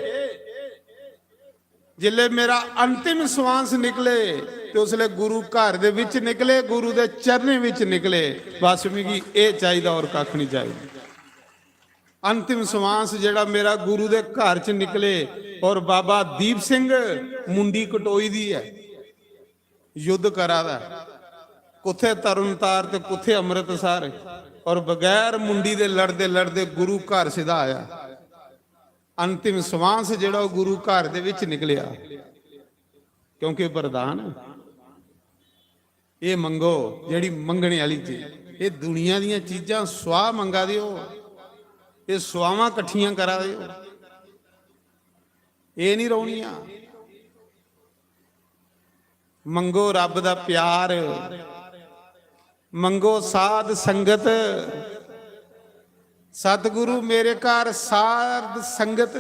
"जिसले मेरा अंतिम श्वास निकले ते उसले गुरु घर दे विच निकले, गुरु दे चरणें विच निकले, बस मिगी एह चाहिदा, होर कक्ख नहीं चाहिदा।" अंतिम श्वास जेड़ा मेरा गुरु दे घर च निकले, और बाबा दीप सिंह, मुंडी कटोई दी ऐ, युद्ध करा दा ऐ, कुत्थे तरुण तार ते कुत्थे अमृतसर, और बगैर मुंडी दे लड़दे लड़दे गुरु घर सिद्धा आया। अंतिम श्वास जेड़ा ओह गुरु घर दे विच निकलिया, क्योंकि वरदान, "एह मंगो जेड़ी मंगने आह्ली चीज।" एह दुनिया दियां चीजां सुआह मंगा दे ओ, एह सुआवां कट्ठियां करा दे ओ, एह नहीं रौहनियां। मंगो रब दा प्यार, मंगो साध संगत। सतगुरु मेरे घर साध संगत।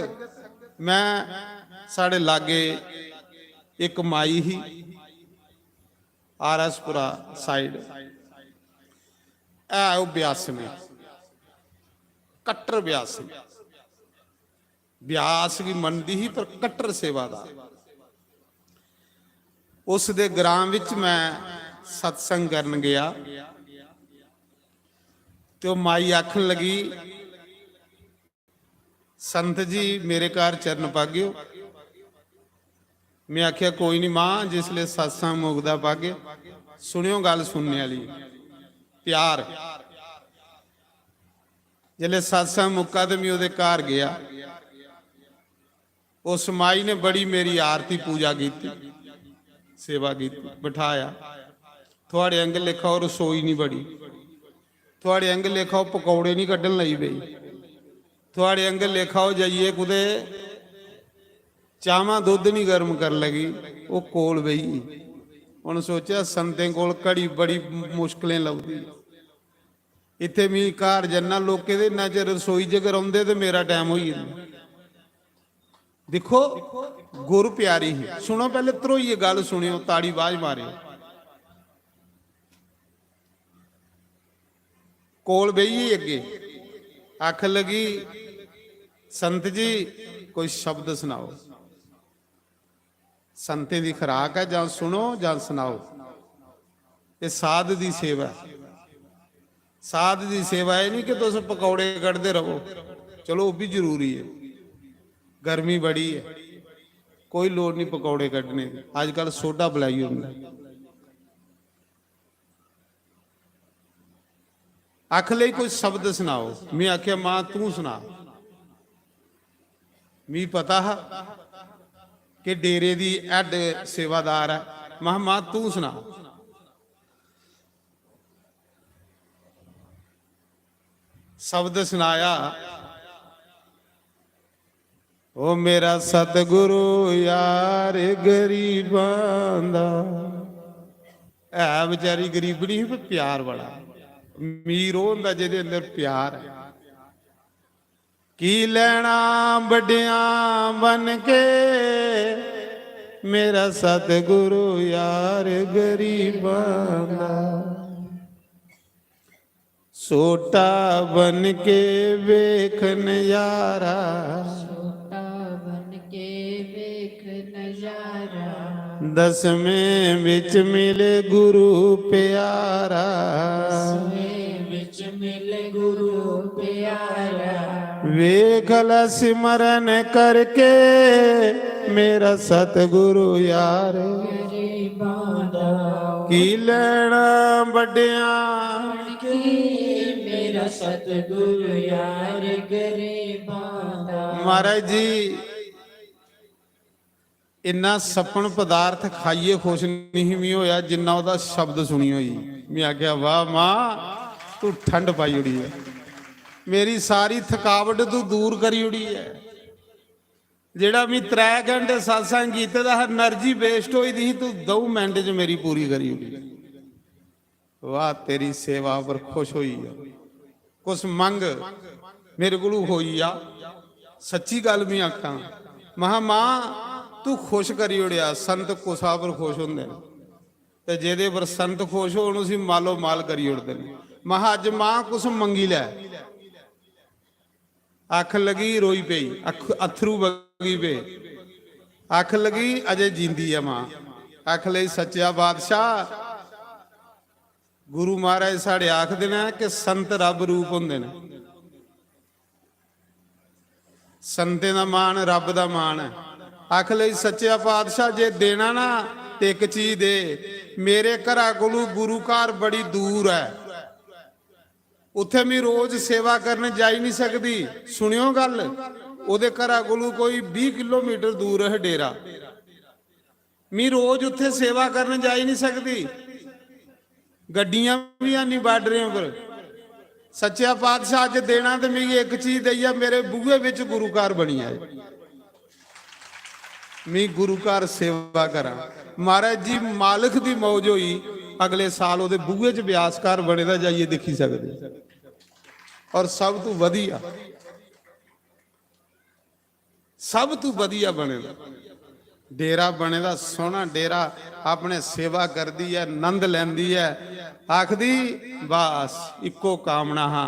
मैं, साढ़े लागे इक माई ही, आर एस पुरा side, है ओह ब्यासमी, कट्टर ब्यासमी। ब्यास गी मनदी ही, पर कट्टर सेवादार। उस दे ग्रां विच मैं सत्संग करन गया, ते ओह माई आखन लगी, "संत जी, मेरे घर चरण पागेओ।" मैं आखेआ, "कोई नहीं मां, जिसले सत्संग मुकदा पागे।" सुनियो गल्ल सुनने आह्ली, प्यार। जिसले सत्संग मुक्का ते मैं ओहदे घर गया। उस माई ने बड़ी मेरी आरती पूजा कीती, सेवा कीती, बठाया। थुआड़े आंगे लेखा ओह रसोई नहीं बड़ी, थुआड़े आंगे लेखा ओह पकौड़े नहीं कड्ढन लगी पेई। थुआड़े आंगर लेखा ओह् जाइयै कुतै चाह्वां दुद्ध निं गर्म कर लगी, ओह् कोल बेही गेई। उ'न्न सोचेआ, संतें कोल घड़ी बड़ी मुश्कलें लभदी। इत्थै मी घर जन्ना, लोकें दे इन्ना चिर रसोई च गै रौंह्दे ते मेरा टैम होई जंदा। दिक्खो, गुर प्यारी ही। सुनो, पैह्ले ध्रोइयै गल्ल सुनेओ, ताड़ी बाज मारेओ। कोल बेही गेई अग्गे, आखन लगी, "संत जी, कोई शब्द सनाओ।" संतें दी खराक ऐ, जां सुनो जां सनाओ। एह् साध दी सेवा ऐ। साध दी सेवा एह् निं कि तुस पकौड़े कड्ढदे र'वो, चलो, ओह् बी जरूरी ऐ, गर्मी बड़ी ऐ, कोई लोड़ निं पकौड़े कड्ढने दी। अजकल सोडा बलाई ओड़ना। आख लगी, "कोई शब्द सनाओ।" में आखेआ, "मां, तूं सना।" मी पता हा कि डेरे दी हैड सेवादार ऐ। महा, "मां, तूं सना।" शब्द सनाया, "ओ मेरा सतगुरु यार गरीबां दा।" है बेचारी गरीबनी ही, पर प्यार बड़ा। अमीर ओह् होंदा जेह्दे अंदर प्यार ऐ। "की लैना बड्डियां बन के, मेरा सतगुरु यार गरीबां दा।" "सोटा बन के वेख नजारा।" "सोटा बन के वेख नजारा।" "दसवें बिच मिले गुरु प्यारा।" "दसवें बिच मिले गुरु प्यारा।" "वेख लै सिमरन करके, मेरा सतगुरु यार।" "गरीबां दा।" "की लैना बड्डियां।" "की मेरा सतगुरु यार गरीबां दा।" महाराज जी, इन्ना सपन पदार्थ खाइयै खुश नहीं मी होया, जिन्ना ओह्दा शब्द सुनी होई। में आखेआ, "वाह मां, तू ठंड पाई ओड़ी ऐ, मेरी सारी थकावट तू दूर करी ओड़ी ऐ। जेह्ड़ा मी त्रै घैंटे सत्संग कीते दा हा, एनर्जी वेस्ट होई दी ही, तू द'ऊं मिंट च मेरी पूरी करी ओड़ी।" वाह, तेरी सेवा पर खुश होई जा। कुछ मंग, मेरे कोलू होई जा। सच्ची गल्ल में आखां, महा, "मां, तू खुश करी ओड़ेआ।" संत कुसा पर खुश होंदे न, ते जेह्दे पर संत खुश होन, उसी मालो माल करी ओड़दे न। महा, "अज्ज मां, कुछ मंगी लै।" अख लगी, रोई पेई, अख-, अत्थरू बगी पे। अख लगी, "अजय जींदी ऐ मां।" अख लगी, "सच्चा बादशाह, गुरु महाराज साढ़े आखदे न कि संत रब रूप होंदे न, संतें दा मान रब दा मान ऐ।" अख लगी, "सच्चा पातशाह, जे देना ना ते इक चीज दे, मेरे घरा कोलू गुरु घर बड़ी दूर ऐ, उत्थे मी रोज सेवा करन जाई नहीं सकदी।" सुनियो गल्ल, ओदे घरा कोलू कोई बीह किलोमीटर दूर है डेरा। "मी रोज उत्थे सेवा करन जाई नहीं सकदी, गड्डियां भी हैनी बार्डरें पर। सच्चा पातशाह, अज्ज देना ते मिगी इक चीज देइया, मेरे बूहे बिच गुरु घर बनी जाए, मी गुरु घर सेवा करां।" महाराज जी, मालक दी मौज होई, अगले साल ओदे बूहे च ब्यास घर बने दा, जाइए दिक्खी सकदे। और सब तू वधिया, सब तू वधिया बने दा डेरा बने दा, सोहना डेरा, अपने सेवा करदी ऐ, नंद लैंदी ऐ, आखदी, "बस इक्को कामना हा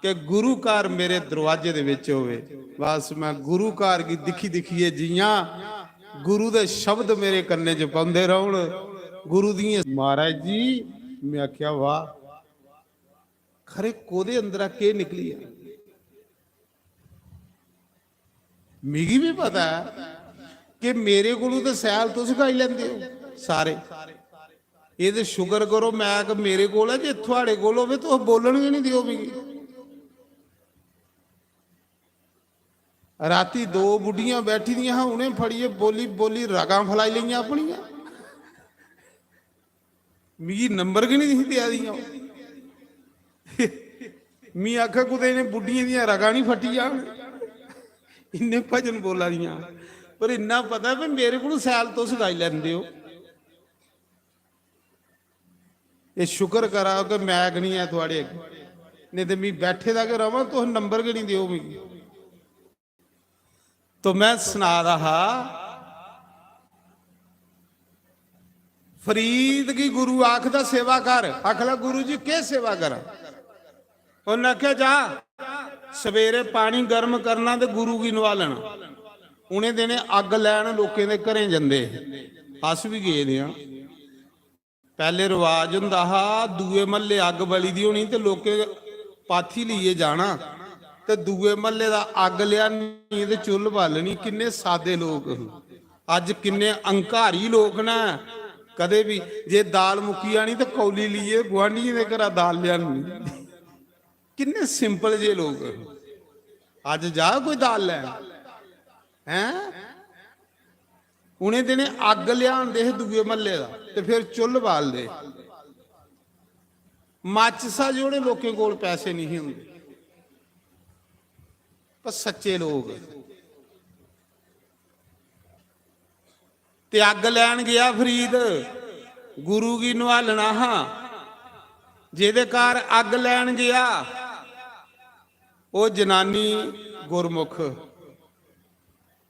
कि गुरु घर मेरे दरवाजे दे विच होवे।" बस मैं गुरु घर गी दिक्खी दिक्खिए जियां गुरु दे शब्द मेरे कन्ने च पौंदे रौहन, गुरु दियें। महाराज जी, मैं आख्या, "वाह, खरे कोदे अंदरा केह निकली आ?" मिगी भी पता ऐ कि मेरे कोलू ते सैल तुस गाई लैंदे हो सारे। एह् ते शुक्र करो, मैक मेरे कोल ऐ, जे थुआड़े कोल होवे, तुस बोलन गै निं देओ मिगी। राती दो बुड्ढियां बैठी दियां हां, उ'नें फड़ियै बोली बोली रगां फलाई लेइयां अपनियां। मिगी नंबर गै निं ही देआ दियां ओह्। मी आखै कुतै इ'नें बुड्ढियें दियां रगां निं फट्टी जान, इन्ने भजन बोला दियां। पर इन्ना पता ऐ भई मेरे कोलू सैल तुस गाई लैंदे ओ। एह् शुक्र करा कि मैक निं ऐ थुआढ़े अग्गें, नेईं ते मी बैठे दा गै र'वां, तुस नंबर गै निं देओ मिगी। तो में सना दा हा, फरीद गी गुरु आखदा सेवा कर। आखदा गुरु जी केह् सेवा करां? उन्नै आखेआ जा सवेरे पानी गर्म करना ते गुरु गी नोहालना। उ'नें दिनें अग्ग लैन लोकें दे घरें जंदे हे, अस बी गेदे आं। पैह्ले रवाज होंदा हा, दूए म्हल्ले अग्ग बली दी होनी ते लोकें पाथी लेइयै जाना ते दूए म्हल्ले दा अग्ग लेआनी ते चु'ल्ल बालनी। किन्ने सादे लोक हे। अज्ज किन्ने अहंकारी लोक न। कदें बी जे दाल मुक्की जानी ते कौली लेइयै गुआंढियें दे घरा दाल लेआनी। किन्ने सिंपल जे लोक हे। अज्ज जा कोई दाल लैन, हैं? उ'नें दिनें अग्ग लेआनदे हे दूए म्हल्ले दा ते फिर चु'ल्ल बालदे। माचिसा जोड़े लोकें कोल पैसे नहीं होंदे, पर सच्चे लोक। ते अग्ग लैन गेआ फरीद, गुरु गी नोहालना हा। जेह्दे घर अग्ग लैन गेआ, ओह् जनानी गुरमुख।